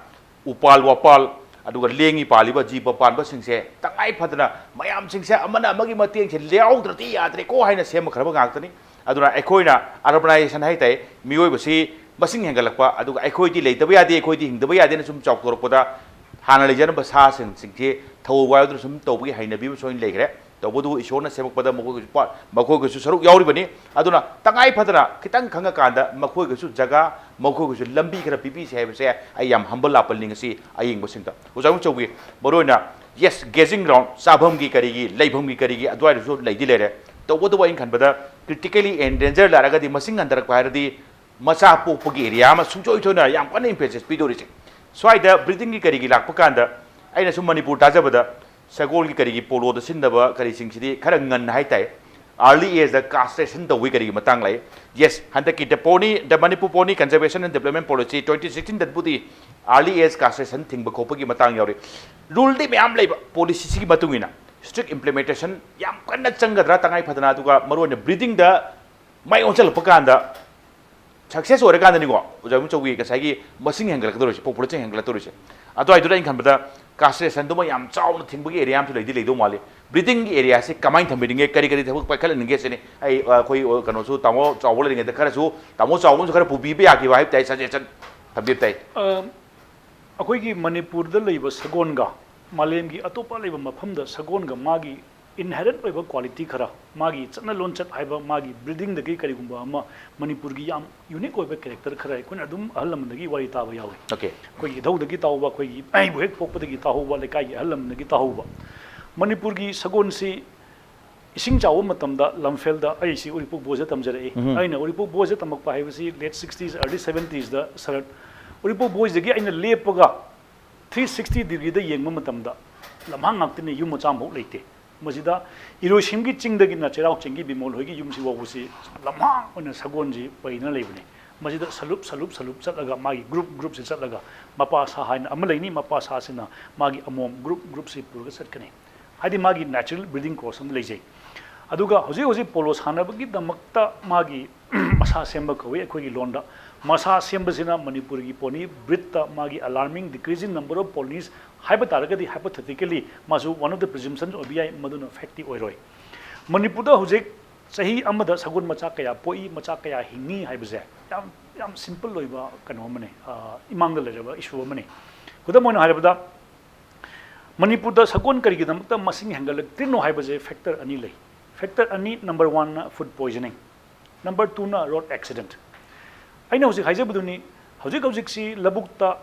ꯎꯄꯥꯜ ꯋꯥꯄꯥꯜ, ꯑꯗꯨꯒ ꯂꯦꯡꯉꯤ ꯄꯥꯜꯂꯤꯕ ꯖꯤꯕ ꯄꯥꯟꯕꯁꯤꯡꯁꯦ ꯇꯉꯥꯏ ꯐꯗꯅ ꯃꯌꯥꯝꯁꯤꯡꯁꯦ ꯑꯃꯅ ꯑꯃꯒꯤ ꯃꯇꯦꯡꯁꯦ ꯂꯧꯗ꯭ꯔꯗꯤ ꯌꯥꯗ꯭ꯔꯦꯀꯣ ꯍꯥꯏꯅ ꯁꯦꯝꯈ꯭ꯔꯕ ꯉꯥꯛꯇꯅꯤ꯫ ꯑꯗꯨꯅ ꯑꯩꯈꯣꯏꯅ ꯑꯔꯕꯅꯥꯏꯖꯦꯁꯟ ꯍꯥꯏ ꯇꯥꯏ, ꯃꯤꯑꯣꯏꯕꯁꯤ ꯃꯁꯤꯡ ꯍꯦꯟꯒꯠꯂꯛꯄ, ꯑꯗꯨꯒ ꯑꯩꯈꯣꯏꯗꯤ ꯂꯩꯇꯕ ꯌꯥꯗꯦ, ꯑꯩꯈꯣꯏꯗꯤ ꯍꯤꯡꯗꯕ ꯌꯥꯗꯦꯅ ꯁꯨꯝ ꯆꯥꯎꯊꯣꯔꯛꯄꯗ ꯍꯥꯟꯅ ꯂꯩꯖꯔꯝꯕ ꯁꯥꯁꯤꯡꯁꯤꯡꯁꯦ ꯊꯧꯑꯣꯏ ꯋꯥꯔꯣꯏꯗꯨꯅ ꯁꯨꯝ ꯇꯧꯕꯒꯤ ꯍꯩꯅꯕꯤ ꯑꯃ ꯁꯣꯏꯅ ꯂꯩꯈ꯭ꯔꯦ꯫ ꯇꯧꯕꯇꯕꯨ ꯏꯁꯣꯔꯅ ꯁꯦꯝꯃꯛꯄꯗ ꯃꯈꯣꯏꯒꯤꯁꯨ ꯄꯥ-, ꯃꯈꯣꯏꯒꯤꯁꯨ ꯁꯔꯨꯛ ꯌꯥꯎꯔꯤꯕꯅꯤ꯫ ꯑꯗꯨꯅ ꯇꯉꯥꯏ ꯐꯗꯅ ꯈꯤꯇꯪ ꯈꯪꯉꯀꯥꯟꯗ ꯃꯈꯣꯏꯒꯤꯁꯨ ꯖꯒꯥ, ꯃꯈꯣꯏꯒꯤꯁꯨ ꯂꯝꯕꯤ ꯈꯔ ꯄꯤꯕꯤꯁꯦ ꯍꯥꯏꯕꯁꯦ ꯑꯩ ꯌꯥꯝ ꯍꯝꯕꯜ ꯑꯥꯄꯤꯜꯅꯤ ꯉꯁꯤ ꯑꯌꯦꯡꯕꯁꯤꯡꯗ꯫ ꯑꯣꯖꯥ ꯏꯃꯨꯆꯧꯕꯤ, ꯃꯔꯨꯑꯣꯏꯅ, ꯌꯦꯁ, ꯒ꯭ꯔꯦꯖꯤꯡ ꯒ꯭ꯔꯥꯎꯟ, ꯆꯥꯐꯝꯒꯤ ꯀꯔꯤꯒꯤ, ꯂꯩꯐꯝꯒꯤ ꯀꯔꯤꯒꯤ ꯑꯗꯨꯋꯥꯏꯗꯁꯨ ꯂꯩꯗꯤ ꯂꯩꯔꯦ꯫ ꯇꯧꯕꯇꯕꯨ ꯑꯩꯅ ꯈꯟꯕꯗ critically endangered ꯂꯥꯛꯑꯒꯗꯤ ꯃꯁꯤꯡ ꯍꯟꯊꯔꯛꯄ ꯍꯥꯏꯔꯗꯤ ꯃꯆꯥ ꯄꯣꯛꯄꯒꯤ ꯑꯦꯔꯤꯌꯥ ꯑꯃ ꯁꯨꯡꯁꯣꯏ ꯁꯣꯏꯗꯅ ꯌꯥꯝ ꯀꯟꯅ ꯏꯝꯐꯦꯁꯤꯁ ꯄꯤꯗꯧꯔꯤꯁꯦ꯫ ꯁ꯭ꯋꯥꯏꯗ ꯕ꯭ꯔꯤꯗꯤꯡꯒꯤ ꯀꯔꯤꯒꯤ ꯂꯥꯛꯄ ꯀꯥꯟꯗ ꯑꯩꯅ ꯁꯨꯝ ꯃꯅꯤꯄꯨꯔ ꯊꯥꯖꯕꯗ ꯁꯒꯣꯜꯒꯤ ꯀꯔꯤꯒꯤ ꯄꯣꯂꯣꯗ ꯁꯤꯟꯅꯕ ꯀꯔꯤꯁꯤꯡꯁꯤꯗꯤ ꯈꯔ ꯉꯟꯅ ꯍꯥꯏ ꯇꯥꯏ, ꯑꯥꯔꯂꯤ ꯑꯦꯖꯗ ꯀꯥꯁꯇ꯭ꯔꯦꯁꯟ ꯇꯧꯕꯒꯤ ꯀꯔꯤꯒꯤ ꯃꯇꯥꯡ ꯂꯥꯛꯏ꯫ ꯌꯦꯁ, ꯍꯟꯗꯛꯀꯤ The Pony, The Manipur Pony Conservation and Development Policy twenty sixteen ꯗꯕꯨꯗꯤ ꯑꯥꯔꯂꯤ ꯑꯦꯖ ꯀꯥꯁꯇ꯭ꯔꯦꯁꯟ ꯊꯤꯡꯕ ꯈꯣꯠꯄꯒꯤ ꯃꯇꯥꯡ ꯌꯥꯎꯔꯤ꯫ ꯔꯨꯜꯗꯤ ꯃꯌꯥꯝ ꯂꯩꯕ, ꯄꯣꯂꯤꯁꯤꯁꯤꯒꯤ ꯃꯇꯨꯡ ꯏꯟꯅ ꯁ꯭ꯇ꯭ꯔꯤꯛ ꯏꯝꯄ꯭ꯂꯤꯃꯦꯟꯇꯦꯁꯟ ꯌꯥꯝ ꯀꯟꯅ ꯆꯪꯒꯗ꯭ꯔꯥ ꯇꯉꯥꯏ ꯐꯗꯅ, ꯑꯗꯨꯒ ꯃꯔꯨꯑꯣꯏꯅ ꯕ꯭ꯔꯤꯗꯤꯡꯗ ꯃꯥꯏ ꯑꯣꯟꯁꯤꯜꯂꯛꯄ ꯀꯥꯟꯗ ꯁꯛꯁꯦꯁ ꯑꯣꯏꯔꯀꯥꯟꯗꯅꯤꯀꯣ ꯑꯣꯖꯥ ꯏꯃꯨꯆꯧꯕꯤ ꯉꯁꯥꯏꯒꯤ ꯃꯁꯤꯡ ꯍꯦꯟꯒꯠꯂꯛꯀꯗꯧꯔꯤꯁꯦ, ꯄꯣꯄꯨꯂꯦꯁꯟ ꯍꯦꯟꯒꯠꯂꯛꯇꯧꯔꯤꯁꯦ꯫ ꯑꯗꯨꯋꯥꯏꯗꯨꯗ ꯑꯩꯅ ꯈꯟꯕꯗ ꯀꯥꯁꯇ꯭ꯔꯦꯁꯟꯗꯨꯃ ꯌꯥꯝ ꯆꯥꯎꯅ ꯊꯤꯡꯕꯒꯤ ꯑꯦꯔꯤꯌꯥ ꯑꯃꯁꯨ ꯂꯩꯗꯤ ꯂꯩꯗꯧ ꯃꯥꯜꯂꯤ꯫ ꯕ꯭ꯔꯤꯗꯤꯡꯒꯤ ꯑꯦꯔꯤꯌꯥꯁꯤ ꯀꯃꯥꯏꯅ ꯊꯝꯕꯤꯅꯤꯡꯉꯦ, ꯀꯔꯤ ꯀꯔꯤ ꯊꯕꯛ ꯄꯥꯏꯈꯠꯍꯟꯅꯤꯡꯒꯦ ꯁꯤꯅꯤ꯫ ꯑꯩ, ꯑ, ꯑꯩꯈꯣꯏ, ꯑ, ꯀꯩꯅꯣꯁꯨ ꯇꯥꯃꯣ ꯆꯥꯎꯕ ꯂꯩꯔꯤꯉꯩꯗ ꯈꯔꯁꯨ, ꯇꯥꯃꯣ ꯆꯥꯎꯕꯅꯁꯨ ꯈꯔ ꯄꯨꯕꯤꯕ ꯌꯥꯈꯤꯕ ꯍꯥꯏꯕ ꯇꯥꯏ, ꯁꯖꯦꯁꯟ ꯊꯝꯕꯤꯕ ꯇꯥꯏ꯫ ꯑ, ꯑꯩꯈꯣꯏꯒꯤ ꯃꯅꯤꯄꯨꯔꯗ ꯂꯩꯕ ꯁꯒꯣꯜꯒ ꯃꯥꯂꯦꯝꯒꯤ ꯑꯇꯣꯞꯄ ꯂꯩꯕ ꯃꯐꯝꯗ ꯁꯒꯣꯜꯒ ꯃꯥꯒꯤ inherent ꯑꯣꯏꯕ quality ꯈꯔ, ꯃꯥꯒꯤ ꯆꯠꯅ ꯂꯣꯟꯆꯠ ꯍꯥꯏꯕ, ꯃꯥꯒꯤ breedingꯗꯒꯤ ꯀꯔꯤꯒꯨꯝꯕ ꯑꯃ, ꯃꯅꯤꯄꯨꯔꯒꯤ ꯌꯥꯝ unique ꯑꯣꯏꯕ character ꯈꯔ ꯑꯩꯈꯣꯏꯅ ꯑꯗꯨꯝ ꯑꯍꯜ ꯂꯃꯟꯗꯒꯤ ꯋꯥꯔꯤ ꯇꯥꯕ ꯌꯥꯎꯏ꯫ Okay. ꯑꯩꯈꯣꯏꯒꯤ ꯏꯙꯧꯗꯒꯤ ꯇꯥꯍꯧꯕ, ꯑꯩꯈꯣꯏꯒꯤ ꯑꯩꯕꯨ ꯍꯦꯛ ꯄꯣꯛꯄꯗꯒꯤ ꯇꯥꯍꯧꯕ, ꯂꯩꯀꯥꯏꯒꯤ ꯑꯍꯜ ꯂꯃꯟꯗꯒꯤ ꯇꯥꯍꯧꯕ꯫ ꯃꯅꯤꯄꯨꯔꯒꯤ ꯁꯒꯣꯜꯁꯤ ꯏꯁꯤꯡ ꯆꯥꯎꯕ ꯃꯇꯝꯗ ꯂꯝꯐꯦꯜꯗ ꯑꯩꯁꯤ ꯎꯔꯤꯄꯣꯛ ꯕꯣꯏꯁꯇ ꯇꯝꯖꯔꯛꯏ꯫ ꯎꯝ꯫ ꯑꯩꯅ ꯎꯔꯤꯄꯣꯛ ꯕꯣꯏꯁꯇ ꯇꯝꯃꯛꯄ ꯍꯥꯏꯕꯁꯤ late sixties, early seventiesꯗ ꯁꯔꯠ ꯎꯔꯤꯄꯣꯛ ꯕꯣꯏꯁꯇꯒꯤ ꯑꯩꯅ ꯂꯦꯞꯄꯒ three sixty degreeꯗ ꯌꯦꯡꯕ ꯃꯇꯝꯗ ꯂꯝꯍꯥꯡ ꯉꯥꯛꯇꯅꯤ, ꯌꯨꯝ ꯃꯆꯥ ꯑꯃꯐꯥꯎ ꯂꯩꯇꯦ꯫ ꯃꯁꯤꯗ ꯏꯔꯣꯏꯁꯦꯝꯒꯤ ꯆꯤꯡꯗꯒꯤꯅ ꯆꯩꯔꯥꯎ ꯆꯤꯡꯒꯤ ꯕꯤꯃꯣꯜ ꯍꯣꯏꯒꯤ ꯌꯨꯝꯁꯤ ꯐꯥꯎꯕꯁꯤ ꯂꯝꯍꯥꯡ ꯑꯣꯏꯅ ꯁꯒꯣꯜꯁꯤ ꯄꯩꯗꯨꯅ ꯂꯩꯕꯅꯤ꯫ ꯃꯁꯤꯗ ꯁꯂꯨꯞ ꯁꯂꯨꯞ ꯁꯂꯨꯞ ꯆꯠꯂꯒ ꯃꯥꯒꯤ group groupꯁꯤ ꯆꯠꯂꯒ ꯃꯄꯥ ꯁꯥ ꯍꯥꯏꯅ ꯑꯃ ꯂꯩꯅꯤ, ꯃꯄꯥ ꯁꯥꯁꯤꯅ ꯃꯥꯒꯤ ꯑꯃꯣꯝ group groupꯁꯤ ꯄꯨꯔꯒ ꯆꯠꯀꯅꯤ꯫ ꯍꯥꯏꯗꯤ ꯃꯥꯒꯤ natural breeding course ꯑꯃ ꯂꯩꯖꯩ꯫ ꯑꯗꯨꯒ ꯍꯧꯖꯤꯛ ꯍꯧꯖꯤꯛ ꯄꯣꯂꯣ ꯁꯥꯟꯅꯕꯒꯤꯗꯃꯛꯇ ꯃꯥꯒꯤ ꯃꯁꯥ ꯁꯦꯝꯕ ꯀꯧꯏ ꯑꯩꯈꯣꯏꯒꯤ ꯂꯣꯟꯗ꯫ ꯃꯁꯥ ꯁꯦꯝꯕꯁꯤꯅ ꯃꯅꯤꯄꯨꯔꯒꯤ pony breedꯇ ꯃꯥꯒꯤ alarming decreasing number of ponies ꯍꯥꯏꯕ ꯇꯥꯔꯒꯗꯤ hypothetically ꯃꯥꯁꯨ one of the presumptions ꯑꯣꯏꯕ ꯌꯥꯏ, ꯃꯗꯨꯅ factꯇꯤ ꯑꯣꯏꯔꯣꯏ꯫ ꯃꯅꯤꯄꯨꯔꯗ ꯍꯧꯖꯤꯛ ꯆꯍꯤ ꯑꯃꯗ ꯁꯒꯣꯜ ꯃꯆꯥ ꯀꯌꯥ ꯄꯣꯛꯏ, ꯃꯆꯥ ꯀꯌꯥ ꯍꯤꯡꯉꯤ ꯍꯥꯏꯕꯁꯦ ꯌꯥꯝ, ꯌꯥꯝ simple ꯑꯣꯏꯕ ꯀꯩꯅꯣ ꯑꯃꯅꯤ, ꯑ, ꯏꯃꯥꯡꯗ ꯂꯩꯔꯕ issue ꯑꯃꯅꯤ꯫ ꯈꯨꯗꯝ ꯑꯣꯏꯅ ꯍꯥꯏꯔꯕꯗ, ꯃꯅꯤꯄꯨꯔꯗ ꯁꯒꯣꯜ ꯀꯔꯤꯒꯤꯗꯃꯛꯇ ꯃꯁꯤꯡ ꯍꯦꯟꯒꯠꯂꯛꯇ꯭ꯔꯤꯅꯣ ꯍꯥꯏꯕꯁꯦ factor ꯑꯅꯤ ꯂꯩ꯫ Factor ꯑꯅꯤ, number oneꯅ food poisoning, number twoꯅ road accident꯫ ꯑꯩꯅ ꯍꯧꯖꯤꯛ ꯍꯥꯏꯖꯕꯗꯨꯅꯤ, ꯍꯧꯖꯤꯛ ꯍꯧꯖꯤꯛꯁꯤ ꯂꯧꯕꯨꯛꯇ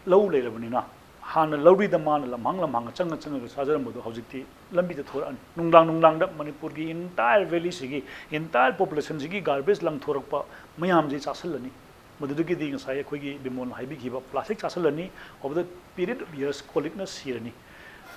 ꯂꯧ ꯂꯩꯔꯕꯅꯤꯅ, ꯍꯥꯟꯅ ꯂꯧꯔꯤꯗ ꯃꯥꯅ ꯂꯝꯍꯥꯡ ꯂꯝꯍꯥꯡ ꯆꯪꯉ ꯆꯪꯉꯒ ꯆꯥꯖꯔꯝꯕꯗꯣ ꯍꯧꯖꯤꯛꯇꯤ ꯂꯝꯕꯤꯗ ꯊꯣꯔꯛꯑꯅꯤ꯫ ꯅꯨꯡꯗꯥꯡ ꯅꯨꯡꯗꯥꯡꯗ ꯃꯅꯤꯄꯨꯔꯒꯤ entire valleyꯁꯤꯒꯤ entire populationꯁꯤꯒꯤ garbage ꯂꯪꯊꯣꯔꯛꯄ ꯃꯌꯥꯝꯁꯤ ꯆꯥꯁꯤꯜꯂꯅꯤ꯫ ꯃꯗꯨꯗꯒꯤꯗꯤ ꯉꯁꯥꯏ ꯑꯩꯈꯣꯏꯒꯤ ꯕꯤꯃꯣꯜꯅ ꯍꯥꯏꯕꯤꯈꯤꯕ plastic ꯆꯥꯁꯤꯜꯂꯅꯤ, over the period of years ꯀꯣꯜ ꯂꯤꯛꯅ ꯁꯤꯔꯅꯤ꯫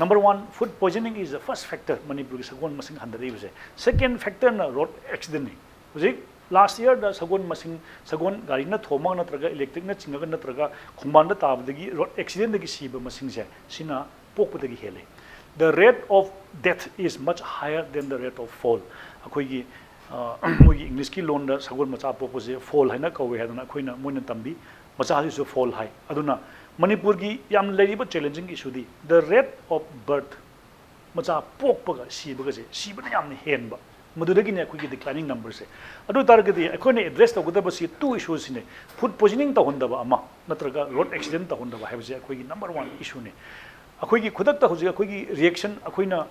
Number one, food poisoning is the first factor ꯃꯅꯤꯄꯨꯔꯒꯤ ꯁꯒꯣꯜ ꯃꯁꯤꯡ ꯍꯟꯊꯔꯛꯏꯕꯁꯦ꯫ Second factorꯅ road accidentꯅꯤ꯫ ꯍꯧꯖꯤꯛ last yearꯗ ꯁꯒꯣꯜ ꯃꯁꯤꯡ, ꯁꯒꯣꯜ ꯒꯥꯔꯤꯅ ꯊꯣꯝꯃꯒ ꯅꯠꯇ꯭ꯔꯒ electricꯅ ꯆꯤꯡꯉꯒ ꯅꯠꯇ꯭ꯔꯒ ꯈꯣꯡꯕꯥꯟꯗ ꯇꯥꯕꯗꯒꯤ road accidentꯗꯒꯤ ꯁꯤꯕ ꯃꯁꯤꯡꯁꯦ ꯁꯤꯅ ꯄꯣꯛꯄꯗꯒꯤ ꯍꯦꯜꯂꯤ꯫ The rate of death is much higher than the rate of fall꯫ ꯑꯩꯈꯣꯏꯒꯤ, ꯑ, ꯃꯣꯏꯒꯤ Englishꯀꯤ ꯂꯣꯟꯗ ꯁꯒꯣꯜ ꯃꯆꯥ ꯄꯣꯛꯄꯁꯦ fall ꯍꯥꯏꯅ ꯀꯧꯋꯦ ꯍꯥꯏꯗꯅ ꯑꯩꯈꯣꯏꯅ, ꯃꯣꯏꯅ ꯇꯝꯕꯤ, ꯃꯆꯥꯁꯤꯁꯨ fall ꯍꯥꯏ꯫ ꯑꯗꯨꯅ ꯃꯅꯤꯄꯨꯔꯒꯤ ꯌꯥꯝ ꯂꯩꯔꯤꯕ challenging issueꯗꯤ the rate of birth, ꯃꯆꯥ ꯄꯣꯛꯄꯒ ꯁꯤꯕꯒꯁꯦ, ꯁꯤꯕꯅ ꯌꯥꯝꯅ ꯍꯦꯟꯕ, ꯃꯗꯨꯗꯒꯤꯅꯦ ꯑꯩꯈꯣꯏꯒꯤ declining numberꯁꯦ꯫ ꯑꯗꯨ ꯑꯣꯏ ꯇꯥꯔꯒꯗꯤ ꯑꯩꯈꯣꯏꯅ address ꯇꯧꯒꯗꯕꯁꯤ two issueꯁꯤꯅꯦ, food poisoning ꯇꯧꯍꯟꯗꯕ ꯑꯃ ꯅꯠꯇ꯭ꯔꯒ road accident ꯇꯧꯍꯟꯗꯕ ꯍꯥꯏꯕꯁꯦ ꯑꯩꯈꯣꯏꯒꯤ number one issueꯅꯦ꯫ ꯑꯩꯈꯣꯏꯒꯤ ꯈꯨꯗꯛꯇ ꯍꯧꯖꯤꯛ ꯑꯩꯈꯣꯏꯒꯤ reaction, ꯑꯩꯈꯣꯏꯅ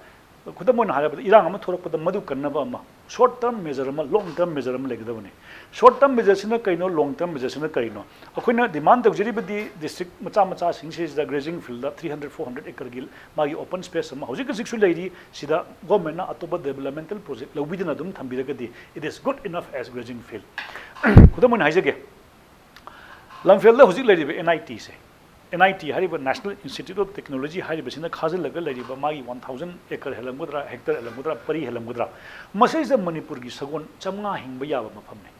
ꯈꯨꯗꯝ ꯑꯣꯏꯅ ꯍꯥꯏꯔꯕꯗ, ꯏꯔꯥꯡ ꯑꯃ ꯊꯣꯛꯂꯛꯄꯗ ꯃꯗꯨ ꯀꯟꯅꯕ ꯑꯃ, short term measure ꯑꯃ, long term measure ꯑꯃ ꯂꯩꯒꯗꯕꯅꯤ꯫ Short term measure ꯁꯤꯅ ꯀꯩꯅꯣ, long term measure ꯁꯤꯅ ꯀꯔꯤꯅꯣ? ꯑꯩꯈꯣꯏꯅ demand ꯇꯧꯖꯔꯤꯕꯗꯤ district ꯃꯆꯥ ꯃꯆꯥꯁꯤꯡꯁꯤꯗ grazing field ꯗ three hundred, four hundred acre ꯒꯤ ꯃꯥꯒꯤ open space ꯑꯃ ꯍꯧꯖꯤꯛ ꯍꯧꯖꯤꯛꯁꯨ ꯂꯩꯔꯤ, ꯁꯤꯗ government ꯅ ꯑꯇꯣꯞꯄ developmental project ꯂꯧꯕꯤꯗꯅ ꯑꯗꯨꯝ ꯊꯝꯕꯤꯔꯒꯗꯤ, it is good enough as grazing field꯫ ꯈꯨꯗꯝ ꯑꯣꯏꯅ ꯍꯥꯏꯖꯒꯦ, ꯂꯝꯐꯦꯜꯗ ꯍꯧꯖꯤꯛ ꯂꯩꯔꯤꯕ N I T say, N I T ꯍꯥꯏꯔꯤꯕ National Institute of Technology ꯍꯥꯏꯔꯤꯕꯁꯤꯅ ꯈꯥꯖꯤꯜꯂꯒ ꯂꯩꯔꯤꯕ ꯃꯥꯒꯤ one thousand acre ꯍꯦꯜꯂꯝꯒꯗ꯭ꯔꯥ, hectare ꯍꯦꯜꯂꯝꯒꯗ꯭ꯔꯥ, ꯄꯔꯤ ꯍꯦꯜꯂꯝꯒꯗ꯭ꯔꯥ, ꯃꯁꯤꯗ ꯃꯅꯤꯄꯨꯔꯒꯤ ꯁꯒꯣꯜ ꯆꯥꯝꯃꯉꯥ ꯍꯤꯡꯕ ꯌꯥꯕ ꯃꯐꯝꯅꯤ꯫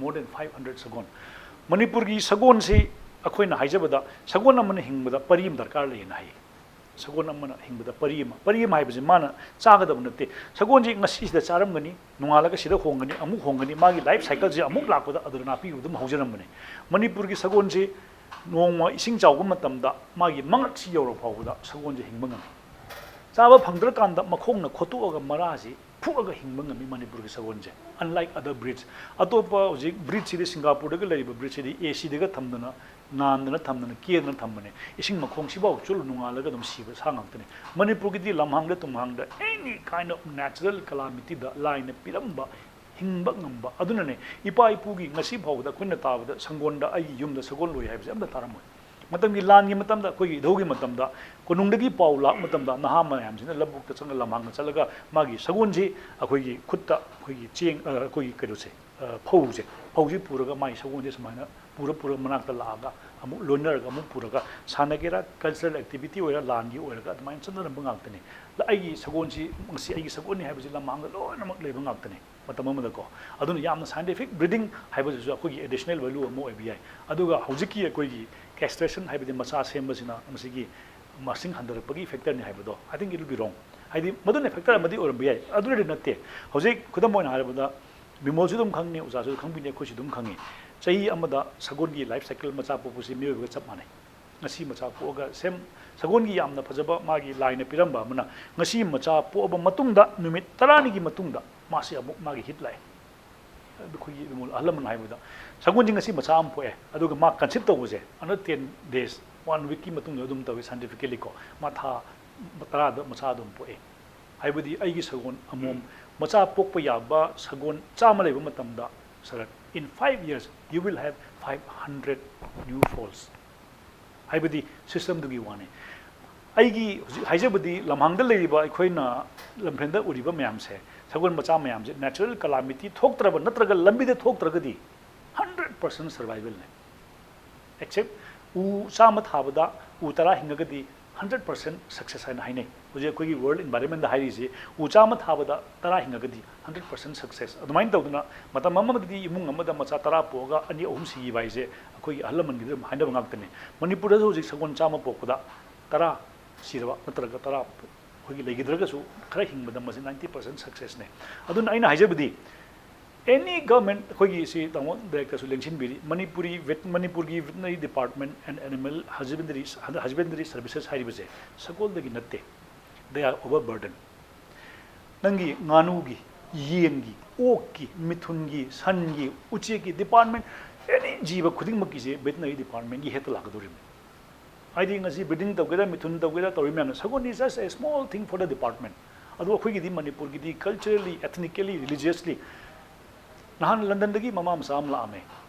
More than five hundred ꯁꯒꯣꯜ꯫ ꯃꯅꯤꯄꯨꯔꯒꯤ ꯁꯒꯣꯜꯁꯤ ꯑꯩꯈꯣꯏꯅ ꯍꯥꯏꯖꯕꯗ, ꯁꯒꯣꯜ ꯑꯃꯅ ꯍꯤꯡꯕꯗ ꯄꯔꯤ ꯑꯃ ꯗꯔꯀꯥꯔ ꯂꯩꯌꯦꯅ ꯍꯥꯏ꯫ ꯁꯒꯣꯜ ꯑꯃꯅ ꯍꯤꯡꯕꯗ ꯄꯔꯤ ꯑꯃ, ꯄꯔꯤ ꯑꯃ ꯍꯥꯏꯕꯁꯤ ꯃꯥꯅ ꯆꯥꯒꯗꯕ ꯅꯠꯇꯦ꯫ ꯁꯒꯣꯜꯁꯤ ꯉꯁꯤ ꯁꯤꯗ ꯆꯥꯔꯝꯒꯅꯤ, ꯅꯣꯡꯉꯥꯜꯂꯒ ꯁꯤꯗ ꯍꯣꯡꯒꯅꯤ, ꯑꯃꯨꯛ ꯍꯣꯡꯒꯅꯤ, ꯃꯥꯒꯤ life cycle ꯁꯦ ꯑꯃꯨꯛ ꯂꯥꯛꯄꯗ ꯑꯗꯨꯗ ꯅꯥꯄꯤ ꯑꯗꯨꯝ ꯍꯧꯖꯔꯝꯕꯅꯤ꯫ ꯃꯅꯤꯄꯨꯔꯒꯤ ꯁꯒꯣꯜꯁꯤ ꯅꯣꯡꯃ ꯏꯁꯤꯡ ꯆꯥꯎꯕ ꯃꯇꯝꯗ ꯃꯥꯒꯤ ꯃꯉꯛꯁꯤ ꯌꯧꯔ ꯐꯥꯎꯕꯗ ꯁꯒꯣꯜꯁꯦ ꯍꯤꯡꯕ ꯉꯝꯃꯤ꯫ ꯆꯥꯕ ꯐꯪꯗ꯭ꯔꯀꯥꯟꯗ ꯃꯈꯣꯡꯅ ꯈꯣꯠꯇꯣꯛꯑꯒ ꯃꯔꯥꯁꯤ ꯐꯨꯛꯑꯒ ꯍꯤꯡꯕ ꯉꯝꯃꯤ ꯃꯅꯤꯄꯨꯔꯒꯤ ꯁꯒꯣꯜꯁꯦ, unlike other breeds꯫ ꯑꯇꯣꯞꯄ ꯍꯧꯖꯤꯛ breed ꯁꯤꯗꯤ, ꯁꯤꯡꯒꯥꯄꯨꯔꯗꯒ ꯂꯩꯔꯤꯕ breed ꯁꯤꯗꯤ, AC ꯗꯒ ꯊꯝꯗꯅ, ꯅꯥꯟꯗꯅ ꯊꯝꯗꯅ, ꯀꯦꯗꯅ ꯊꯝꯕꯅꯦ꯫ ꯏꯁꯤꯡ ꯃꯈꯣꯡꯁꯤꯐꯥꯎ ꯆꯣꯠꯂ ꯅꯣꯡꯉꯥꯜꯂꯒ ꯑꯗꯨꯝ ꯁꯤꯕ ꯁꯥ ꯉꯥꯛꯇꯅꯤ꯫ ꯃꯅꯤꯄꯨꯔꯒꯤꯗꯤ ꯂꯝꯍꯥꯡꯗ ꯇꯨꯝꯍꯥꯡꯗ any kind of natural calamity ꯗ ꯂꯥꯏꯅ ꯄꯤꯔꯝꯕ ꯍꯤꯡꯕ ꯉꯝꯕ꯫ ꯑꯗꯨꯅꯅꯦ, ꯏꯄꯥ ꯏꯄꯨꯒꯤ ꯉꯁꯤ ꯐꯥꯎꯕꯗ ꯑꯩꯈꯣꯏꯅ ꯇꯥꯕꯗ ꯁꯪꯒꯣꯜꯗ ꯑꯩꯒꯤ ꯌꯨꯝꯗ ꯁꯒꯣꯜ ꯂꯣꯏ ꯍꯥꯏꯕꯁꯦ ꯑꯝꯇ ꯇꯥꯔꯝꯃꯣꯏ꯫ ꯃꯇꯝꯒꯤ ꯂꯥꯟꯒꯤ ꯃꯇꯝꯗ, ꯑꯩꯈꯣꯏꯒꯤ ꯏꯙꯧꯒꯤ ꯃꯇꯝꯗ, ꯀꯣꯅꯨꯡꯗꯒꯤ ꯄꯥꯎ ꯂꯥꯛꯄ ꯃꯇꯝꯗ, ꯅꯍꯥ ꯃꯌꯥꯝꯁꯤꯅ ꯂꯧꯕꯨꯛꯇ ꯆꯪꯉ ꯂꯝꯍꯥꯡꯗ ꯆꯠꯂꯒ ꯃꯥꯒꯤ ꯁꯒꯣꯜꯁꯤ ꯑꯩꯈꯣꯏꯒꯤ ꯈꯨꯠꯇ ꯑꯩꯈꯣꯏꯒꯤ ꯆꯦꯡ, ꯑ, ꯑꯩꯈꯣꯏꯒꯤ ꯀꯩꯅꯣꯁꯦ, ꯑ, ꯐꯧꯁꯦ, ꯐꯧꯁꯦ ꯄꯨꯔꯒ ꯃꯥꯒꯤ ꯁꯒꯣꯜꯁꯦ ꯁꯨꯃꯥꯏꯅ ꯄꯨꯔ ꯄꯨꯔꯒ ꯃꯅꯥꯛꯇ ꯂꯥꯛꯑꯒ ꯑꯃꯨꯛ ꯂꯣꯏꯅꯔꯒ ꯑꯃꯨꯛ ꯄꯨꯔꯒ, ꯁꯥꯟꯅꯒꯦꯔꯥ, cultural activity ꯑꯣꯏꯔ, ꯂꯥꯟꯒꯤ ꯑꯣꯏꯔꯒ, ꯑꯗꯨꯃꯥꯏꯅ ꯆꯠꯅꯔꯝꯕ ꯉꯥꯛꯇꯅꯤ꯫ ꯑꯩꯒꯤ ꯁꯒꯣꯜꯁꯤ ꯉꯁꯤ ꯑꯩꯒꯤ ꯁꯒꯣꯜꯅꯤ ꯍꯥꯏꯕꯁꯤ ꯂꯝꯍꯥꯡꯗ ꯂꯣꯏꯅꯃꯛ ꯂꯩꯕ ꯉꯥꯛꯇꯅꯤ꯫ ꯃꯇꯝ ꯑꯃꯗꯀꯣ꯫ ꯑꯗꯨꯅ ꯌꯥꯝꯅ scientific breeding ꯍꯥꯏꯕꯁꯤꯁꯨ ꯑꯩꯈꯣꯏꯒꯤ additional value ꯑꯃ ꯑꯣꯏꯕ ꯌꯥꯏ꯫ ꯑꯗꯨꯒ ꯍꯧꯖꯤꯛꯀꯤ ꯑꯩꯈꯣꯏꯒꯤ castration ꯍꯥꯏꯕꯗꯤ ꯃꯆꯥ ꯁꯦꯝꯕꯁꯤꯅ ꯃꯁꯤꯒꯤ ꯃꯁꯤꯡ ꯍꯟꯊꯔꯛꯄꯒꯤ factor ꯅꯤ ꯍꯥꯏꯕꯗꯣ, I think it will be wrong꯫ ꯍꯥꯏꯗꯤ ꯃꯗꯨꯅ factor ꯑꯃꯗꯤ ꯑꯣꯏꯔꯝꯕ ꯌꯥꯏ꯫ ꯑꯗꯨꯅꯗꯤ ꯅꯠꯇꯦ꯫ ꯍꯧꯖꯤꯛ ꯈꯨꯗꯝ ꯑꯣꯏꯅ ꯍꯥꯏꯔꯕꯗ, ꯕꯤꯃꯣꯜꯁꯨ ꯑꯗꯨꯝ ꯈꯪꯉꯤ, ꯑꯣꯖꯥꯁꯨ ꯈꯪꯕꯤꯅꯤ, ꯑꯩꯈꯣꯏꯁꯨ ꯑꯗꯨꯝ ꯈꯪꯉꯤ꯫ ꯆꯍꯤ ꯑꯃꯗ ꯁꯒꯣꯜꯒꯤ life cycle ꯃꯆꯥ ꯄꯣꯛꯄꯁꯤ ꯃꯤꯑꯣꯏꯕꯒ ꯆꯞ ꯃꯥꯟꯅꯩ꯫ ꯉꯁꯤ ꯃꯆꯥ ꯄꯣꯛꯑꯒ ꯁꯦꯝ, ꯁꯒꯣꯜꯒꯤ ꯌꯥꯝꯅ ꯐꯖꯕ ꯃꯥꯒꯤ ꯂꯥꯏꯅ ꯄꯤꯔꯝꯕ ꯑꯃꯅ, ꯉꯁꯤ ꯃꯆꯥ ꯄꯣꯛꯑꯕ ꯃꯇꯨꯡꯗ ꯅꯨꯃꯤꯠ ꯇꯔꯥꯅꯤꯒꯤ ꯃꯇꯨꯡꯗ ꯃꯥꯁꯤ ꯑꯃꯨꯛ ꯃꯥꯒꯤ heat ꯂꯥꯛꯑꯦ꯫ ꯑꯩꯈꯣꯏꯒꯤ ꯑꯍꯜ ꯂꯃꯟ ꯍꯥꯏꯕꯗ, ꯁꯒꯣꯜꯁꯤ ꯉꯁꯤ ꯃꯆꯥ ꯑꯃ ꯄꯣꯛꯑꯦ, ꯑꯗꯨꯒ ꯃꯥ conceive ꯇꯧꯕꯁꯦ another ten days, One weekꯀꯤ ꯃꯇꯨꯡꯗ ꯑꯗꯨꯝ ꯇꯧꯏ scientifically ꯀꯣ, ꯃꯥ ꯊꯥ ꯇꯔꯥꯗ ꯃꯆꯥ ꯑꯗꯨꯝ ꯄꯣꯛꯑꯦ꯫ ꯍꯥꯏꯕꯗꯤ ꯑꯩꯒꯤ ꯁꯒꯣꯜ ꯑꯃꯣꯝ ꯃꯆꯥ ꯄꯣꯛꯄ ꯌꯥꯕ ꯁꯒꯣꯜ ꯆꯥꯝꯃ ꯂꯩꯕ ꯃꯇꯝꯗ, sir, in five years you will have five hundred new foals꯫ ꯍꯥꯏꯕꯗꯤ systemꯗꯨꯒꯤ ꯋꯥꯅꯤ꯫ ꯑꯩꯒꯤ ꯍꯧꯖꯤꯛ ꯍꯥꯏꯖꯕꯗꯤ ꯂꯝꯍꯥꯡꯗ ꯂꯩꯔꯤꯕ ꯑꯩꯈꯣꯏꯅ ꯂꯝꯐꯦꯜꯗ ꯎꯔꯤꯕ ꯃꯌꯥꯝꯁꯦ, ꯁꯒꯣꯜ ꯃꯆꯥ ꯃꯌꯥꯝꯁꯦ natural calamity ꯊꯣꯛꯇ꯭ꯔꯕ ꯅꯠꯇ꯭ꯔꯒ ꯂꯝꯕꯤꯗ ꯊꯣꯛꯇ꯭ꯔꯒꯗꯤ hundred percent survivalꯅꯦ꯫ Except ꯎ ꯆꯥꯝꯃ ꯊꯥꯕꯗ ꯎ ꯇꯔꯥ ꯍꯤꯡꯉꯒꯗꯤ hundred percent success ꯍꯥꯏꯅ ꯍꯥꯏꯅꯩ꯫ ꯍꯧꯖꯤꯛ ꯑꯩꯈꯣꯏꯒꯤ World Environmentꯗ ꯍꯥꯏꯔꯤꯁꯦ ꯎ ꯆꯥꯝꯃ ꯊꯥꯕꯗ ꯇꯔꯥ ꯍꯤꯡꯉꯒꯗꯤ hundred percent success꯫ ꯑꯗꯨꯃꯥꯏꯅ ꯇꯧꯗꯅ ꯃꯇꯝ ꯑꯃꯗꯗꯤ ꯏꯃꯨꯡ ꯑꯃꯗ ꯃꯆꯥ ꯇꯔꯥ ꯄꯣꯛꯑꯒ ꯑꯅꯤ ꯑꯍꯨꯝ ꯁꯤꯈꯤꯕ ꯍꯥꯏꯁꯦ ꯑꯩꯈꯣꯏꯒꯤ ꯑꯍꯜ ꯂꯃꯟꯒꯤꯗ ꯑꯗꯨꯝ ꯍꯥꯏꯅꯕ ꯉꯥꯛꯇꯅꯤ꯫ ꯃꯅꯤꯄꯨꯔꯗꯁꯨ ꯍꯧꯖꯤꯛ ꯁꯒꯣꯜ ꯆꯥꯝꯃ ꯄꯣꯛꯄꯗ ꯇꯔꯥ ꯁꯤꯔꯕ ꯅꯠꯇ꯭ꯔꯒ ꯇꯔꯥ ꯑꯩꯈꯣꯏꯒꯤ ꯂꯩꯈꯤꯗ꯭ꯔꯒꯁꯨ ꯈꯔ ꯍꯤꯡꯕꯗ ꯃꯁꯤ ninety percent successꯅꯦ꯫ ꯑꯗꯨꯅ ꯑꯩꯅ ꯍꯥꯏꯖꯕꯗꯤ any government, ꯑꯩꯈꯣꯏꯒꯤ ꯁꯤ ꯇꯥꯃꯣ directorꯁꯨ ꯂꯦꯡꯁꯤꯟꯕꯤꯔꯤ, Manipuri vet-, Manipurꯒꯤ veterinary department and animal husbandry, husbandry services ꯍꯥꯏꯔꯤꯕꯁꯦ ꯁꯒꯣꯜꯗꯒꯤ ꯅꯠꯇꯦ꯫ They are overburden꯫ ꯅꯪꯒꯤ ꯉꯥꯅꯨꯒꯤ, ꯌꯦꯟꯒꯤ, ꯑꯣꯛꯀꯤ, ꯃꯤꯊꯨꯟꯒꯤ, ꯁꯟꯒꯤ, ꯎꯆꯦꯛꯀꯤ department, any ꯖꯤꯕ ꯈꯨꯗꯤꯡꯃꯛꯀꯤꯁꯦ veterinary departmentꯀꯤ headꯇ ꯂꯥꯛꯀꯗꯧꯔꯤꯕꯅꯤ꯫ ꯍꯥꯏꯗꯤ ꯉꯁꯤ breeding ꯇꯧꯒꯦꯔꯥ, ꯃꯤꯊꯨꯟ ꯇꯧꯒꯦꯔꯥ, ꯇꯧꯔꯤ ꯃꯌꯥꯝꯅ, ꯁꯒꯣꯜ is just a small thing for the department꯫ ꯑꯗꯣ ꯑꯩꯈꯣꯏꯒꯤꯗꯤ ꯃꯅꯤꯄꯨꯔꯒꯤꯗꯤ culturally, ethnically, religiously, ꯅꯍꯥꯟ ꯂꯟꯗꯟꯗꯒꯤ ꯃꯃꯥ ꯃꯆꯥ ꯑꯃ ꯂꯥꯛꯑꯝꯃꯦ꯫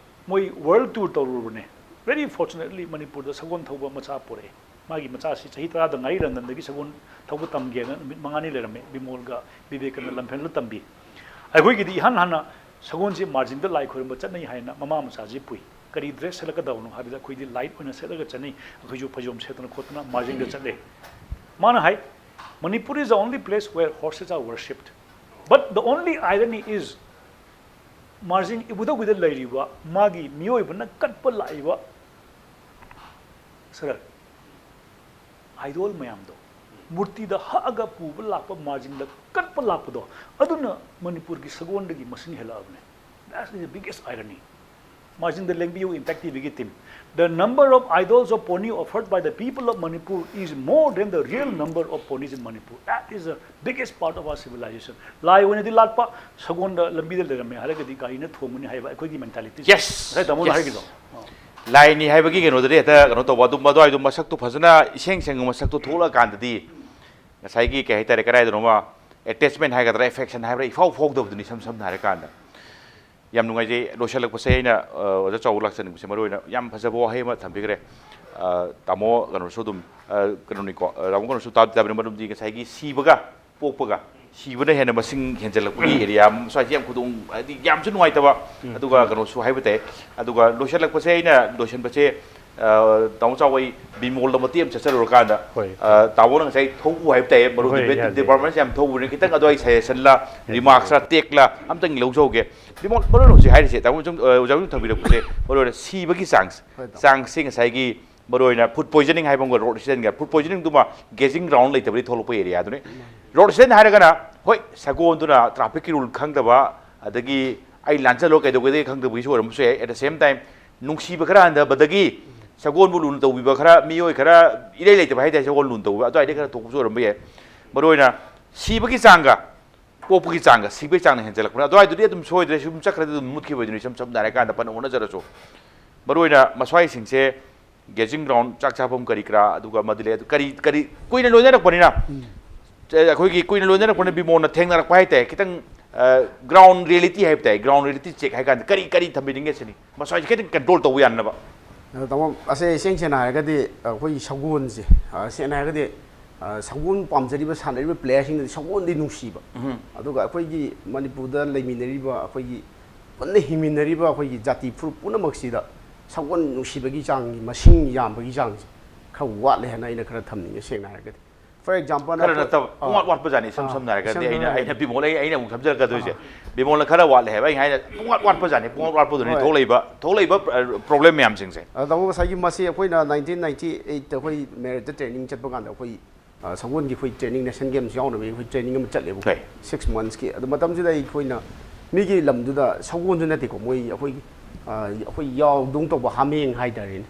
ꯃꯣꯏ world tour ꯇꯧꯔꯨꯕꯅꯦ꯫ Very fortunately ꯃꯅꯤꯄꯨꯔꯗ ꯁꯒꯣꯜ ꯊꯧꯕ ꯃꯆꯥ ꯄꯣꯔꯛꯑꯦ꯫ ꯃꯥꯒꯤ ꯃꯆꯥꯁꯤ ꯆꯍꯤ ꯇꯔꯥꯗ ꯉꯥꯏꯔꯤ, ꯂꯟꯗꯟꯗꯒꯤ ꯁꯒꯣꯜ ꯊꯧꯕ ꯇꯝꯒꯦꯅ ꯅꯨꯃꯤꯠ ꯃꯉꯥꯅꯤ ꯂꯩꯔꯝꯃꯦ꯫ ꯕꯤꯃꯣꯜꯒ ꯕꯤꯕꯦꯀꯅ ꯂꯝꯐꯦꯜꯗ ꯇꯝꯕꯤ꯫ ꯑꯩꯈꯣꯏꯒꯤꯗꯤ ꯏꯍꯥꯟ ꯍꯥꯟꯅ ꯁꯒꯣꯜꯁꯤ ꯃꯥꯔꯖꯤꯡꯗ ꯂꯥꯏ ꯈꯣꯏꯔꯝꯕ ꯆꯠꯅꯩ ꯍꯥꯏꯅ ꯃꯃꯥ ꯃꯆꯥꯁꯤ ꯄꯨꯏ꯫ ꯀꯔꯤ dress ꯁꯦꯠꯂꯛꯀꯗꯕꯅꯣ ꯍꯥꯏꯕꯗ ꯑꯩꯈꯣꯏꯗꯤ light ꯑꯣꯏꯅ ꯁꯦꯠꯂꯒ ꯆꯠꯅꯩ꯫ ꯑꯩꯈꯣꯏꯁꯨ ꯐꯩꯖꯣꯝ ꯁꯦꯠꯇꯅ ꯈꯣꯠꯇꯅ ꯃꯥꯔꯖꯤꯡꯗ ꯆꯠꯂꯦ꯫ ꯃꯥꯅ ꯍꯥꯏ, "Manipur is the only place where horses are worshipped. But the only irony is, Marjing ꯏꯕꯨꯙꯧꯒꯤꯗ ꯂꯩꯔꯤꯕ ꯃꯥꯒꯤ ꯃꯤꯑꯣꯏꯕꯅ ꯀꯠꯄ ꯂꯥꯛꯏꯕ, sir, idol ꯃꯌꯥꯝꯗꯣ, ꯃꯨꯔꯇꯤꯗ ꯍꯛꯑꯒ ꯄꯨꯕ ꯂꯥꯛꯄ, ꯃꯥꯔꯖꯤꯡꯗ ꯀꯠꯄ ꯂꯥꯛꯄꯗꯣ, ꯑꯗꯨꯅ ꯃꯅꯤꯄꯨꯔꯒꯤ ꯁꯒꯣꯜꯗꯒꯤ ꯃꯁꯤꯡ ꯍꯦꯜꯂꯛꯑꯕꯅꯦ꯫ That's the biggest irony." ꯃꯥꯔꯖꯤꯡꯗ ꯂꯦꯡꯕꯤꯌꯨ, Impact TVꯒꯤ team꯫ The number of idols of pony offered by the people of Manipur is more than the real number of ponies in Manipur. That is the biggest part of our civilization. ꯂꯥꯏ ꯑꯣꯏꯅꯗꯤ ꯂꯥꯠꯄ, ꯁꯒꯣꯜꯗ ꯂꯝꯕꯤꯗ ꯂꯩꯔꯝꯃꯦ ꯍꯥꯏꯔꯒꯗꯤ ꯒꯥꯔꯤꯅ ꯊꯣꯡꯒꯅꯤ ꯍꯥꯏꯕ ꯑꯩꯈꯣꯏꯒꯤ mentality꯫ Yes. ꯉꯁꯥꯏ ꯇꯥꯃꯣꯅ Yes. ꯍꯥꯏꯈꯤꯗꯣ꯫ ꯂꯥꯏꯅꯤ ꯍꯥꯏꯕꯒꯤ ꯀꯩꯅꯣꯗꯗꯤ ꯍꯦꯛꯇ ꯀꯩꯅꯣ ꯇꯧꯕ, ꯑꯗꯨꯝ ꯑꯗꯨꯋꯥꯏꯗꯣ ꯃꯁꯛꯇꯣ ꯐꯖꯅ ꯏꯁꯦꯡ ꯁꯦꯡꯕ ꯃꯁꯛꯇꯣ ꯊꯣꯛꯂꯛꯑꯀꯥꯟꯗꯗꯤ ꯉꯁꯥꯏꯒꯤ ꯀꯩ ꯍꯥꯏꯇꯥꯔꯦ, ꯀꯗꯥꯏꯗꯅꯣꯃ ꯑꯦꯇꯦꯆꯃꯦꯟ ꯍꯥꯏꯒꯗ꯭ꯔꯥ, ꯑꯦꯐꯦꯛꯁꯟ ꯍꯥꯏꯕ꯭ꯔꯥ, ꯏꯐꯥꯎ ꯐꯥꯎꯗꯕꯗꯨꯅꯤ, ꯏꯁꯝ ꯁꯝꯅ ꯍꯥꯏꯔꯀꯥꯟꯗ꯫ ꯌꯥꯝ ꯅꯨꯡꯉꯥꯏꯖꯩ꯫ ꯂꯣꯏꯁꯤꯜꯂꯛꯄꯁꯦ ꯑꯩꯅ, ꯑ, ꯑꯣꯖꯥ ꯆꯥꯎꯕ ꯂꯥꯛꯆꯅꯤꯡꯕꯁꯦ, ꯃꯔꯨ ꯑꯣꯏꯅ ꯌꯥꯝ ꯐꯖꯕ ꯋꯥꯍꯩ ꯑꯃ ꯊꯝꯕꯤꯈ꯭ꯔꯦ꯫ ꯑ, ꯇꯥꯃꯣ ꯀꯩꯅꯣꯁꯨ ꯑꯗꯨꯝ, ꯑ, ꯀꯩꯅꯣꯅꯤꯀꯣ, ꯑ, ꯇꯥꯃꯣ ꯀꯩꯅꯣꯁꯨ ꯇꯥꯕꯗꯤ ꯇꯥꯕꯅꯤ, ꯃꯔꯝꯗꯤ ꯉꯁꯥꯏꯒꯤ ꯁꯤꯕꯒ ꯄꯣꯛꯄꯒ, ꯁꯤꯕꯅ ꯍꯦꯟꯅ ꯃꯁꯤꯡ ꯍꯦꯟꯖꯜꯂꯛꯄꯒꯤ ꯑꯦꯔꯤꯌꯥ ꯁ꯭ꯋꯥꯏꯁꯦ ꯌꯥꯝ ꯈꯨꯗꯣꯡ, ꯍꯥꯏꯗꯤ ꯌꯥꯝꯁꯨ ꯅꯨꯡꯉꯥꯏꯇꯕ, ꯑꯗꯨꯒ ꯀꯩꯅꯣꯁꯨ ꯍꯥꯏꯕ ꯇꯥꯏ꯫ ꯑꯗꯨꯒ ꯂꯣꯏꯁꯤꯜꯂꯛꯄꯁꯦ ꯑꯩꯅ ꯂꯣꯏꯁꯤꯟꯕꯁꯦ, ꯑ, ꯇꯥꯃꯣ ꯆꯥꯎꯕ, ꯑꯩ ꯕꯤꯃꯣꯜꯗ ꯃꯇꯦꯛ ꯑꯃ ꯆꯠꯆꯔꯨꯔꯀꯥꯟꯗ, ꯍꯣꯏ꯫ ꯑ, ꯇꯥꯃꯣꯅ ꯉꯁꯥꯏ ꯊꯧꯕ ꯍꯥꯏꯕ ꯇꯥꯏ, ꯃꯔꯨꯞ ꯍꯣꯏ, ꯗꯤꯕꯦꯠ ꯌꯥꯗꯦ꯫ ꯗꯤꯄꯥꯔꯠꯃꯦꯟꯁꯦ ꯌꯥꯝ ꯊꯧꯕꯅꯤ, ꯈꯤꯇꯪ ꯑꯗꯨꯋꯥꯏ ꯁꯖꯦꯁꯟꯂ, ꯔꯤꯃꯥꯔꯛꯁꯂ, ꯇꯦꯛꯂ ꯑꯝꯇꯪ ꯂꯧꯖꯍꯧꯒꯦ꯫ ꯕꯤꯃꯣꯜ, ꯃꯔꯨ ꯑꯣꯏꯅ ꯍꯧꯖꯤꯛ ꯍꯥꯏꯔꯤꯁꯦ, ꯇꯥꯃꯣ ꯁꯨꯝ, ꯑ, ꯑꯣꯖꯥ ꯁꯨꯝ ꯊꯝꯕꯤꯔꯛꯄꯁꯦ, ꯃꯔꯨ ꯑꯣꯏꯅ ꯁꯤꯕꯒꯤ ꯆꯥꯡꯁ, ꯍꯣꯏ, ꯇꯥꯃꯣ꯫ ꯆꯥꯡꯁꯦ ꯉꯁꯥꯏꯒꯤ ꯃꯔꯨ ꯑꯣꯏꯅ ꯐꯨꯗ ꯄꯣꯏꯖꯅꯤꯡ ꯍꯥꯏꯕ ꯑꯃꯒ ꯔꯣꯗ ꯑꯦꯛꯁꯤꯗꯦꯟꯒ, ꯐꯨꯗ ꯄꯣꯏꯖꯅꯤꯡꯗꯨꯃ ꯒꯦꯖꯤꯡ ꯒ꯭ꯔꯥꯎꯟ ꯂꯩꯇꯕꯗꯒꯤ ꯊꯣꯛꯂꯛꯄ ꯑꯦꯔꯤꯌꯥꯗꯨꯅꯤ꯫ ꯔꯣꯗ ꯑꯦꯛꯁꯤꯗꯦꯟ ꯍꯥꯏꯔꯒꯅ, ꯍꯣꯏ, ꯁꯒꯣꯜꯗꯨꯅ ꯇ꯭ꯔꯥꯐꯤꯛꯀꯤ ꯔꯨꯜ ꯈꯪꯗꯕ, ꯑꯗꯒꯤ ꯑꯩ ꯂꯥꯟꯖꯜꯂꯣ ꯀꯩꯗꯧꯒꯗꯒꯦ ꯈꯪꯗꯕꯒꯤꯁꯨ ꯑꯣꯏꯔꯝꯕꯁꯨ ꯌꯥꯏ꯫ At the same time, ꯅꯨꯡꯁꯤꯕ ꯈꯔ ꯍꯟꯊꯕꯗꯒꯤ ꯁꯒꯣꯜꯕꯨ ꯂꯨꯅ ꯇꯧꯕꯤꯕ ꯈꯔ, ꯃꯤꯑꯣꯏ ꯈꯔ ꯏꯔꯩ ꯂꯩꯇꯕ ꯍꯥꯏꯇꯥꯔꯦ, ꯁꯒꯣꯜ ꯂꯨꯅ ꯇꯧꯕꯤꯕ ꯑꯗꯨꯋꯥꯏꯗꯒꯤ ꯈꯔ ꯊꯣꯛꯄꯁꯨ ꯑꯣꯏꯔꯝꯕ ꯌꯥꯏ꯫ ꯃꯔꯨ ꯑꯣꯏꯅ ꯁꯤꯕꯒꯤ ꯆꯥꯡꯒ ꯄꯣꯛꯄꯒꯤ ꯆꯥꯡꯒ, ꯁꯤꯕꯒꯤ ꯆꯥꯡꯅ ꯍꯦꯟꯖꯜꯂꯛꯄꯅ ꯑꯗꯨꯋꯥꯏꯗꯨꯗꯤ ꯑꯗꯨꯝ ꯁꯣꯏꯗ꯭ꯔꯦ, ꯁꯨꯝ ꯆꯠꯈ꯭ꯔꯗꯤ ꯑꯗꯨꯝ ꯃꯨꯠꯈꯤꯕ ꯑꯣꯏꯗꯣꯏꯅꯤ, ꯏꯁꯝ ꯁꯝꯅ ꯍꯥꯏꯔꯀꯥꯟꯗ ꯐꯅ ꯍꯣꯠꯅꯖꯔꯁꯨ꯫ ꯃꯔꯨ ꯑꯣꯏꯅ ꯃꯁ꯭ꯋꯥꯏꯁꯤꯡꯁꯦ ꯒꯦꯖꯤꯡ ꯒ꯭ꯔꯥꯎꯟ, ꯆꯥꯛ ꯆꯥꯐꯝ ꯀꯔꯤ ꯀꯔꯥ, ꯑꯗꯨꯒ ꯃꯗꯨ ꯂꯩ, ꯑꯗꯨ ꯀꯔꯤ, ꯀꯔꯤ ꯀꯨꯏꯅ ꯂꯣꯏꯅꯔꯛꯄꯅꯤꯅ, ꯑꯦ, ꯑꯩꯈꯣꯏꯒꯤ ꯀꯨꯏꯅ ꯂꯣꯏꯅꯔꯛꯄꯅ ꯕꯤꯃꯣꯟꯅ ꯊꯦꯡꯅꯔꯛꯄ ꯍꯥꯏꯇꯥꯔꯦ, ꯈꯤꯇꯪ, ꯑ, ꯒ꯭ꯔꯥꯎꯟ ꯔꯤꯌꯦꯂꯤꯇꯤ ꯍꯥꯏꯕ ꯇꯥꯏ, ꯒ꯭ꯔꯥꯎꯟ ꯔꯤꯌꯦꯂꯤꯇꯤ ꯆꯦꯛ ꯍꯥꯏ ꯀꯥꯟꯗ ꯀꯔꯤ, ꯀꯔꯤ ꯊꯝꯕꯤꯅꯤꯡꯒꯦ ꯁꯤꯅꯤ, ꯃꯁ꯭ꯋꯥꯏꯁꯦ ꯈꯤꯇꯪ ꯀꯟꯇ꯭ꯔꯣꯜ ꯇꯧꯕ ꯌꯥꯅꯕ꯫ ꯑꯗꯣ ꯇꯥꯃꯣ, ꯑꯁꯦ ꯏꯁꯦꯡ ꯁꯦꯡꯅ ꯍꯥꯏꯔꯒꯗꯤ ꯑꯩꯈꯣꯏꯒꯤ ꯁꯒꯣꯜꯁꯦ, ꯑ, ꯁꯦꯡꯅ ꯍꯥꯏꯔꯒꯗꯤ, ꯑ, ꯁꯒꯣꯜ ꯄꯥꯝꯖꯔꯤꯕ ꯁꯥꯟꯅꯔꯤꯕ ꯄ꯭ꯂꯦꯌꯔꯁꯤꯡꯅꯗꯤ ꯁꯒꯣꯜꯗꯤ ꯅꯨꯡꯁꯤꯕ꯫ ꯎꯝ꯫ ꯑꯗꯨꯒ ꯑꯩꯈꯣꯏꯒꯤ ꯃꯅꯤꯄꯨꯔꯗ ꯂꯩꯃꯤꯟꯅꯔꯤꯕ, ꯑꯩꯈꯣꯏꯒꯤ ꯄꯨꯟꯅ ꯍꯤꯡꯃꯤꯟꯅꯔꯤꯕ ꯑꯩꯈꯣꯏꯒꯤ ꯖꯥꯇꯤ ꯐꯨꯔꯨꯞ ꯄꯨꯝꯅꯃꯛꯁꯤꯗ ꯁꯒꯣꯜ ꯅꯨꯡꯁꯤꯕꯒꯤ ꯆꯥꯡꯒꯤ ꯃꯁꯤꯡ ꯌꯥꯝꯕꯒꯤ ꯆꯥꯡꯁꯦ ꯈꯔ ꯋꯥꯠꯂꯦ ꯍꯥꯏꯅ ꯑꯩꯅ ꯈꯔ ꯊꯝꯅꯤꯡꯉꯦ, ꯁꯦꯡꯅ ꯍꯥꯏꯔꯒꯗꯤ꯫ For example, ꯈꯔ ꯑꯩꯈꯣꯏ, ꯅꯠꯇꯕ, ꯑꯥ, ꯄꯨꯡꯋꯥꯠ ꯋꯥꯠꯄꯖꯥꯠꯅꯤ, ꯏꯁꯝ ꯑꯥ, ꯁꯝꯅ ꯍꯥꯏꯔꯒꯗꯤ꯫ ꯏꯁꯝ ꯑꯩꯅ, ꯁꯝꯅ ꯑꯩꯅ ꯍꯥꯏꯔꯒꯗꯤ, ꯕꯤꯃꯣꯜ, ꯑꯩ, ꯑꯩꯅ ꯑꯃꯨꯛ ꯊꯝꯖꯔꯛꯀꯗꯣꯏꯁꯦ꯫ ꯑꯥ꯫ ꯕꯤꯃꯣꯜꯅ ꯈꯔ ꯋꯥꯠꯂꯦ ꯍꯥꯏꯕ, ꯑꯩꯅ ꯍꯥꯏꯅ ꯄꯨꯡꯋꯥꯠ ꯋꯥꯠꯄꯖꯥꯠꯅꯤ, ꯄꯨꯡꯋꯥꯠ ꯋꯥꯠꯄꯗꯨꯅꯤ ꯍꯣꯏ꯫ ꯊꯣꯛꯂꯛꯏꯕ, ꯊꯣꯛꯂꯛꯏꯕ, ꯑ, ꯄ꯭ꯔꯣꯕ꯭ꯂꯦꯝ ꯃꯌꯥꯝꯁꯤꯡꯁꯦ꯫ ꯑꯗꯣ ꯇꯥꯃꯣ, ꯉꯁꯥꯏꯒꯤ ꯃꯁꯤ ꯑꯩꯈꯣꯏꯅ nineteen ninety eight ꯑꯩꯈꯣꯏ ꯃꯦꯔꯤꯠꯇ ꯇ꯭ꯔꯦꯅꯤꯡ ꯆꯠꯄ ꯀꯥꯟꯗ ꯑꯩꯈꯣꯏ, ꯑ, ꯁꯒꯣꯜꯒꯤ ꯑꯩꯈꯣꯏ ꯇ꯭ꯔꯦꯅꯤꯡ, ꯅꯦꯁꯅꯦꯜ ꯒꯦꯝꯁ ꯌꯥꯎꯅꯕꯒꯤ ꯑꯩꯈꯣꯏ ꯇ꯭ꯔꯦꯅꯤꯡ ꯑꯃ ꯆꯠꯂꯦꯕꯀꯣ, ꯍꯣꯏ꯫ Six monthsꯀꯤ꯫ ꯑꯗꯨ ꯃꯇꯝꯁꯤꯗ ꯑꯩꯈꯣꯏꯅ ꯃꯤꯒꯤ ꯂꯝꯗꯨꯗ ꯁꯒꯣꯜꯁꯨ ꯅꯠꯇꯦꯀꯣ, ꯃꯣꯏ ꯑꯩꯈꯣꯏꯒꯤ, ꯑ, ꯑꯩꯈꯣꯏ ꯌꯥꯎꯗꯧ ꯇꯧꯕ ꯍꯥꯃꯦꯡ ꯍꯥꯏꯇꯥꯔꯦꯅꯦ꯫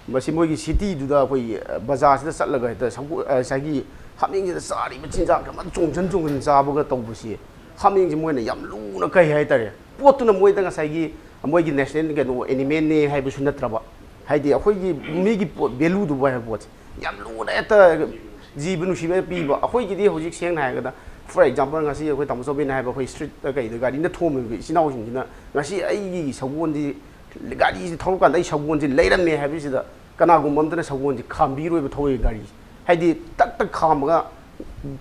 ꯃꯁꯤ ꯃꯣꯏꯒꯤ ꯁꯤꯇꯤꯗꯨꯗ ꯑꯩꯈꯣꯏ, ꯑ, ꯕꯖꯥꯔꯁꯤꯗ ꯆꯠꯂꯒ ꯍꯦꯛꯇ ꯁꯒꯣꯜ, ꯑ, ꯉꯁꯥꯏꯒꯤ ꯍꯥꯃꯦꯡꯁꯤꯗ ꯆꯥꯔꯤꯕ ꯆꯤꯟꯖꯥꯛꯁꯦ ꯑꯃ ꯆꯣꯡꯁꯤꯟ ꯆꯣꯡꯁꯤꯟ ꯆꯥꯕꯒ ꯇꯧꯕꯁꯤ, ꯍꯥꯃꯦꯡꯁꯦ ꯃꯣꯏꯅ ꯌꯥꯝ ꯂꯨꯅ ꯀꯩ ꯍꯥꯏꯇꯥꯔꯦ, ꯄꯣꯠꯇꯨꯅ ꯃꯣꯏꯗ ꯉꯁꯥꯏꯒꯤ ꯃꯣꯏꯒꯤ ꯅꯦꯁꯅꯦꯜ ꯀꯩꯅꯣ ꯑꯦꯅꯤꯃꯦꯜꯅꯦ ꯍꯥꯏꯕꯁꯨ ꯅꯠꯇ꯭ꯔꯕ, ꯍꯥꯏꯗꯤ ꯑꯩꯈꯣꯏꯒꯤ ꯃꯤꯒꯤ ꯄꯣꯠ, ꯚꯦꯂꯨꯗꯨꯕꯨ ꯍꯥꯏꯕ ꯄꯣꯠꯁꯦ ꯌꯥꯝ ꯂꯨꯅ ꯍꯦꯛꯇ ꯖꯤꯕ ꯅꯨꯡꯁꯤꯕ ꯄꯤꯕ꯫ ꯑꯩꯈꯣꯏꯒꯤꯗꯤ ꯍꯧꯖꯤꯛ ꯁꯦꯡꯅ ꯍꯥꯏꯔꯒꯅ, ꯐꯣꯔ ꯑꯦꯛꯖꯥꯝꯄꯜ, ꯉꯁꯤ ꯑꯩꯈꯣꯏ ꯇꯥꯃꯣ ꯆꯧꯕꯤꯅ ꯍꯥꯏꯕ, ꯑꯩꯈꯣꯏ ꯁ꯭ꯇ꯭ꯔꯤꯠꯇ ꯀꯩꯗ ꯒꯥꯔꯤꯅ ꯊꯣꯝꯃꯤꯕ ꯏꯆꯤꯟ ꯏꯅꯥꯎꯁꯤꯡꯁꯤꯅ ꯉꯁꯤ ꯑꯩꯒꯤ ꯁꯒꯣꯜꯁꯤ, ꯒꯥꯔꯤꯁꯤ ꯊꯧꯔꯀꯥꯟꯗ ꯑꯩ ꯁꯒꯣꯜꯁꯤ ꯂꯩꯔꯝꯃꯦ ꯍꯥꯏꯕꯁꯤꯗ ꯀꯅꯥꯒꯨꯝꯕ ꯑꯝꯇꯅ ꯁꯒꯣꯜꯁꯤ ꯈꯥꯝꯕꯤꯔꯣꯏꯕ ꯊꯧꯔꯤꯕ ꯒꯥꯔꯤꯁꯦ꯫ ꯍꯥꯏꯗꯤ ꯇꯛ ꯇꯛ ꯈꯥꯝꯃꯒ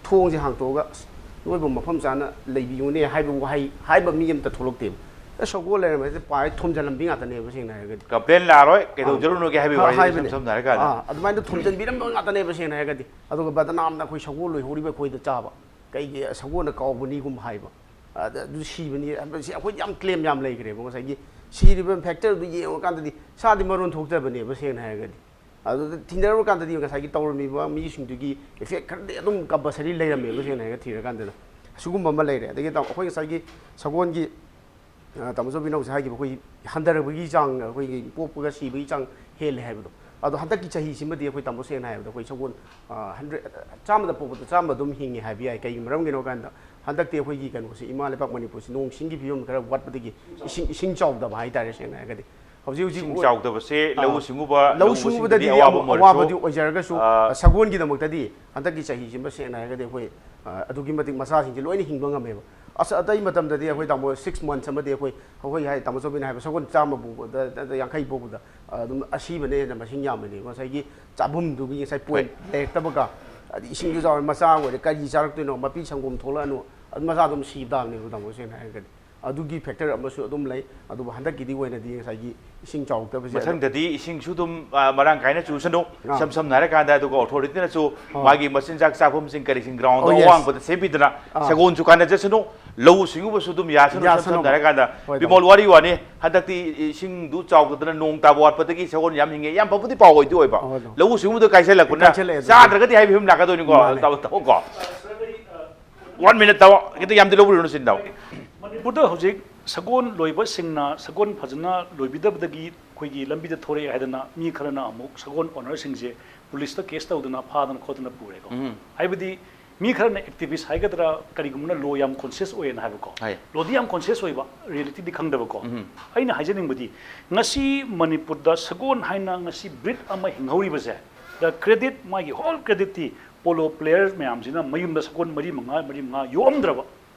ꯊꯣꯡꯁꯦ ꯍꯥꯡꯇꯣꯛꯑꯒ, "ꯑꯁ, ꯅꯣꯏꯕꯨ ꯃꯐꯝ ꯆꯥꯅ ꯂꯩꯕꯤꯌꯨꯅꯦ" ꯍꯥꯏꯕ ꯋꯥꯍꯩ ꯍꯥꯏꯕ ꯃꯤ ꯑꯝꯇ ꯊꯣꯛꯂꯛꯇꯦꯕ꯫ ꯑꯦ, ꯁꯒꯣꯜ ꯂꯩꯔꯝꯕꯁꯦ ꯄꯥꯏ ꯊꯣꯝꯖꯤꯜꯂꯝꯕꯤ ꯉꯥꯛꯇꯅꯦꯕ, ꯁꯦꯡꯅ ꯍꯥꯏꯔꯒꯗꯤ꯫ ꯀꯝꯄ꯭ꯂꯦꯟ ꯂꯥꯛꯑꯔꯣꯏ, ꯑꯥ, ꯀꯩꯗꯧꯖꯔꯨꯅꯨꯒꯦ ꯍꯥꯏꯕꯒꯤ ꯍꯥ-, ꯋꯥꯔꯤꯅꯤ, ꯍꯥꯏꯕꯅꯦ꯫ ꯏꯁꯝ ꯁꯝꯅ ꯍꯥꯏꯔꯀꯥꯟꯗ꯫ ꯑꯥ, ꯑꯗꯨꯃꯥꯏꯅ ꯊꯣꯝꯖꯤꯟꯕꯤꯔꯝꯕ ꯉꯥꯛꯇꯅꯦꯕ, ꯁꯦꯡꯅ ꯍꯥꯏꯔꯒꯗꯤ꯫ ꯑꯗꯨꯒ ꯕꯗꯅꯥꯝꯅ ꯑꯩꯈꯣꯏ ꯁꯒꯣꯜ ꯂꯣꯏꯍꯧꯔꯤꯕ ꯑꯩꯈꯣꯏꯗ ꯆꯥꯕ꯫ ꯀꯩꯒꯤ ꯁꯒꯣꯜꯅ ꯀꯥꯎꯕꯅꯤꯒꯨꯝꯕ ꯍꯥꯏꯕ꯫ ꯑꯗ ꯑꯗꯨ ꯁꯤꯕꯅꯤ ꯍꯥꯏꯕꯁꯤ ꯑꯩꯈꯣꯏꯗꯤ ꯌꯥꯝ ꯀ꯭ꯂꯦꯝ ꯌꯥꯝ ꯂꯩꯈ꯭ꯔꯦꯕ꯫ ꯉꯁꯥꯏꯒꯤ ꯁꯤꯔꯤꯕ ꯐꯦꯛꯇꯔꯗꯨ ꯌꯦꯡꯉꯨꯔꯀꯥꯟꯗꯗꯤ ꯁꯥꯗꯤ ꯃꯔꯣꯟ ꯊꯣꯛꯇꯕꯅꯦꯕ, ꯁꯦꯡꯅ ꯍꯥꯏꯔꯒꯗꯤ꯫ ꯑꯗꯨꯗ ꯊꯤꯡꯅꯔꯨꯔꯀꯥꯟꯗꯗꯤ ꯉꯁꯥꯏꯒꯤ ꯇꯧꯔꯝꯃꯤꯕ ꯃꯤꯁꯤꯡꯗꯨꯒꯤ ꯏꯐꯦꯛ ꯈꯔꯗꯤ ꯑꯗꯨꯝ ꯀꯝꯄꯜꯁꯔꯤ ꯂꯩꯔꯝꯃꯦꯕ, ꯁꯦꯡꯅ ꯍꯥꯏꯔꯒ ꯊꯤꯔꯀꯥꯟꯗꯅ꯫ ꯑꯁꯤꯒꯨꯝꯕ ꯑꯃ ꯂꯩꯔꯦ꯫ ꯑꯗꯒꯤ ꯇꯥꯃꯣ, ꯑꯩꯈꯣꯏ ꯉꯁꯥꯏꯒꯤ ꯁꯒꯣꯜꯒꯤ, ꯑ, ꯇꯥꯃꯣ ꯆꯧꯕꯤꯅ ꯍꯧꯖꯤꯛ ꯍꯥꯏꯈꯤꯕ, ꯑꯩꯈꯣꯏꯒꯤ ꯍꯟꯊꯔꯛꯄꯒꯤ ꯆꯥꯡ, ꯑꯩꯈꯣꯏꯒꯤ ꯄꯣꯛꯄꯒ ꯁꯤꯕꯒꯤ ꯆꯥꯡ ꯍꯦꯜꯂꯦ ꯍꯥꯏꯕꯗꯣ꯫ ꯑꯗꯣ ꯍꯟꯗꯛꯀꯤ ꯆꯍꯤꯁꯤꯃꯗꯤ ꯑꯩꯈꯣꯏ, ꯇꯥꯃꯣ, ꯁꯦꯡꯅ ꯍꯥꯏꯔꯕꯗ ꯑꯩꯈꯣꯏ ꯁꯒꯣꯜ, ꯑ, ꯍꯟꯗ꯭ꯔꯦꯠ, ꯆꯥꯝꯃꯗ ꯄꯣꯛꯄꯗ ꯆꯥꯝꯃ ꯑꯗꯨꯝ ꯍꯤꯡꯉꯦ ꯍꯥꯏꯕ ꯌꯥꯏ꯫ ꯀꯩꯒꯤ ꯃꯔꯝꯒꯤꯅꯣ ꯍꯥꯏ ꯀꯥꯟꯗ ꯍꯟꯗꯛꯇꯤ ꯑꯩꯈꯣꯏꯒꯤ ꯀꯩꯅꯣꯁꯦ, ꯏꯃꯥ ꯂꯩꯕꯥꯛ ꯃꯅꯤꯄꯨꯔꯁꯦ ꯅꯣꯡ ꯁꯤꯡꯒꯤ ꯐꯤꯕꯝ ꯈꯔ ꯋꯥꯠꯄꯗꯒꯤ ꯏꯁꯤꯡ, ꯏꯁꯤꯡ ꯆꯥꯎꯗꯕ ꯍꯥꯏꯇꯥꯔꯦ, ꯁꯦꯡꯅ ꯍꯥꯏꯔꯒꯗꯤ꯫ ꯍꯧꯖꯤꯛ ꯍꯧꯖꯤꯛ ꯏꯁꯤꯡ ꯑꯣꯏ-, ꯆꯥꯎꯗꯕꯁꯦ ꯑꯥ, ꯂꯧꯎ ꯁꯤꯡꯎꯕ, ꯂꯧꯎ ꯂꯧꯎ ꯁꯤꯡꯎꯕꯗꯗꯤ ꯁꯤꯡꯎꯕꯗꯗꯤ ꯑꯋꯥꯕ ꯑꯃ ꯑꯣꯏꯔꯁꯨ, ꯑꯋꯥꯕꯗꯤ ꯑꯣꯏꯖꯔꯒꯁꯨ, ꯑꯥ, ꯁꯒꯣꯜꯒꯤꯗꯃꯛꯇꯗꯤ ꯍꯟꯗꯛꯀꯤ ꯆꯍꯤꯁꯤꯃ, ꯁꯦꯡꯅ ꯍꯥꯏꯔꯒꯗꯤ, ꯑꯩꯈꯣꯏ, ꯑꯥ, ꯑꯗꯨꯛꯀꯤ ꯃꯇꯤꯛ ꯃꯆꯥꯁꯤꯡꯁꯦ ꯂꯣꯏꯅ ꯍꯤꯡꯕ ꯉꯝꯃꯦꯕ꯫ ꯑꯁ, ꯑꯇꯩ ꯃꯇꯝꯗꯗꯤ ꯑꯩꯈꯣꯏ, ꯇꯥꯃꯣ, ꯁꯤꯛꯁ ꯃꯟꯁ ꯑꯃꯗꯤ ꯑꯩꯈꯣꯏ, ꯑꯩꯈꯣꯏ ꯍꯥꯏ, ꯇꯥꯃꯣ ꯆꯧꯕꯤꯅ ꯍꯥꯏꯕ, ꯁꯒꯣꯜ ꯆꯥꯝꯃ ꯄꯣꯛꯄꯗ, ꯅꯠꯇ꯭ꯔ ꯌꯥꯡꯈꯩ ꯄꯣꯛꯄꯗ, ꯑꯥ, ꯑꯗꯨꯝ ꯑꯁꯤꯕꯅ ꯍꯦꯟꯅ ꯃꯁꯤꯡ ꯌꯥꯝꯕꯅꯦ꯫ ꯉꯁꯥꯏꯒꯤ ꯆꯥꯐꯝꯗꯨꯒꯤ ꯉꯁꯥꯏ ꯄꯣꯏꯟ ꯍꯣꯏ꯫ ꯂꯩꯔꯛꯇꯕꯒ, ꯑꯗꯩ ꯏꯁꯤꯡꯗꯨ ꯆꯥꯎꯔꯦ, ꯃꯆꯥ ꯑꯣꯏꯔꯦ, ꯀꯔꯤ ꯆꯥꯔꯛꯇꯣꯏꯅꯣ, ꯃꯄꯤ ꯁꯪꯒꯣꯝ ꯊꯣꯛꯂꯛꯑꯅꯨ, ꯑꯗꯨ ꯃꯆꯥ ꯑꯗꯨꯝ ꯁꯤꯕ ꯇꯥꯕꯅꯦꯕ, ꯇꯥꯃꯣ, ꯁꯦꯡꯅ ꯍꯥꯏꯔꯒꯗꯤ꯫ ꯑꯗꯨꯒꯤ ꯐꯦꯛꯇꯔ ꯑꯃꯁꯨ ꯑꯗꯨꯝ ꯂꯩ꯫ ꯑꯗꯨꯕꯨ ꯍꯟꯗꯛꯀꯤꯗꯤ ꯑꯣꯏꯅꯗꯤ ꯉꯁꯥꯏꯒꯤ ꯏꯁꯤꯡ ꯆꯥꯎꯔꯛꯇꯕꯁꯦ ꯑꯗꯨꯝ ꯃꯊꯪꯗꯗꯤ ꯏꯁꯤꯡꯁꯨ ꯑꯗꯨꯝ, ꯑ, ꯃꯔꯥꯡ ꯀꯥꯏꯅ ꯆꯨꯁꯅꯨ꯫ ꯑꯥ꯫ ꯏꯁꯝ ꯁꯝꯅ ꯍꯥꯏꯔꯀꯥꯟꯗ, ꯑꯗꯨꯒ ꯑꯣꯊꯣꯔꯤꯇꯤꯅꯁꯨ ꯑꯥ꯫ ꯃꯥꯒꯤ ꯃꯆꯤꯟꯖꯥꯛ ꯆꯥꯐꯝꯁꯤꯡ ꯀꯔꯤꯁꯤꯡ ꯒ꯭ꯔꯥꯎꯟꯗ ꯑꯣ, ꯌꯦꯁ꯫ ꯑꯋꯥꯡꯕꯗ ꯁꯦꯝꯕꯤꯗꯅ ꯑꯥ꯫ ꯁꯒꯣꯜꯁꯨ ꯀꯥꯟꯅꯖꯁꯅꯨ, ꯂꯧꯎ ꯁꯤꯡꯎꯕꯁꯨ ꯑꯗꯨꯝ ꯌꯥꯁꯅꯨ꯫ ꯏꯁꯝ ꯌꯥꯁꯅꯨ꯫ ꯁꯝꯅ ꯍꯥꯏꯔꯀꯥꯟꯗ, ꯍꯣꯏ, ꯕꯤꯃꯣꯜ, ꯇꯥꯃꯣ꯫ ꯋꯥꯔꯤ ꯋꯥꯅꯤ, ꯍꯟꯗꯛꯇꯤ ꯏꯁꯤꯡꯗꯨ ꯆꯥꯎꯗꯗꯅ ꯅꯣꯡ ꯇꯥꯕ ꯋꯥꯠꯄꯗꯒꯤ ꯁꯒꯣꯜ ꯌꯥꯝ ꯍꯤꯡꯉꯦ, ꯌꯥꯝ ꯐꯕꯨꯗꯤ ꯄꯥꯎ ꯑꯣꯏꯗꯤ ꯑꯣꯏꯕ꯫ ꯑꯣ, ꯑꯗꯣ꯫ ꯂꯧꯎ ꯁꯤꯡꯎꯕꯗ ꯀꯥꯏꯁꯜꯂꯛꯄꯅ ꯀꯥꯏꯁꯜꯂꯛꯑꯦ ꯑꯗꯨꯗꯤ꯫ ꯆꯥꯗ꯭ꯔꯒꯗꯤ ꯍꯥꯏꯕ ꯐꯤꯕꯝ ꯂꯥꯛꯀꯗꯣꯏꯅꯤꯀꯣ꯫ ꯃꯥꯅꯦ꯫ ꯇꯥꯃꯣ, ꯇꯥꯃꯣ ꯀꯣ꯫ ꯋꯥꯟ ꯃꯤꯅꯠ ꯇꯥꯃꯣ, ꯈꯤꯇ ꯌꯥꯝꯗꯤ ꯂꯧꯕꯤꯔꯨꯅꯨ ꯁꯤꯟ ꯇꯥꯃꯣ꯫ ꯃꯅꯤꯄꯨꯔꯗ ꯍꯧꯖꯤꯛ ꯁꯒꯣꯜ ꯂꯣꯏꯕꯁꯤꯡꯅ ꯁꯒꯣꯜ ꯐꯖꯅ ꯂꯣꯏꯕꯤꯗꯕꯗꯒꯤ ꯑꯩꯈꯣꯏꯒꯤ ꯂꯝꯕꯤꯗ ꯊꯣꯔꯛꯑꯦ ꯍꯥꯏꯗꯅ ꯃꯤ ꯈꯔꯅ ꯑꯃꯨꯛ ꯁꯒꯣꯜ ꯑꯣꯅꯔꯁꯤꯡꯁꯦ ꯄꯨꯂꯤꯁꯇ ꯀꯦꯁ ꯇꯧꯗꯅ ꯐꯥꯗꯅ ꯈꯣꯠꯇꯅ ꯄꯨꯔꯦꯀꯣ꯫ ꯎꯝ꯫ ꯍꯥꯏꯕꯗꯤ ꯃꯤ ꯈꯔꯅ ꯑꯦꯛꯇꯤꯚꯤꯁ ꯍꯥꯏꯒꯗ꯭ꯔꯥ, ꯀꯔꯤꯒꯨꯝꯕꯅ ꯂꯣ ꯌꯥꯝ ꯀꯣꯟꯁꯤꯌꯁ ꯑꯣꯏꯌꯦꯅ ꯍꯥꯏꯕꯀꯣ꯫ ꯍꯥꯏ꯫ ꯂꯣꯗꯤ ꯌꯥꯝ ꯀꯣꯟꯁꯤꯌꯁ ꯑꯣꯏꯕ, ꯔꯤꯌꯦꯂꯤꯇꯤꯗꯤ ꯈꯪꯗꯕꯀꯣ꯫ ꯎꯝ꯫ ꯑꯩꯅ ꯍꯥꯏꯖꯅꯤꯡꯕꯗꯤ, ꯉꯁꯤ ꯃꯅꯤꯄꯨꯔꯗ ꯁꯒꯣꯜ ꯍꯥꯏꯅ ꯉꯁꯤ ꯕ꯭ꯔꯤꯗ ꯑꯃ ꯍꯤꯡꯍꯧꯔꯤꯕꯁꯦ, ꯗ ꯀ꯭ꯔꯦꯗꯤꯠ, ꯃꯥꯒꯤ ꯍꯣꯜ ꯀ꯭ꯔꯦꯗꯤꯠꯇꯤ ꯄꯣꯂꯣ ꯄ꯭ꯂꯦꯌꯔ ꯃꯌꯥꯝꯁꯤꯅ ꯃꯌꯨꯝꯗ ꯁꯒꯣꯜ ꯃꯔꯤ ꯃꯉꯥ, ꯃꯔꯤ ꯃꯉꯥ ꯌꯣꯛꯑꯝꯗ꯭ꯔꯕ,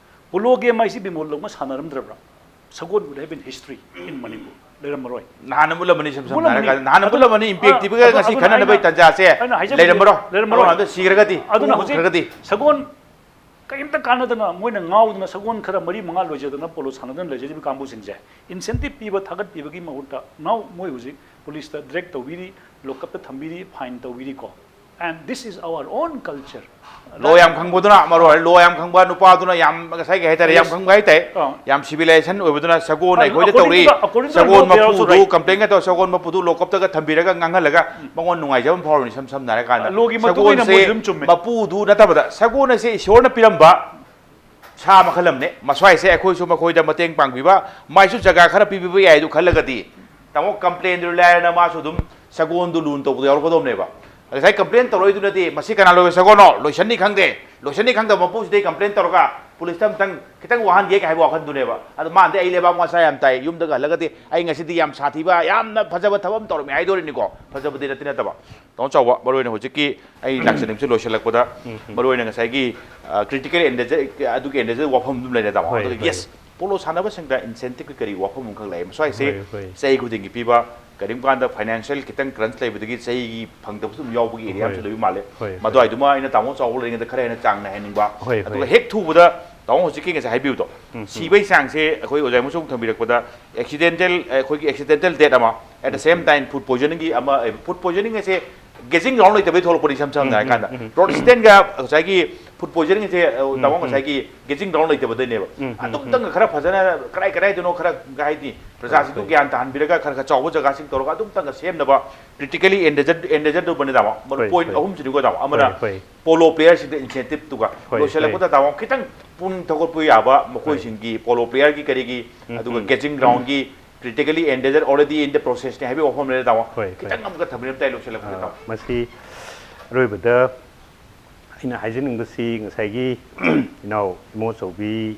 ꯄꯣꯂꯣ ꯒꯦꯝ ꯍꯥꯏꯁꯤ ꯕꯤꯃꯣꯜ ꯂꯧꯅ ꯁꯥꯟꯅꯔꯝꯗ꯭ꯔꯕ꯭ꯔꯥ? ꯁꯒꯣꯜ would have been history in Manipur. ꯂꯩꯔꯝꯃꯔꯣꯏ꯫ ꯅꯍꯥꯟꯅ ꯃꯨꯠꯂꯝꯃꯅꯤ ꯏꯁꯝ ꯁꯝꯅ ꯃꯨꯠꯂꯝꯃꯅꯤ꯫ ꯍꯥꯏꯔꯀꯥꯟꯗ, ꯅꯍꯥꯟꯅ ꯑꯗꯨ- ꯃꯨꯠꯂꯝꯃꯅꯤ, ꯑ- ꯏꯝꯄꯦꯛ ꯑꯗꯨ- ꯇꯤꯚꯤꯒ ꯑꯗꯨ- ꯉꯁꯤ ꯑꯗꯨꯅ ꯈꯟꯅꯅꯕꯩ ꯍꯥꯏꯖꯕꯗꯤ- ꯇꯥꯟꯖꯥꯁꯦ ꯑꯗꯨꯅ ꯍꯥꯏꯖꯕꯗꯤ- ꯂꯩꯔꯝꯃꯔꯣꯏ꯫ ꯂꯩꯔꯝꯃꯔꯣꯏ꯫ ꯑꯗꯨꯅ ꯑꯝꯇ ꯁꯤꯈ꯭ꯔꯒꯗꯤ, ꯑꯗꯨꯅ ꯑꯃꯨꯛ ꯍꯧꯖꯤꯛ ꯈ꯭ꯔꯒꯗꯤ, ꯁꯒꯣꯜ ꯀꯔꯤꯝꯇ ꯀꯥꯟꯅꯗꯅ ꯃꯣꯏꯅ ꯉꯥꯎꯗꯅ ꯁꯒꯣꯜ ꯈꯔ ꯃꯔꯤ ꯃꯉꯥ ꯂꯣꯏꯖꯗꯅ ꯄꯣꯂꯣ ꯁꯥꯟꯅꯗꯅ ꯂꯩꯖꯔꯤꯕ ꯀꯥꯡꯕꯨꯁꯤꯡꯁꯦ ꯏꯟꯁꯦꯟꯇꯤꯞ ꯄꯤꯕ, ꯊꯥꯒꯠꯄꯤꯕꯒꯤ ꯃꯍꯨꯠꯇ now ꯃꯣꯏ ꯍꯧꯖꯤꯛ ꯄꯨꯂꯤꯁꯇ ꯗ꯭ꯔꯦꯛ ꯇꯧꯕꯤꯔꯤ, ꯂꯣꯀꯞꯇ ꯊꯝꯕꯤꯔꯤ, ꯐꯥꯏꯟ ꯇꯧꯕꯤꯔꯤꯀꯣ꯫ And this is our own culture. ꯂꯣ ꯌꯥꯝ ꯈꯪꯕꯗꯨꯅ ꯃꯔꯨ ꯑꯣꯏ, ꯂꯣ ꯌꯥꯝ ꯈꯪꯕ ꯅꯨꯄꯥꯗꯨꯅ ꯌꯥꯝ ꯉꯁꯥꯏꯒꯤ ꯍꯥꯏꯇꯥꯔꯦ, ꯌꯥꯝ Yes. ꯈꯪꯕ ꯍꯥꯏꯇꯥꯔꯦ, ꯑꯥ꯫ ꯌꯥꯝ ꯁꯤꯚꯤꯂꯥꯏꯖꯦꯁꯟ ꯑꯣꯏꯕꯗꯨꯅ ꯁꯒꯣꯜ ꯑꯗꯨ ꯑꯩꯈꯣꯏꯗ according ꯇꯧꯔꯤ, to the- according to the ꯁꯒꯣꯜ law, they are also ꯃꯄꯨꯗꯨ right. ꯀꯝꯄ꯭ꯂꯦꯟꯒ ꯇꯧꯔ ꯁꯒꯣꯜ ꯃꯄꯨꯗꯨ ꯂꯣꯀꯞꯇꯒ ꯊꯝꯕꯤꯔꯒ ꯉꯥꯡꯍꯜꯂꯒ ꯃꯉꯣꯟ ꯅꯨꯡꯉꯥꯏꯖꯕ ꯑꯃ ꯐꯥꯎꯔꯅꯤ ꯏꯁꯝ ꯁꯝꯅ ꯍꯥꯏꯔꯀꯥꯟꯗ꯫ ꯂꯣꯒꯤ ꯃꯇꯨꯡ ꯏꯟꯅ ꯃꯣꯏ ꯁꯒꯣꯜꯁꯦ ꯑꯗꯨꯝ ꯆꯨꯝꯃꯦ꯫ ꯃꯄꯨꯗꯨ ꯅꯠꯇꯕꯗ ꯁꯒꯣꯜ ꯑꯁꯦ ꯏꯁꯣꯔꯅ ꯄꯤꯔꯝꯕ ꯁꯥ ꯃꯈꯜ ꯑꯃꯅꯦ꯫ ꯃꯁ꯭ꯋꯥꯏꯁꯦ ꯑꯩꯈꯣꯏꯁꯨ ꯃꯈꯣꯏꯗ ꯃꯇꯦꯡ ꯄꯥꯡꯕꯤꯕ, ꯃꯥꯏꯁꯨ ꯖꯒꯥ ꯈꯔ ꯄꯤꯕꯤꯕ ꯌꯥꯏ ꯑꯗꯨ ꯈꯜꯂꯒꯗꯤ, ꯇꯥꯃꯣ, ꯀꯝꯄ꯭ꯂꯦꯟꯗꯨ ꯂꯥꯏꯔꯅ ꯃꯥꯁꯨ ꯑꯗꯨꯝ ꯁꯒꯣꯜꯗꯨ ꯂꯨꯅ ꯇꯧꯕꯗ ꯌꯥꯎꯔꯛꯀꯗꯧꯕꯅꯦꯕ꯫ ꯉꯁꯥꯏ ꯀꯝꯄ꯭ꯂꯦꯟ ꯇꯧꯔꯛꯏꯗꯨꯅꯗꯤ ꯃꯁꯤ ꯀꯅꯥ ꯂꯣꯏꯕ ꯁꯒꯣꯜꯅꯣ, ꯂꯣꯏꯁꯟꯅꯤ ꯈꯪꯗꯦ, ꯂꯣꯏꯁꯟꯅꯤ ꯈꯪꯗꯕ ꯃꯄꯨꯁꯤꯗꯩ ꯀꯝꯄ꯭ꯂꯦꯟ ꯇꯧꯔꯒ ꯄꯨꯂꯤꯁꯇ ꯑꯝꯇꯪ ꯈꯤꯇꯪ ꯋꯥꯍꯟꯒꯦ ꯀꯥꯏ ꯍꯥꯏꯕ ꯋꯥꯈꯜꯗꯨꯅꯦꯕ꯫ ꯑꯗꯣ ꯃꯥꯅꯗꯤ ꯑꯩ ꯂꯩꯕꯥꯛ ꯃꯆꯥ ꯌꯥꯝ ꯇꯥꯏ, ꯌꯨꯝꯗꯒ ꯍꯜꯂꯒꯗꯤ ꯑꯩ ꯉꯁꯤꯗꯤ ꯌꯥꯝ ꯁꯥꯊꯤꯕ, ꯌꯥꯝꯅ ꯐꯖꯕ ꯊꯕꯛ ꯑꯃ ꯇꯧꯔꯝꯃꯦ ꯍꯥꯏꯗꯣꯔꯤꯅꯤꯀꯣ꯫ ꯐꯖꯕꯗꯤ ꯅꯠꯇꯤ ꯅꯠꯇꯕ꯫ ꯇꯥꯃꯣ ꯆꯥꯎꯕ, ꯃꯔꯨ ꯑꯣꯏꯅ ꯍꯧꯖꯤꯛꯀꯤ ꯑꯩ ꯂꯥꯛꯆꯅꯤꯡꯕꯁꯦ ꯂꯣꯏꯁꯤꯜꯂꯛꯄꯗ, ꯃꯔꯨ ꯑꯣꯏꯅ ꯉꯁꯥꯏꯒꯤ ꯀ꯭ꯔꯤꯇꯤꯀꯦꯜ ꯑꯦꯟꯗꯦꯖꯔ, ꯑꯗꯨꯒꯤ ꯑꯦꯟꯗꯦꯖꯔ ꯋꯥꯐꯝ ꯑꯗꯨꯝ ꯂꯩꯔꯦ ꯇꯥꯃꯣ꯫ ꯍꯣꯏ, ꯑꯗꯨꯒ ꯍꯣꯏ꯫ ꯌꯦꯁ, ꯄꯣꯂꯣ ꯁꯥꯟꯅꯕꯁꯤꯡꯗ ꯏꯟꯁꯦꯟꯇꯤꯞꯀꯤ ꯀꯔꯤ ꯋꯥꯐꯝ ꯑꯃꯈꯛ ꯂꯩ? ꯃꯁ꯭ꯋꯥꯏꯁꯦ ꯍꯣꯏ, ꯍꯣꯏ꯫ ꯆꯍꯤ ꯈꯨꯗꯤꯡꯒꯤ ꯄꯤꯕ, ꯀꯔꯤꯒꯨꯝꯕ ꯀꯥꯟꯗ ꯐꯥꯏꯅꯥꯟꯁꯤꯌꯦꯜ ꯈꯤꯇꯪ ꯀ꯭ꯔꯟꯁ ꯂꯩꯕꯗꯒꯤ ꯆꯍꯤꯒꯤ ꯐꯪꯗꯕꯁꯨ ꯑꯗꯨꯝ ꯌꯥꯎꯕꯒꯤ ꯑꯦꯔꯤꯌꯥ ꯑꯃꯁꯨ ꯍꯣꯏ꯫ ꯂꯩꯕ ꯃꯥꯜꯂꯦ꯫ ꯍꯣꯏ, ꯍꯣꯏ꯫ ꯃꯗꯨꯋꯥꯏꯗꯨꯃ ꯑꯩꯅ ꯇꯥꯃꯣ ꯆꯥꯎꯕ ꯂꯩꯔꯤꯉꯩꯗ ꯈꯔ ꯍꯦꯟꯅ ꯆꯥꯡ ꯅꯥꯏꯍꯟꯅꯤꯡꯕ꯫ ꯍꯣꯏ, ꯑꯗꯨꯒ ꯍꯣꯏ꯫ ꯍꯦꯛ ꯊꯨꯕꯗ ꯇꯥꯃꯣ ꯍꯧꯖꯤꯛꯀꯤ ꯉꯁꯥꯏ ꯍꯥꯏꯕꯤꯕꯗꯣ, ꯁꯤꯕꯒꯤ ꯆꯥꯡꯁꯦ ꯑꯩꯈꯣꯏ ꯑꯣꯖꯥ ꯃꯁꯨꯡ ꯊꯝꯕꯤꯔꯛꯄꯗ ꯑꯦꯛꯁꯤꯗꯦꯟꯇꯦꯜ, ꯑꯩꯈꯣꯏꯒꯤ ꯑꯦꯛꯁꯤꯗꯦꯟꯇꯦꯜ ꯗꯦꯠ ꯑꯃ, at the same time food poisoning ꯒꯤ ꯑꯃ, ꯐꯨꯗ ꯄꯣꯏꯖꯅꯤꯡ ꯍꯥꯏꯁꯦ ꯒꯦꯖꯤꯡ ꯒ꯭ꯔꯥꯎꯟ ꯂꯩꯇꯕꯩ ꯊꯣꯛꯂꯛꯄꯅꯤ ꯏꯁꯝ ꯁꯝꯅ ꯍꯥꯏꯔꯀꯥꯟꯗ꯫ ꯔꯣꯗ ꯑꯦꯛꯁꯤꯗꯦꯟꯒ ꯉꯁꯥꯏꯒꯤ ꯐꯨꯗ ꯄꯣꯏꯖꯅꯤꯡ ꯍꯥꯏꯁꯦ, ꯇꯥꯃꯣ, ꯉꯁꯥꯏꯒꯤ ꯒꯦꯖꯤꯡ ꯒ꯭ꯔꯥꯎꯟ ꯂꯩꯇꯕꯗꯩꯅꯦꯕ꯫ ꯑꯗꯨꯝꯇꯪꯒ ꯈꯔ ꯐꯖꯅ ꯀꯔꯥꯏ ꯀꯔꯥꯏꯗꯅꯣ ꯈꯔ ꯍꯥꯏꯗꯤ ꯄ꯭ꯔꯖꯥꯁꯤꯡꯗꯨ ꯒ꯭ꯌꯥꯟ ꯇꯥꯍꯟꯕꯤꯔꯒ ꯈꯔ ꯈꯔ ꯆꯥꯎꯕ ꯖꯒꯥꯁꯤꯡ ꯇꯧꯔꯒ ꯑꯗꯨꯝꯇꯪꯒ ꯁꯦꯝꯅꯕ, ꯀ꯭ꯔꯤꯇꯤꯀꯦꯂꯤ ꯑꯦꯟꯗꯦꯖꯔ, ꯑꯦꯟꯗꯦꯖꯔ ꯇꯧꯕꯅꯤ ꯇꯥꯃꯣ꯫ ꯃꯔꯨ ꯍꯣꯏ, ꯄꯣꯏꯟ ꯍꯣꯏ꯫ ꯑꯍꯨꯝꯁꯤꯅꯤꯀꯣ ꯇꯥꯃꯣ꯫ ꯑꯃꯅ ꯍꯣꯏ, ꯍꯣꯏ꯫ ꯄꯣꯂꯣ ꯄ꯭ꯂꯦꯌꯔꯁꯤꯡꯗ ꯏꯟꯁꯦꯟꯇꯤꯞꯇꯨꯒ ꯍꯣꯏ, ꯂꯣꯏꯁꯤꯜꯂꯛꯄꯗ ꯇꯥꯃꯣ ꯈꯤꯇꯪ ꯄꯨꯛꯅꯤꯡ ꯊꯧꯒꯠꯄ ꯌꯥꯕ ꯃꯈꯣꯏꯁꯤꯡꯒꯤ ꯄꯣꯂꯣ ꯄ꯭ꯂꯦꯌꯔꯒꯤ ꯀꯔꯤꯒꯤ, ꯑꯗꯨꯒ ꯒꯦꯖꯤꯡ ꯒ꯭ꯔꯥꯎꯟꯒꯤ ꯀ꯭ꯔꯤꯇꯤꯀꯦꯂꯤ ꯑꯦꯟꯗꯦꯖꯔ ꯑꯣꯜꯔꯦꯗꯤ ꯏꯟ ꯗ ꯄ꯭ꯔꯣꯁꯦꯁꯅꯤ ꯍꯥꯏꯕꯒꯤ ꯋꯥꯐꯝꯅꯦ ꯇꯥꯃꯣ꯫ ꯍꯣꯏ, ꯍꯣꯏ꯫ ꯈꯤꯇꯪ ꯑꯃꯨꯛꯀ ꯊꯝꯕꯤꯔꯝ ꯇꯥꯏ ꯂꯣꯏꯁꯤꯜꯂꯛꯄꯗ ꯇꯥꯃꯣ꯫ ꯃꯁꯤ ꯑꯔꯣꯏꯕꯗ ꯑꯩꯅ ꯍꯥꯏꯖꯅꯤꯡꯕꯁꯤ ꯉꯁꯥꯏꯒꯤ ꯏꯅꯥꯎ ꯏꯃꯣꯆꯧꯕꯤ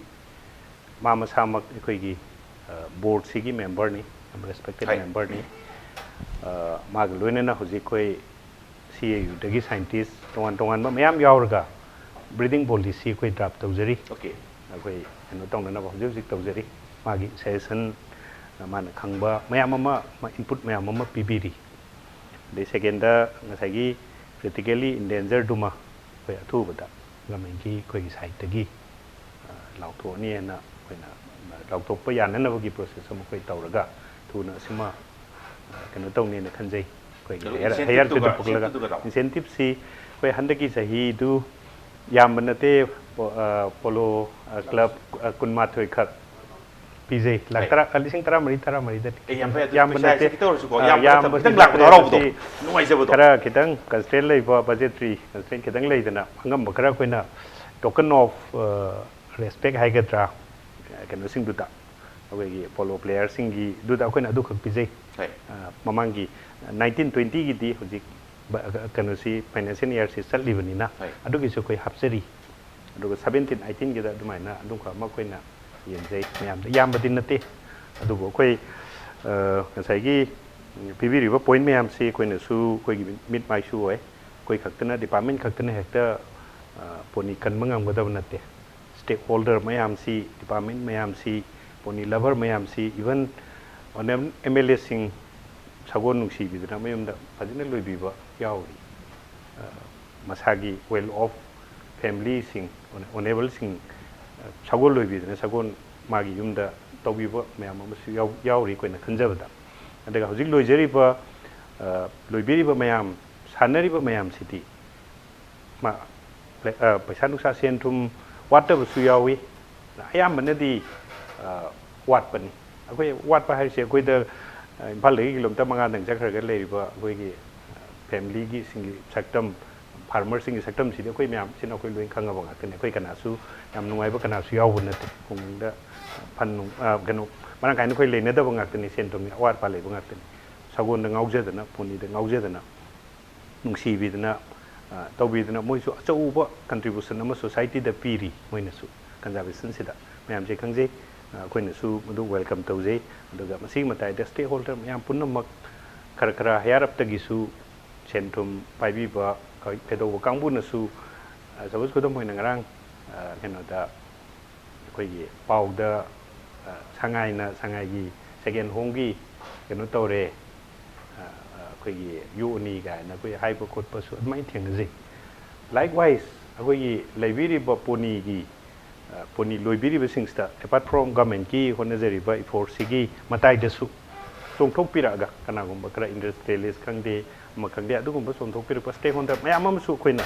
ꯃꯥ ꯃꯁꯥꯃꯛ ꯑꯩꯈꯣꯏꯒꯤ ꯕꯣꯔꯗꯁꯤꯒꯤ ꯃꯦꯝꯕꯔꯅꯤ, ꯌꯥꯝ ꯔꯦꯁꯄꯦꯛꯇꯦꯠ ꯃꯦꯝꯕꯔꯅꯤ꯫ ꯃꯥꯒ ꯂꯣꯏꯅꯅ ꯍꯧꯖꯤꯛ ꯑꯩꯈꯣꯏ ꯁꯤ ꯑꯦ ꯌꯨꯗꯒꯤ ꯁꯥꯏꯟꯇꯤꯁ ꯇꯣꯉꯥꯟ ꯇꯣꯉꯥꯟꯕ ꯃꯌꯥꯝ ꯌꯥꯎꯔꯒ ꯕ꯭ꯔꯤꯗꯤꯡ ꯄꯣꯂꯤꯁꯤ ꯑꯩꯈꯣꯏ ꯗ꯭ꯔꯥꯐ ꯇꯧꯖꯔꯤ꯫ Okay. ꯑꯩꯈꯣꯏ ꯀꯩꯅꯣ ꯇꯧꯅꯅꯕ ꯍꯧꯖꯤꯛ ꯍꯧꯖꯤꯛ ꯇꯧꯖꯔꯤ꯫ ꯃꯥꯒꯤ ꯁꯖꯦꯁꯟ, ꯃꯥꯅ ꯈꯪꯕ ꯃꯌꯥꯝ ꯑꯃ, ꯏꯟꯄꯨꯠ ꯃꯌꯥꯝ ꯑꯃ ꯄꯤꯕꯤꯔꯤ꯫ ꯑꯗꯩ ꯁꯦꯀꯦꯟꯗ, ꯉꯁꯥꯏꯒꯤ ꯀ꯭ꯔꯤꯇꯤꯀꯦꯂꯤ ꯏꯟꯗꯦꯟꯖꯔꯗꯨꯃ ꯑꯩꯈꯣꯏ ꯑꯊꯨꯕꯗ ꯒꯃꯦꯟꯒꯤ ꯑꯩꯈꯣꯏꯒꯤ ꯁꯥꯏꯠꯇꯒꯤ ꯂꯥꯎꯊꯣꯛꯑꯅꯤ ꯍꯥꯏꯅ ꯑꯩꯈꯣꯏꯅ ꯂꯥꯎꯊꯣꯛꯄ ꯌꯥꯅꯅꯕꯒꯤ ꯄ꯭ꯔꯣꯁꯦꯁ ꯑꯃ ꯑꯩꯈꯣꯏ ꯇꯧꯔꯒ ꯊꯨꯅ ꯑꯁꯤꯃ ꯀꯩꯅꯣ ꯇꯧꯅꯤꯅ ꯈꯟꯖꯩ꯫ ꯑꯩꯈꯣꯏꯒꯤ ꯑꯗꯨ ꯍꯥꯏꯌꯔ incentive ꯍꯥꯏꯌꯔ ꯇꯨꯒ, ꯄꯨꯈꯠꯂꯒ incentive ꯇꯨꯒꯔꯣ? ꯏꯟꯁꯦꯟꯇꯤꯞꯁꯤ ꯑꯩꯈꯣꯏ ꯍꯟꯗꯛꯀꯤ ꯆꯍꯤꯗꯨ ꯌꯥꯝꯕ ꯅꯠꯇꯦ꯫ ꯄꯣ- ꯑ, ꯄꯣꯂꯣ ꯑ, ꯀ꯭ꯂꯕ ꯑ, ꯀꯨꯟꯃꯥꯊꯣꯏ ꯈꯛ ꯄꯤꯖꯩ꯫ ꯂꯥꯛ ꯍꯣꯏ꯫ ꯇꯔꯥ ꯑ, ꯂꯤꯁꯤꯡ ꯇꯔꯥꯃꯔꯤ, ꯇꯔꯥꯃꯔꯤ ꯗꯅꯤ꯫ ꯑꯦ, ꯌꯥꯝ ꯐꯩ꯫ ꯑꯗꯨ ꯌꯥꯝꯕ ꯄꯩꯁꯥꯁꯦ ꯅꯠꯇꯦ꯫ ꯈꯤꯇꯪ ꯑꯣꯏꯔꯁꯨꯀꯣ, ꯑ, ꯌꯥꯝꯕ ꯅꯠꯇꯕ, ꯌꯥꯝꯕꯁꯨ ꯈꯤꯇꯪ ꯅꯠꯇꯦ꯫ ꯂꯥꯛꯄꯗꯣ ꯍꯔꯥꯎꯕꯗꯣ, ꯃꯁꯤ ꯅꯨꯡꯉꯥꯏꯖꯕꯗꯣ꯫ ꯈꯔ ꯈꯤꯇꯪ ꯀꯟꯁꯇ꯭ꯔꯦꯟ ꯂꯩꯕ, ꯕꯖꯦꯇ꯭ꯔꯤ ꯀꯟꯁꯇ꯭ꯔꯦꯟ ꯈꯤꯇꯪ ꯂꯩꯗꯅ ꯑꯉꯝꯕ ꯈꯔ ꯑꯩꯈꯣꯏꯅ token of respect ꯍꯥꯏꯒꯗ꯭ꯔꯥ, ꯀꯩꯅꯣꯁꯤꯡꯗꯨꯗ, ꯑꯩꯈꯣꯏꯒꯤ ꯄꯣꯂꯣ ꯄ꯭ꯂꯦꯌꯔꯁꯤꯡꯒꯤꯗꯨꯗ ꯑꯩꯈꯣꯏꯅ ꯑꯗꯨꯈꯛ ꯄꯤꯖꯩ꯫ ꯍꯣꯏ꯫ ꯑ, ꯃꯃꯥꯡꯒꯤ ꯅꯥꯏꯟꯇꯤꯟ ꯇ꯭ꯋꯦꯟꯇꯤꯒꯤꯗꯤ ꯍꯧꯖꯤꯛ ꯕ-, ꯀꯩꯅꯣꯁꯤ, ꯐꯥꯏꯅꯥꯟꯁꯤꯌꯦꯜ ꯏꯌꯥꯔꯁꯤ ꯆꯠꯂꯤꯕꯅꯤꯅ, ꯍꯣꯏ꯫ ꯑꯗꯨꯒꯤꯁꯨ ꯑꯩꯈꯣꯏ ꯍꯥꯞꯆꯔꯤ꯫ ꯑꯗꯨꯒ ꯁꯕꯦꯟꯇꯤꯟ ꯑꯩꯇꯤꯟꯒꯤꯗ ꯑꯗꯨꯃꯥꯏꯅ ꯑꯗꯨꯝ ꯈꯔ ꯑꯃ ꯑꯩꯈꯣꯏꯅ ꯌꯦꯡꯖꯩ ꯃꯌꯥꯝꯗ꯫ ꯌꯥꯝꯕꯗꯤ ꯅꯠꯇꯦ, ꯑꯗꯨꯕꯨ ꯑꯩꯈꯣꯏ, ꯑ, ꯉꯁꯥꯏꯒꯤ ꯄꯤꯕꯤꯔꯤꯕ ꯄꯣꯏꯟ ꯃꯌꯥꯝꯁꯤ ꯑꯩꯈꯣꯏꯅꯁꯨ ꯑꯩꯈꯣꯏꯒꯤ ꯃꯤꯠ ꯃꯥꯏꯁꯨ ꯑꯣꯏ꯫ ꯑꯩꯈꯣꯏ ꯈꯛꯇꯅ, ꯗꯤꯄꯥꯔꯠꯃꯦꯟ ꯈꯛꯇꯅ ꯍꯦꯛꯇ, ꯑ, ꯄꯣꯅꯤ ꯀꯟꯕ ꯉꯝꯒꯗꯕ ꯅꯠꯇꯦ꯫ ꯁ꯭ꯇꯦꯛꯍꯣꯜꯗꯔ ꯃꯌꯥꯝꯁꯤ, ꯗꯤꯄꯥꯔꯠꯃꯦꯟ ꯃꯌꯥꯝꯁꯤ, ꯄꯣꯅꯤ ꯂꯚꯔ ꯃꯌꯥꯝꯁꯤ, ꯏꯚꯟ ꯑꯦꯝ ꯑꯦꯜ ꯑꯦꯁꯤꯡ ꯁꯒꯣꯜ ꯅꯨꯡꯁꯤꯕꯤꯗꯨꯅ ꯃꯌꯨꯝꯗ ꯐꯖꯅ ꯂꯣꯏꯕꯤꯕ ꯌꯥꯎꯔꯤ꯫ ꯑ, ꯃꯁꯥꯒꯤ ꯋꯦꯜ ꯑꯣꯐ ꯐꯦꯃꯤꯂꯤꯁꯤꯡ, ꯑꯣꯅꯦꯕꯜꯁꯤꯡ, ꯑ, ꯁꯒꯣꯜ ꯂꯣꯏꯕꯤꯗꯅ ꯁꯒꯣꯜ ꯃꯥꯒꯤ ꯌꯨꯝꯗ ꯇꯧꯕꯤꯕ ꯃꯌꯥꯝ ꯑꯃꯁꯨ ꯌꯥꯎ-, ꯌꯥꯎꯔꯤ ꯑꯩꯈꯣꯏꯅ ꯈꯟꯖꯕꯗ꯫ ꯑꯗꯨꯒ ꯍꯧꯖꯤꯛ ꯂꯣꯏꯖꯔꯤꯕ, ꯑ, ꯂꯣꯏꯕꯤꯔꯤꯕ ꯃꯌꯥꯝ, ꯁꯥꯟꯅꯔꯤꯕ ꯃꯌꯥꯝꯁꯤꯗꯤ ꯃꯥ, ꯑ, ꯄꯩꯁꯥ ꯅꯨꯡꯁꯥ, ꯁꯦꯟ ꯊꯨꯝ ꯋꯥꯠꯇꯕꯁꯨ ꯌꯥꯎꯏ꯫ ꯑꯌꯥꯝꯕꯅꯗꯤ, ꯑ, ꯋꯥꯠꯄꯅꯤ꯫ ꯑꯩꯈꯣꯏ ꯋꯥꯠꯄ ꯍꯥꯏꯔꯤꯁꯦ ꯑꯩꯈꯣꯏꯗ, ꯑ, ꯏꯝꯐꯥꯜꯗꯒꯤ ꯀꯤꯂꯣꯃꯤꯇꯔ ꯃꯉꯥꯗꯪ ꯆꯠꯈ꯭ꯔꯒ ꯂꯩꯔꯤꯕ ꯑꯩꯈꯣꯏꯒꯤ, ꯑ, ꯐꯦꯃꯤꯂꯤꯒꯤ ꯁꯤꯡꯒꯤ ꯁꯛꯇꯝ, ꯐꯥꯔꯃꯔꯁꯤꯡꯒꯤ ꯁꯛꯇꯝꯁꯤꯗꯤ ꯑꯩꯈꯣꯏ ꯃꯌꯥꯝꯁꯤꯅ ꯑꯩꯈꯣꯏ ꯂꯣꯏ ꯈꯪꯉꯕ ꯉꯥꯛꯇꯅꯤ꯫ ꯑꯩꯈꯣꯏ ꯀꯅꯥꯁꯨ ꯌꯥꯝ ꯅꯨꯡꯉꯥꯏꯕ ꯀꯅꯥꯁꯨ ꯌꯥꯎꯕ ꯅꯠꯇꯦ꯫ ꯈꯨꯡꯒꯪꯗ ꯐꯟ ꯅꯨꯡ, ꯑ, ꯀꯩꯅꯣ, ꯃꯔꯥꯡ ꯀꯥꯏꯅ ꯑꯩꯈꯣꯏ ꯂꯩꯅꯗꯕ ꯉꯥꯛꯇꯅꯤ, ꯁꯦꯟ ꯊꯨꯝꯒꯤ ꯑꯋꯥꯠ ꯑꯄꯥ ꯂꯩꯕ ꯉꯥꯛꯇꯅꯤ꯫ ꯁꯒꯣꯜꯗ ꯉꯥꯎꯖꯗꯅ, ꯄꯣꯅꯤꯗ ꯉꯥꯎꯖꯗꯅ, ꯅꯨꯡꯁꯤꯕꯤꯗꯅ, ꯑ, ꯇꯧꯕꯤꯗꯨꯅ ꯃꯣꯏꯁꯨ ꯑꯆꯧꯕ contribution ꯑꯃ society ꯗ ꯄꯤꯔꯤ꯫ ꯃꯣꯏꯅꯁꯨ conservation ꯁꯤꯗ ꯃꯌꯥꯝꯁꯦ ꯈꯪꯖꯩ꯫ ꯑ, ꯑꯩꯈꯣꯏꯅꯁꯨ ꯃꯗꯨ welcome ꯇꯧꯖꯩ꯫ ꯑꯗꯨꯒ ꯃꯁꯤꯒꯤ ꯃꯇꯥꯏꯗ stakeholder ꯃꯌꯥꯝ ꯄꯨꯝꯅꯃꯛ ꯈꯔ ꯈꯔ higher up ꯇꯒꯤꯁꯨ ꯁꯦꯟ ꯊꯨꯝ ꯄꯥꯏꯕꯤꯕ, ꯑꯩꯈꯣꯏ ꯀꯩꯗꯧꯕ ꯀꯥꯡꯕꯨꯅꯁꯨ, ꯑ, ꯁꯄꯣꯁ ꯈꯨꯗꯝ ꯑꯣꯏꯅ ꯉꯔꯥꯡ, ꯑ, ꯀꯩꯅꯣꯗ ꯑꯩꯈꯣꯏꯒꯤ ꯄꯥꯎꯗ, ꯑ, ꯁꯉꯥꯏꯅ, ꯁꯉꯥꯏꯒꯤ ꯁꯦꯀꯦꯟ ꯍꯣꯝꯒꯤ ꯀꯩꯅꯣ ꯇꯧꯔꯦ, ꯑ, ꯑ, ꯑꯩꯈꯣꯏꯒꯤ ꯌꯣꯛꯑꯅꯤ ꯀꯥꯏꯅ ꯑꯩꯈꯣꯏ ꯍꯥꯏꯕ ꯈꯣꯠꯄꯁꯨ ꯑꯗꯨꯃꯥꯏꯅ ꯊꯦꯡꯅꯖꯩ꯫ Likewise, ꯑꯩꯈꯣꯏꯒꯤ ꯂꯩꯕꯤꯔꯤꯕ ꯄꯣꯅꯤꯒꯤ, ꯑ, ꯄꯣꯅꯤ ꯂꯣꯏꯕꯤꯔꯤꯕꯁꯤꯡꯁꯤꯗ, apart from government ꯀꯤ ꯍꯣꯠꯅꯖꯔꯤꯕ effort ꯁꯤꯒꯤ ꯃꯇꯥꯏꯗꯁꯨ ꯆꯣꯡꯊꯣꯛꯄꯤꯔꯛꯑꯒ, ꯀꯅꯥꯒꯨꯝꯕ ꯈꯔ industrialist ꯈꯪꯗꯦ, ꯑꯃ ꯈꯪꯗꯦ, ꯑꯗꯨꯒꯨꯝꯕ ꯆꯣꯡꯊꯣꯛꯄꯤꯔꯛꯄ stakeholder ꯃꯌꯥꯝ ꯑꯃꯁꯨ ꯑꯩꯈꯣꯏꯅ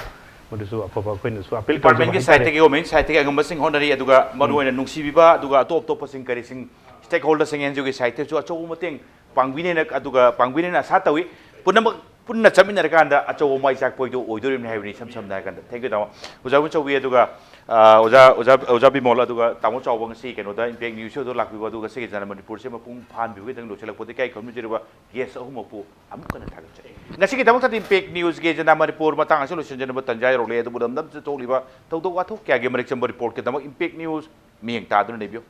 ꯃꯗꯨꯁꯨ ꯑꯐꯕ ꯑꯩꯈꯣꯏꯅꯁꯨ appeal ꯇꯧꯖꯕ department ꯀꯤ ꯍꯥꯏꯇꯥꯔꯦ꯫ Side ꯇꯒꯤ, government ꯀꯤ side ꯇꯒꯤ ꯑꯉꯝꯕꯁꯤꯡ ꯍꯣꯠꯅꯔꯤ, ꯑꯗꯨꯒ ꯃꯔꯨꯑꯣꯏꯅ ꯅꯨꯡꯁꯤꯕꯤꯕ, ꯑꯗꯨꯒ ꯑꯇꯣꯞ ꯑꯇꯣꯞꯄꯁꯤꯡ ꯀꯔꯤꯁꯤꯡ stakeholder ꯁꯤꯡ, NGO ꯒꯤ side ꯇꯁꯨ ꯑꯆꯧꯕ ꯃꯇꯦꯡ ꯄꯥꯡꯕꯤꯅꯦꯅ, ꯑꯗꯨꯒ ꯄꯥꯡꯕꯤꯅꯦꯅ ꯑꯁꯥ ꯇꯧꯏ꯫ ꯄꯨꯝꯅꯃꯛ ꯄꯨꯟꯅ ꯆꯠꯃꯤꯟꯅꯔꯀꯥꯟꯗ ꯑꯆꯧꯕ ꯃꯥꯏ ꯆꯥꯛꯄ ꯍꯥꯏꯗꯨ ꯑꯣꯏꯗꯣꯔꯤꯕꯅꯤ ꯍꯥꯏꯕꯅꯤ, ꯏꯁꯝ ꯁꯝꯅ ꯍꯥꯏꯔꯀꯥꯟꯗ꯫ Thank you, ꯇꯥꯃꯣ꯫ ꯑꯣꯖꯥ ꯃꯨꯆꯧꯕꯤ, ꯑꯗꯨꯒ, ꯑ, ꯑꯣꯖꯥ, ꯑꯣꯖꯥ, ꯑꯣꯖꯥ ꯕꯤꯃꯣꯜ, ꯑꯗꯨꯒ ꯇꯥꯃꯣ ꯆꯥꯎꯕ, ꯉꯁꯤ ꯀꯩꯅꯣꯗ Impact News Show ꯗ ꯂꯥꯛꯄꯤꯕ, ꯑꯗꯨꯒ ꯉꯁꯤꯒꯤ ꯖꯅ ꯃꯅꯤꯄꯨꯔꯁꯦ ꯃꯄꯨꯡ ꯐꯥꯍꯟꯕꯤꯕꯒꯤꯗꯃꯛ ꯂꯣꯏꯁꯤꯜꯂꯛꯄꯗ ꯏꯀꯥꯏ ꯈꯨꯝꯅꯖꯔꯤꯕ guest ꯑꯍꯨꯝꯃꯛꯄꯨ ꯑꯃꯨꯛ ꯍꯟꯅ ꯊꯥꯒꯠꯆꯔꯤ꯫ ꯉꯁꯤꯒꯤꯗꯃꯛꯇꯗꯤ Impact News ꯒꯤ ꯖꯅ ꯃꯅꯤꯄꯨꯔ ꯃꯇꯥꯡ ꯑꯁꯤꯗ ꯂꯣꯏꯁꯤꯟꯖꯅꯕ ꯇꯟꯖꯥ ꯌꯧꯔꯛꯂꯦ, ꯑꯗꯨꯕꯨ ꯂꯝꯗꯝꯁꯤꯗ ꯊꯣꯛꯂꯤꯕ ꯊꯧꯗꯣꯛ ꯋꯥꯊꯣꯛ ꯀꯌꯥꯒꯤ ꯃꯔꯤꯛ ꯆꯝꯕ report ꯀꯤꯗꯃꯛ Impact News ꯃꯤꯠꯌꯦꯡ ꯇꯥꯗꯨꯅ ꯂꯩꯕꯤꯌꯨ꯫